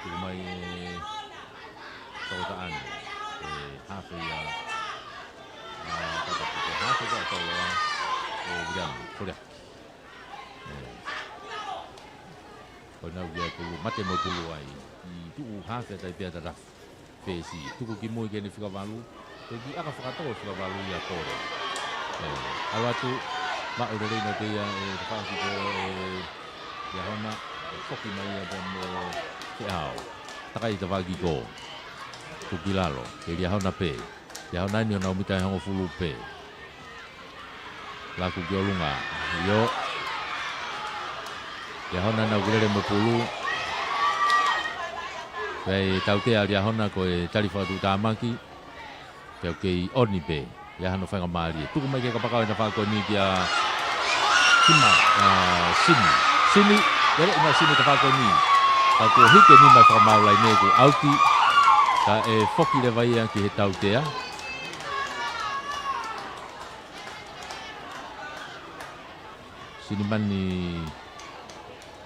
Tuku mai e Tolotaʻane, e hafe ia, ʻa, Tata, ko e hafe ko ia ʻa Toloa, ʻe Viliami Foliaki. ʻE, ko ʻenau ia pulu, mate mo pulu ai, ʻi tuʻu hafe tai pea Tata. Fesi, tuku ki mui ki heʻene fika valu. Ko e kiʻi ʻaka fakatō fika valu ia polo. ʻE, ʻalu atu, maʻu lelei ʻa Toloa, ʻe tafaʻaki ko ē ʻa Liahona, ʻe foki mai ia pea mo Feʻao. Takai tafaʻaki ko. Tuku ki lalo, ʻe Liahona pē. Liahona eni ʻo nau mita ʻe hongofulu pē. Laku ki ʻolunga. ʻIo. Liahona ʻoku lele mo e pulu. Pea ʻe tautea ʻa Liahona ko e tali fakatuʻutāmaki. Pea ʻoku kei ʻoni pē. Liahona faingamālie. Tuku mai ki he kapakau e tafaʻaki ko eni kia Sima, ʻa, Sini. Sini, lele ʻi mai Sini tafaʻaki ko eni. Ka kuo hiki e nima ʻe fakamaau laine kuo ʻauti. Ka ʻe foki leva ia ki he tautea. Sinimani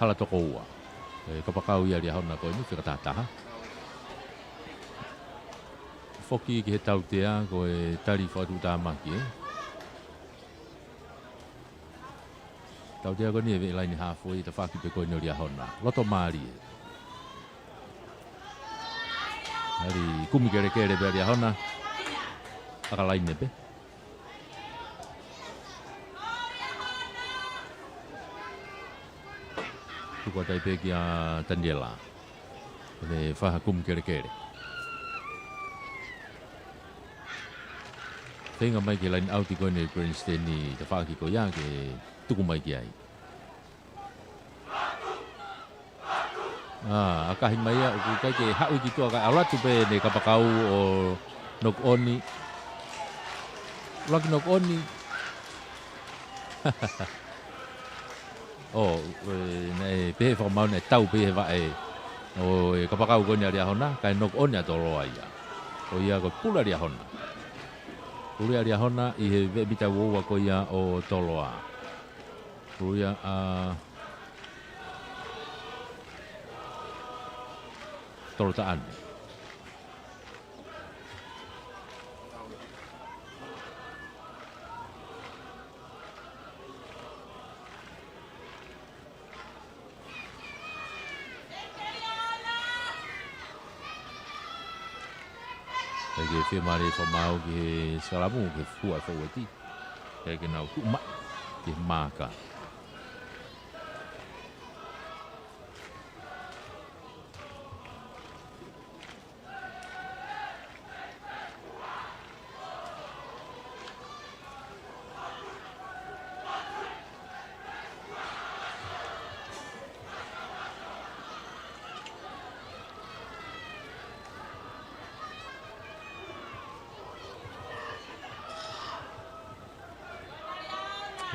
Halatokoua. E kapakau ia ʻa Liahona ko eni, fika taha taha. Foki ki he tautea, ko e tali fakatuʻutāmaki, ē. Tautea ko eni ʻe veʻe laine hāfoi, tafaʻaki pē ko eni ʻo Liahona. Loto mālie. ʻAli kumi kelekele pē ʻa Liahona. ʻAka laine pē. Tuku atu ai pē kia Taniela. ʻEne fai ha kumi kelekele. Feinga mai ki he laine ʻauti ko eni ʻa Grandstand ʻi tafaʻaki ko ia ke tuku mai ki ai. ʻA, ʻakahi mai ia, ʻoku ʻikai ke haʻu ki tuʻa ka ʻalu atu pē ʻene kapakau ʻo knock on. ʻUluaki knock on. ʻO, ʻe, naʻe pehē fakamaau naʻe tau pē he vaʻe ʻo e kapakau ko eni ʻa Liahona, kae knock on ʻa Toloa ia. Ko ia ko e pulu ʻa Liahona. Pulu ʻa Liahona ʻi he veʻe mita ua ua ko ia ʻo Toloa. Pulu ia ʻa Tolotaʻane. ʻIkai ke fiemālie fakamaau ki he sikalamu, ki he fua e fōueti. ʻIkai ke nau tuʻu mai ki he maaka.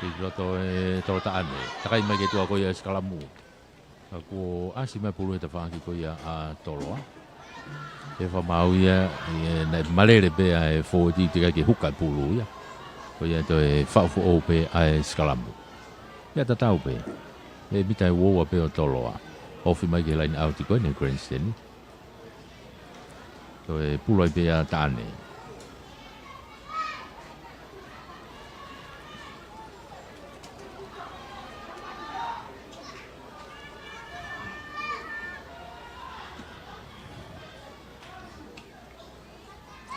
ʻI loto e Tolotaʻane. Takai mai ki tuʻa ko ia e sikalamu. Ka kuo ʻasi mai pulu he tafaʻaki ko ia ʻa Toloa. He fakamaau ia, ʻe, naʻe malele pē ʻa e fōueti teʻeki ke huka e pulu ia. Ko ia toe faʻu foʻou pē ʻa e sikalamu. Ia tatau pē. ʻE mita ʻe ua ua pē ʻo Toloa. Ofi mai ki he laine ʻauti ko eni he grandstand. Toe pulu ai pē ʻa Taʻane.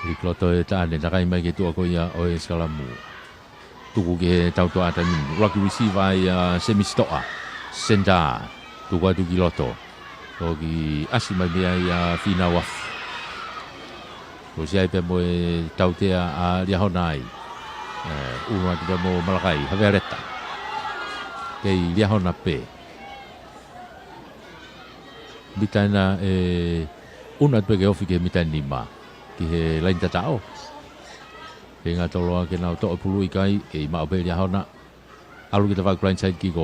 ʻI loto e Taʻane, takai mai ki tuʻa ko ia ʻo e sikalamu. Tuku ki he tautua ʻa Taimini. ʻUluaki receive ai ʻa Semi Sitoʻa. Senitā. Tuku atu ki loto. Toki ʻasi mai mei ai ʻa Fīnau Afi. Ko siʻi ai pē mo e tautea ʻa Liahona ai. ʻE, ʻunu atu pē mo Malakai, Havea Leta. Kei Liahona pē. Mita ena ʻe ʻunu atu pē ke ofi ki he mita nima. Ki he laine tataʻo. Feinga Toloa ke nau toʻo e pulu ʻikai, kei maʻu pē Liahona. ʻAlu ki tafaʻaki blindside kick.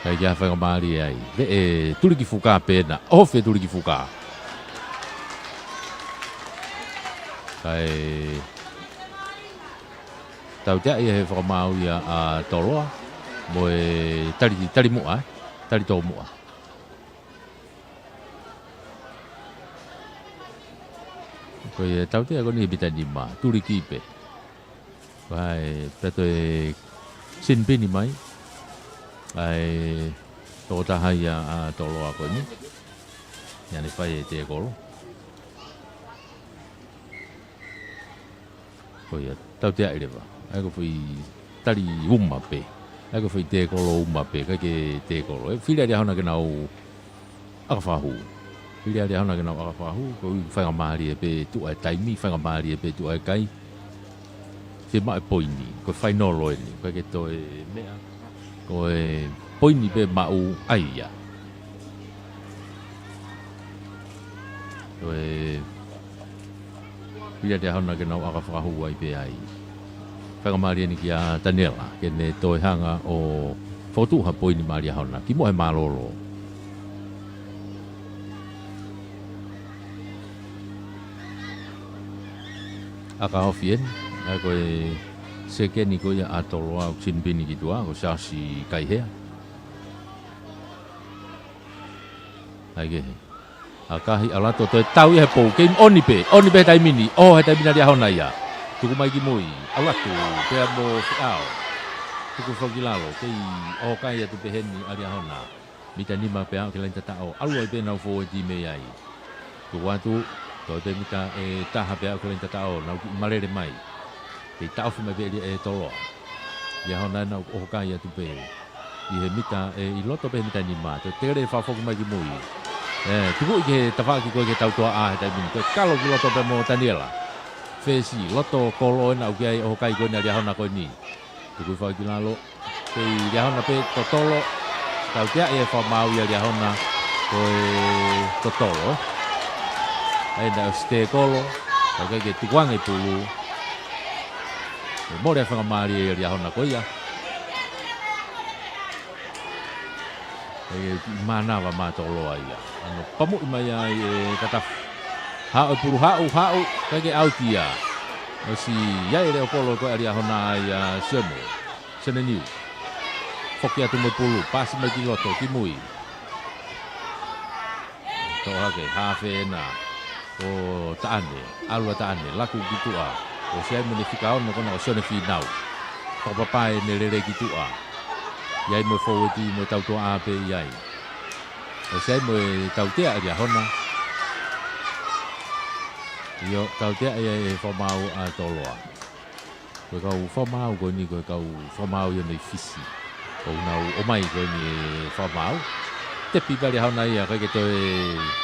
Kae ʻikai ke ʻi ai ha faingamālie ai. Veʻe Tulikifuka pē ena. Ofi Tulikifuka. Kae tautea ia he fakamaau ia ʻa Toloa. Mo e tali, tali muʻa, eh? Tali tōmuʻa. Ko e tautea ko eni mita nima, tuliki pē. Ko hai, pea toe sinipini mai. ʻAi, tokotaha ia ʻa Toloa ko eni. Ia ne fai e tēkolo. Ko ia, tauteaʻi leva. ʻAi ko e foʻi tali uma pē. ʻAi ko e foʻi tēkolo uma pē, ʻikai ke tēkolo. ʻE fili ʻa Liahona ke nau ʻakafakahū. Fili ʻa Liahona ke nau ʻakafakahū, ko e faingamālie pē tuʻa e taimi, faingamālie pē tuʻa e kai. Ke maʻu e poini, ko e fainolo eni, ʻikai ke toe meʻa. Ko e poini pē maʻu ai ia. Ko e Fili ʻa Liahona ke nau ʻakafakahū ai pē ai. Faingamālie eni kia Taniela, ke ne toe hanga ʻo fokotuʻu ha poini maʻa Liahona, kimuʻa he mālōlō. ʻAkaofi eni, ʻa ko e sekeni ko ia ʻa Toloa ʻoku sinipini ki tuʻa, ko Siaosi Kaihea. ʻAi kehe. ʻAkahi ʻalu atu ʻo toe tau ia he pou. Kei ʻoni pē, ʻoni pē he taimi ni. ʻO he taimi ni ʻa Liahona ia. Tuku mai ki mui. ʻAlu atu, pea mo Feʻao. Tuku foki ki lalo. Kei ʻoho kai atu pē heni ʻa Liahona. Mita nima pea aʻu ki he laini tataʻo. ʻAlu ai pē ʻenau fōueti mei ai. Tuku atu, toe pē mita ʻe taha pea aʻu ki he laini tataʻo. Nau kiʻi malele mai. Kei taʻofi mai pē ʻe Toloa. Liahona ena ʻoku ʻoho kai atu pē. ʻI he mita ʻe ʻi loto pē he mita nima. Toe tele fakafoki mai ki mui. ʻE, tukuʻi ki he tafaʻaki ko ē ki he tautua ʻa he taimi ni. Toe kalo ki loto pē mo Taniela. Fesi, loto kolo ena ʻoku ʻi ai e ʻoho kai ko eni ʻa Liahona ko eni. Tuku foki ki lalo. Kei Liahona pē totolo. Tauteaʻi e fakamaau ia Liahona. Ko e totolo, ē. ʻAi naʻe ʻosi tēkolo. Ka ʻikai ke tukuange pulu. ʻE mole e faingamālie ia Liahona ko ia. ʻE kiʻi mānava maʻa Toloa ia. ʻAno pamuʻi mai ai e tatafu. Haʻu e pulu haʻu, haʻu, ʻikai ke ʻauti ia. ʻOsi ʻi ai e leʻokolo ko ē ʻa Liahona ia Sione. Sione Niu. Foki atu mo e pulu, pasi mai ki loto, ki mui. Toʻo hake, hafe ena. ʻO Taʻane, ʻalu ʻa Taʻane, laku ki tuʻa. ʻOsi ʻi ai mo ʻene fika ono ko ena ʻo Sione Fīnau. Fakapapae ʻene lele ki tuʻa. ʻI ai mo e fōueti mo e tautua ʻa pē ʻi ai. ʻOsi ʻi ai mo e tautea ʻa Liahona. ʻIo, tautea ʻi ai e fakamaau ʻa Toloa. Ko e kau fakamaau ko eni, ko e kau fakamaau ia mei Fisi. ʻOku nau ʻomai ko eni e fakamaau. Tepi pē ʻa Liahona ia, ʻikai ke toe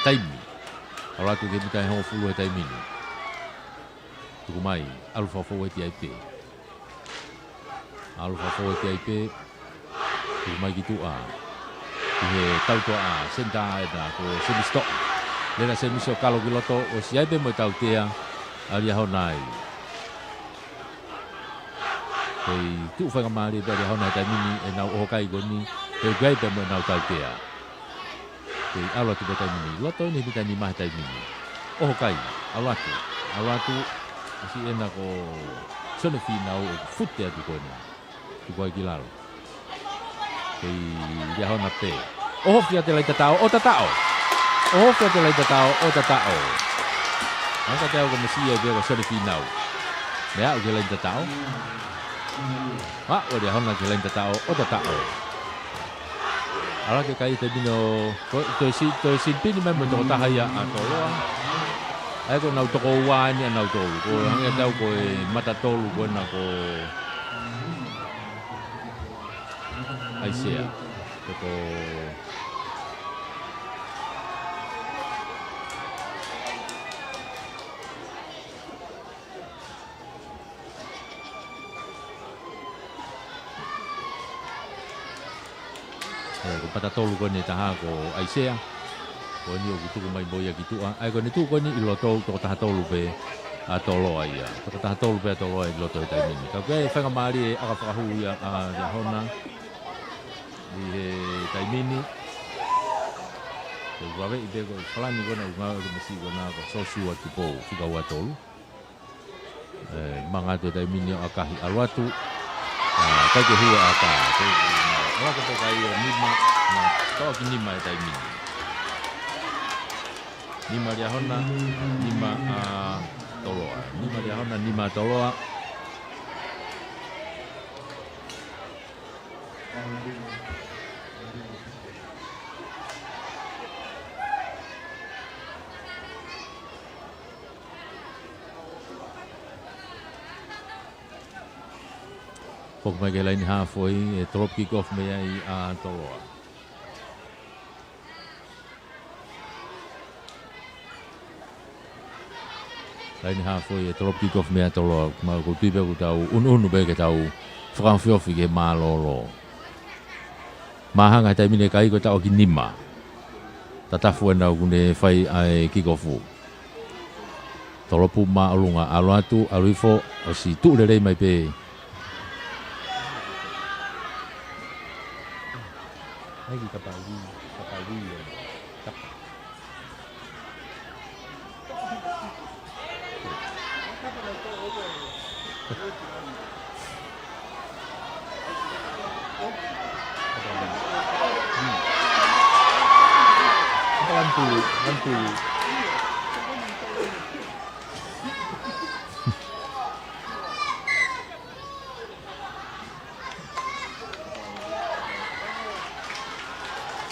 taimi. ʻAlu atu ki he mita ʻe hongofulu he taimi ni. Tuku mai, ʻalu fakafōueti ai pē. ʻAlu fakafōueti ai pē. Tuku mai ki tuʻa. Ki he tautua ʻa, senitā ena ko Semisi Toʻa. Lele ʻa Semisi ʻo kalo ki loto, ʻosi ʻi ai pē mo e tautea ʻa Liahona ai. Kei tuʻu faingamālie pē ʻa Liahona he taimi ni ʻenau ʻoho kai ko eni, kei ʻukai pē mo ʻenau taukea. Kei ʻalu atu pē taimi ni, loto eni he mita nima he taimi ni. ʻOho kai, ʻalu atu, ʻalu atu, ʻosi ena ko Sione Fīnau ʻoku fute atu ko ena. Tuku ai ki lalo. Kei Liahona pē. ʻOhofi atu e laine tataʻo, ʻo tataʻo. ʻOhofi atu e laine tataʻo, ʻo tataʻo. Hangē ko e tau ko Mesiʻi ai pē ko Sione Fīnau. Meʻa aʻu ki he laine tataʻo. Aʻu ʻa Liahona ki he laine tataʻo, ʻo tataʻo. ʻAlu hake e kai he taimi ni ʻo, ko, toe si-, toe sipini mai mo e tokotaha ia ʻa Toloa. ʻA ia ko ʻenau toko ua eni ʻanautolu. Ko e hangē tau ko e mata tolu ko ena ko ʻAisea. Ko, ko ʻE, ko e mata tolu ko eni ʻe taha ko ʻAisea. Ko eni ʻoku tuku mai mo ia ki tuʻa. ʻA ia ko eni tuku ko eni ʻi loto, toko taha tolu pē ʻa Toloa ia. Toko taha tolu pē ʻa Toloa ʻi loto he taimi ni. Ka ko e faingamālie e ʻaka fakahū ia ʻa Liahona ʻi he taimi ni. Ko e vaveʻi pē ko e Falani ko ena ʻoku ngāue ʻaki e Mesiʻi ko ena ko Sosua Tupou, fika ua tolu. ʻE, manga atu e taimi ni ʻo ʻakahi ʻalu atu. ʻA, kai ke hua ʻaka. Ko e, ʻalu atu pē kai ʻo nima, na, tau ki nima he taimi ni. Nima Liahona, nima ʻa Toloa. Nima Liahona, nima ʻa Toloa. Foki mai ki he laine hāfoi, ʻe drop kick off mei ai ʻa Toloa. Laine hāfoi ʻe drop kick off mei ai ʻa Toloa, ma ko tui pē ʻoku tau ʻunuʻunu pē ke tau fakaofiofi ke mālōlō. Māhanga he taimi ni e kai ko e taʻu ʻaki nima. Tatafu ena ʻoku ne fai ʻa e kick off. Tolopu māʻolunga ʻalu atu, ʻalu hifo, ʻosi tuʻu lelei mai pē. Ai ki kapau, kapau, kapau.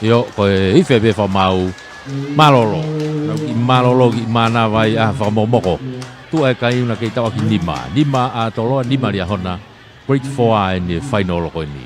ʻIo, ko e ife pē fakamaau. Mālōlō. Nau kiʻi mālōlō, kiʻi mānava ai ʻa e fakamokomoko. Tuʻu e kai ʻo na kei taʻu ʻaki nima. Nima ʻa Toloa, nima Liahona. Grade four ʻeni e fainolo ko eni.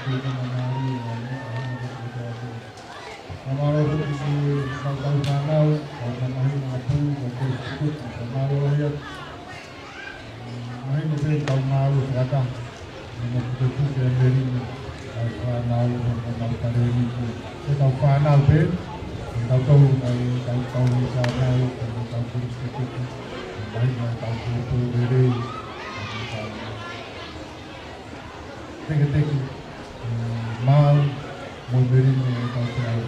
tuʻunga mālie ʻa e, ʻa e, ʻa e, ʻa e, ʻa e, ʻa e, mālō foki ki he kau fānau, kau mamahi, kau pulu, kau kolisi tutuki, fakamālō lahi atu. Mahino pē kau ngāue fakataha, mo e pukepuke ʻa e melino ʻa e fānau, mo e kau fānau pē, kau tau, kau, kau, kau fānau, kau, kau kolisi tutuki, mahino kau pulu lelei, kau teketeke, ē, maau, mo e melino ʻo e kau peau.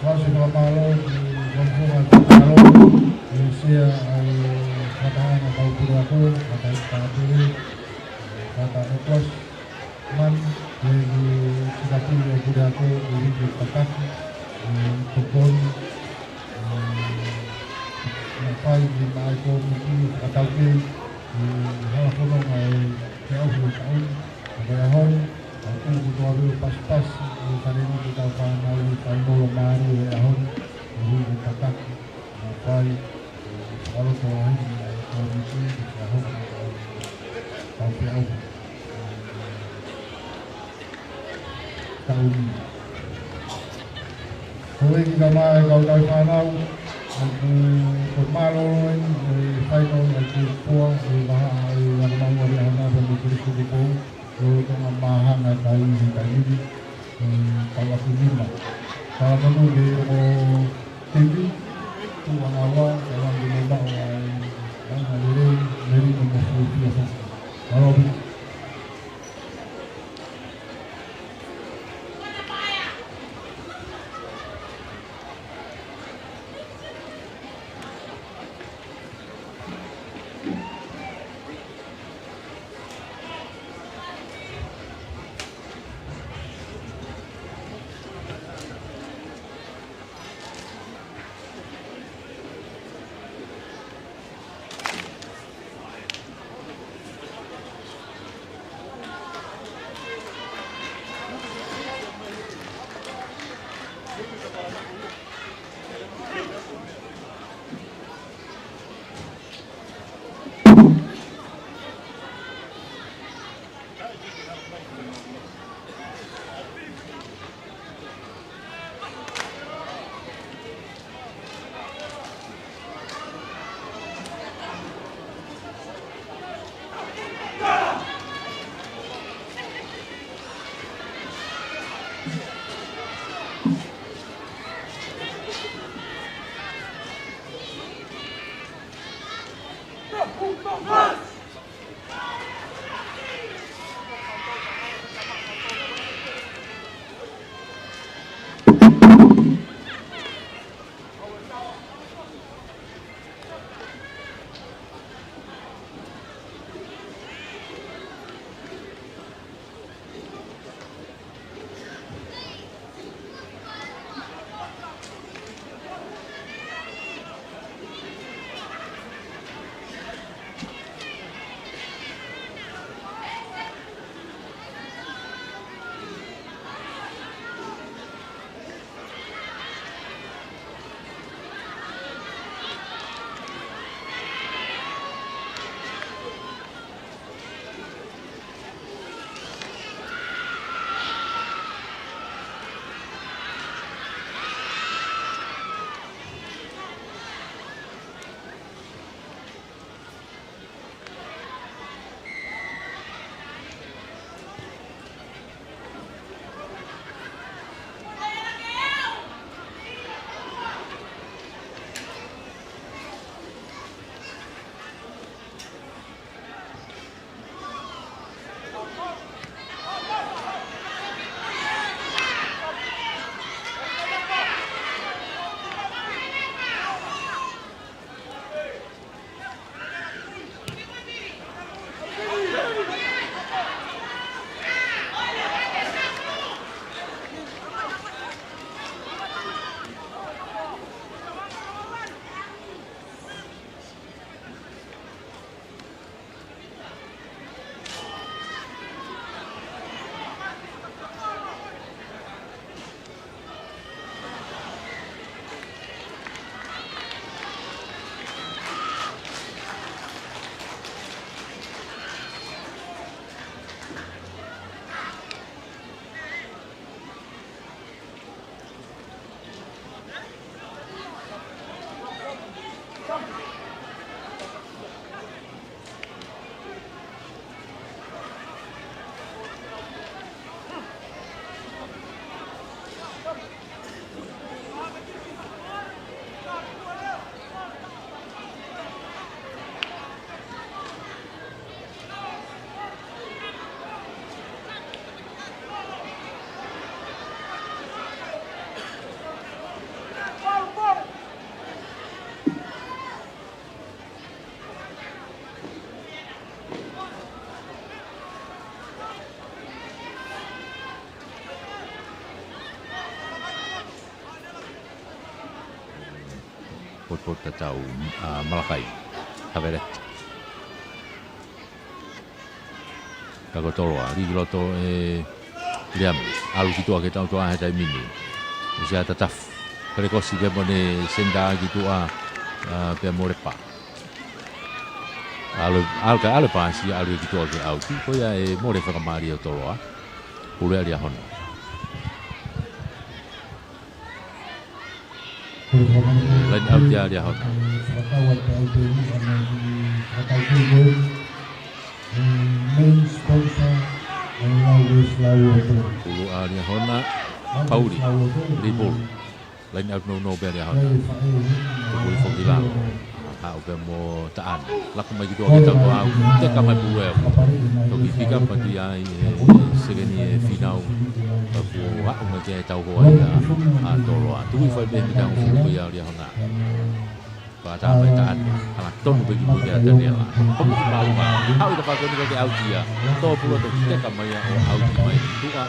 Kau ʻosi fakamālō, ē, kau fonga fakamālō, ē, sea ʻa e fakataha ʻa e kau puleako, fakataha ʻi Tāpele, ē, fakataha ʻi Kuasi, mani, ē, ē, Singapore, ē, puleako, ē, ē, ē, fakataha, ē, tokoni, ē, naʻe fai ʻe he kōmiti fakataukei, ē, hala fononga ʻo e peau he taʻu ni, ʻo e ʻaho ni, ʻa e kū kotoa pē ʻo pasipasi, ʻo e fale ni ke tau fānau ʻi he fainolo mālie ʻo e ʻaho ni, ʻo e hui ʻo e tataki, naʻe fai, ē, fakaloto lahi ʻa e kōmiti, ke fakahoko ʻa e kau peau. Taʻu ni. Ko e kiʻi kama e kau tauhi fānau, ʻoku, ko e mālōlō eni, ʻe fai kau ʻa e kau pua, ʻe vaha, ʻe vaha maua ʻi he ʻaho ni pea mo e Kolisi Tupou, ʻo Tonga Māhanga taimi ni, taimi ni, ʻe tau aku nima. Tala manu ke o Timi, tu anga wa, tala manu ke mema o ai, anga lele, meri no mo fufi o fufi. Mālō. Potatau, ʻa Malakai Haveleta. Ka ko Toloa, lī ki loto ʻe Liami, ʻalu ki tuʻa ke tau toa he taimi ni. ʻOsi ʻa Tatafu, pelekosi pea mo ʻene senitā ki tuʻa, ʻa, pea mo Lepa. ʻAlu, ʻalu ka ʻalu pasi, ʻalu ki tuʻa ke ʻauti, ko ia ʻe mole fakamālie ʻo Toloa. Pulu ʻa Liahona. Laini ʻauti ʻa Liahona. Pulu ʻa Liahona, Pauli, lī pulu. Laini ʻauti nounou pē ʻa Liahona. Pulu foki lalo. Haʻu pē mo Taʻane. Laku mai ki tuʻa ke tau toa, teka mai pulu ē. Toki pick up atu ia ʻi he sekeni ʻe Finau. Ka kuo haʻu mai ke tau hoa ia ʻa Toloa. Tuʻu hifo ai pē mita hongofulu ko ia ʻa Liahona. Pea tā mai Taʻane. Hangatonu pē ki mui ʻa Taniela. Hopo ki māʻunga. Haʻu ʻi tafaʻaki ko eni ka ke ʻauti ia. Tō pulu toki teka mai ia ʻo ʻauti mai ki tuʻa.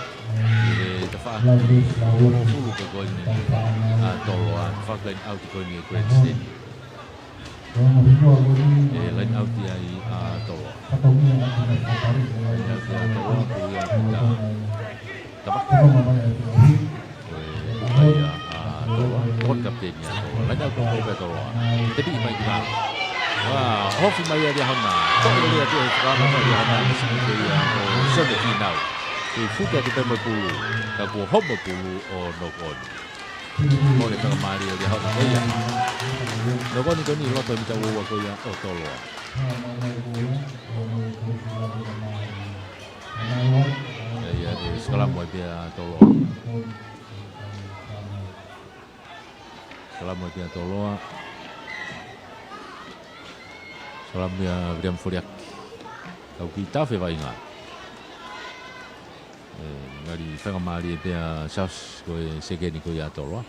ʻI he tafaʻaki hongofulu ko eni ʻa Toloa. Tafaʻaki laini ʻauti ko eni ʻe Grandstand. ʻE laini ʻauti ai ʻa Toloa. Laini ʻauti ʻa Toloa, ko ia kita. Tapa. Ko e ia ʻa Toloa, ko e kapiteni ʻa Toloa. Laini ʻauti ko e Toloa. Tepi mai ki lalo. Ua, hofi mai ʻa Liahona. Ko e lea atu ʻe Fakaama ko Liahona, ʻe siki ko ia ʻo Sione Finau. Ke futa atu pē mo e pulu. Ka kuo homo pulu ʻo knock on. Mole fakamālie ʻa Liahona ko ia. Knock on ko eni loto mita ua ua ko ia ʻo Toloa. ʻE ia, ʻe sikalamu ai pē ʻa Toloa. Sikalamu ai pē ʻa Toloa. Sikalamu ia Viliami Foliaki. Kau ki tafe vaʻinga. ʻE, ngali fakamālie pē ʻa Charles ko e sekeni ko ia ʻa Toloa.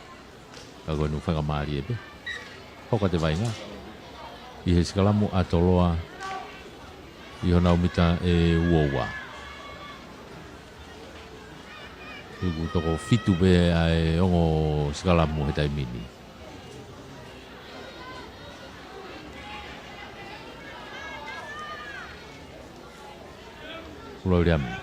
Ka ko ʻene fakamālie pē. Hoko atu e vaʻinga. ʻI he sikalamu ʻa Toloa. ʻI honau mita ʻe ua ua. ʻOku toko fitu pē ʻa e ongo sikalamu he taimi ni. Pulu ʻa Viliami.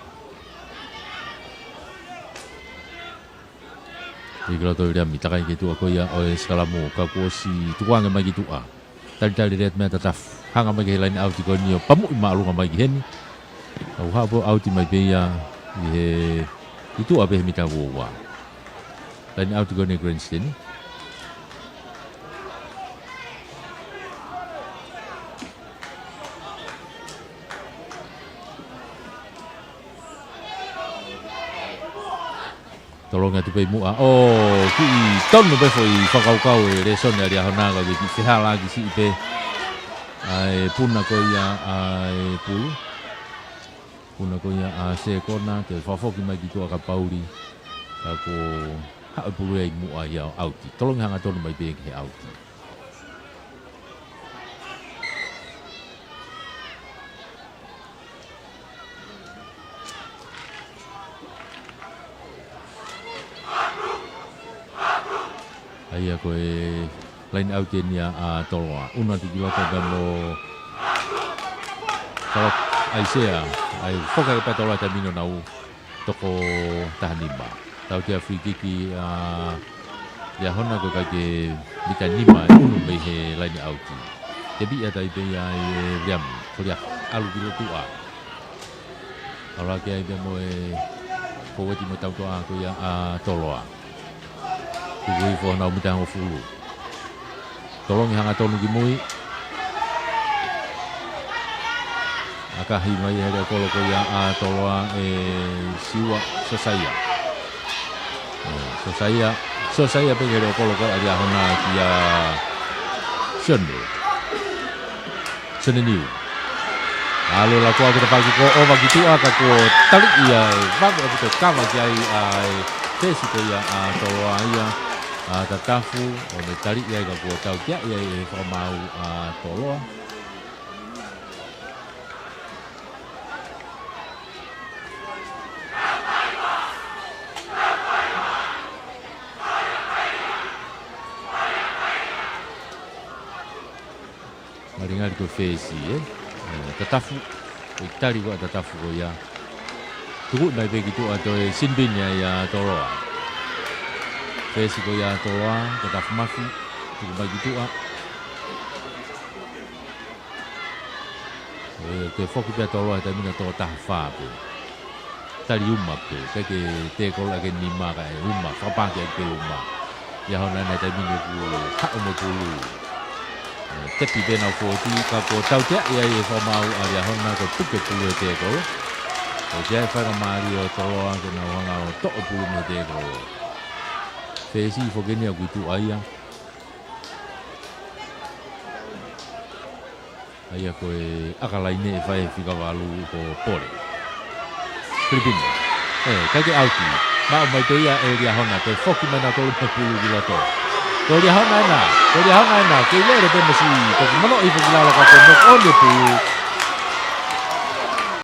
Lī ki loto ʻa Viliami, takai ki tuʻa ko ia ʻo e sikalamu, ka kuo ʻosi tukuange mai ki tuʻa. Talitali lelei atu meia Tatafu. Hanga mai ki he laini ʻauti ko eni ʻo pamuʻi māʻolunga mai ki heni. Ka ʻoku haʻu pē ʻo ʻauti mai pē ia ʻi he, ʻi tuʻa pē he mita ua ua. Laini ʻauti ko eni Grandstand. Tolongi atu pē ʻi muʻa. ʻO, kiʻi tonu pē foʻi fakakaukau ʻe Lēsoni ʻa Liahona ka ke kiʻi fehālaaki siʻi pē. ʻA e puna ko ia ʻa e pulu. Puna ko ia ʻa Sekona, ke fakafoki mai ki tuʻa kia Pauli. Ka ko haʻu e pulu ia ʻi muʻa ia ʻo ʻauti. Tolongi hangatonu mai pē ki he ʻauti. ʻA ia ko e laini ʻauti eni ia ʻa Toloa. ʻUnu atu ki loto pea mo Salok ʻAisea. ʻA ia foki hake pē ʻa Toloa he taimi ni ʻo nau toko taha nima. Tautea free kick ʻa Liahona ko e ʻikai ke mita nima ʻe ʻunu mei he laini ʻauti. Tepi atu ai pē ia ʻe Viliami Foliaki, ʻalu ki loto tuʻa. ʻAlu hake ai pea mo e fōueti mo e tautea ko ia ʻa Toloa. Tuku hifo honau mita hongofulu. Tolongi hangatonu ki mui. ʻAkahi mai he leʻo kolo ko ia ʻa Toloa ʻe Siua Sosaia. ʻE, Sosaia, Sosaia pē he leʻo kolo ko ia ʻa Liahona kia Sione. Sione Niu. ʻAlu ʻo lakoa ki he tafaʻaki ko ē ʻo ʻova ki tuʻa ka kuo taliʻi ia ʻe vave ʻaupito kava ki ai ʻa e fesi ko ia ʻa Toloa ia ʻa Tatafu ʻo ne taliʻi ai ka kuo tauteaʻi ai ʻe he fakamaau ʻa Toloa. Fesi, ē? Ē, Tatafu, ko e tali ko ē ʻa Tatafu ko ia. Tuku mai pē ki tuʻa, toe sinipini ai ʻa Toloa. Fesi ko ia ʻa Toloa, Tatafu Mafi, tuku mai ki tuʻa. Ē, toe foki pē ʻa Toloa he taimi ni ʻo tō taha fā pē. Tali uma pē, ʻikai ke tekolo ʻaki e nima kae uma, fakapāki ʻaki pē uma. Liahona ena he taimi ni ʻoku haʻu mo e pulu. Ē, tepi pē ʻenau fōti, ka kuo tauteaʻi ai ʻe he fakamaau ʻa Liahona ko e puke pulu he tekolo. Ko e ʻai faingamālie ʻo Toloa ke nau hanga ʻo toʻo pulu mei he tekolo. Fesi foki eni ʻoku ʻi tuʻa ia. ʻA ia ko e ʻakalaine ʻe fai he fika valu ko Pole. Filipino. Ē, ʻikai ke ʻauti. Maʻu mai pē ia ʻe Liahona, toe foki mai nautolu mo e pulu ki loto. Ko Liahona ena, ko Liahona ena, kei lele pē mo siʻi, ko e manoʻi foki lalo ka ko e knock on e pulu.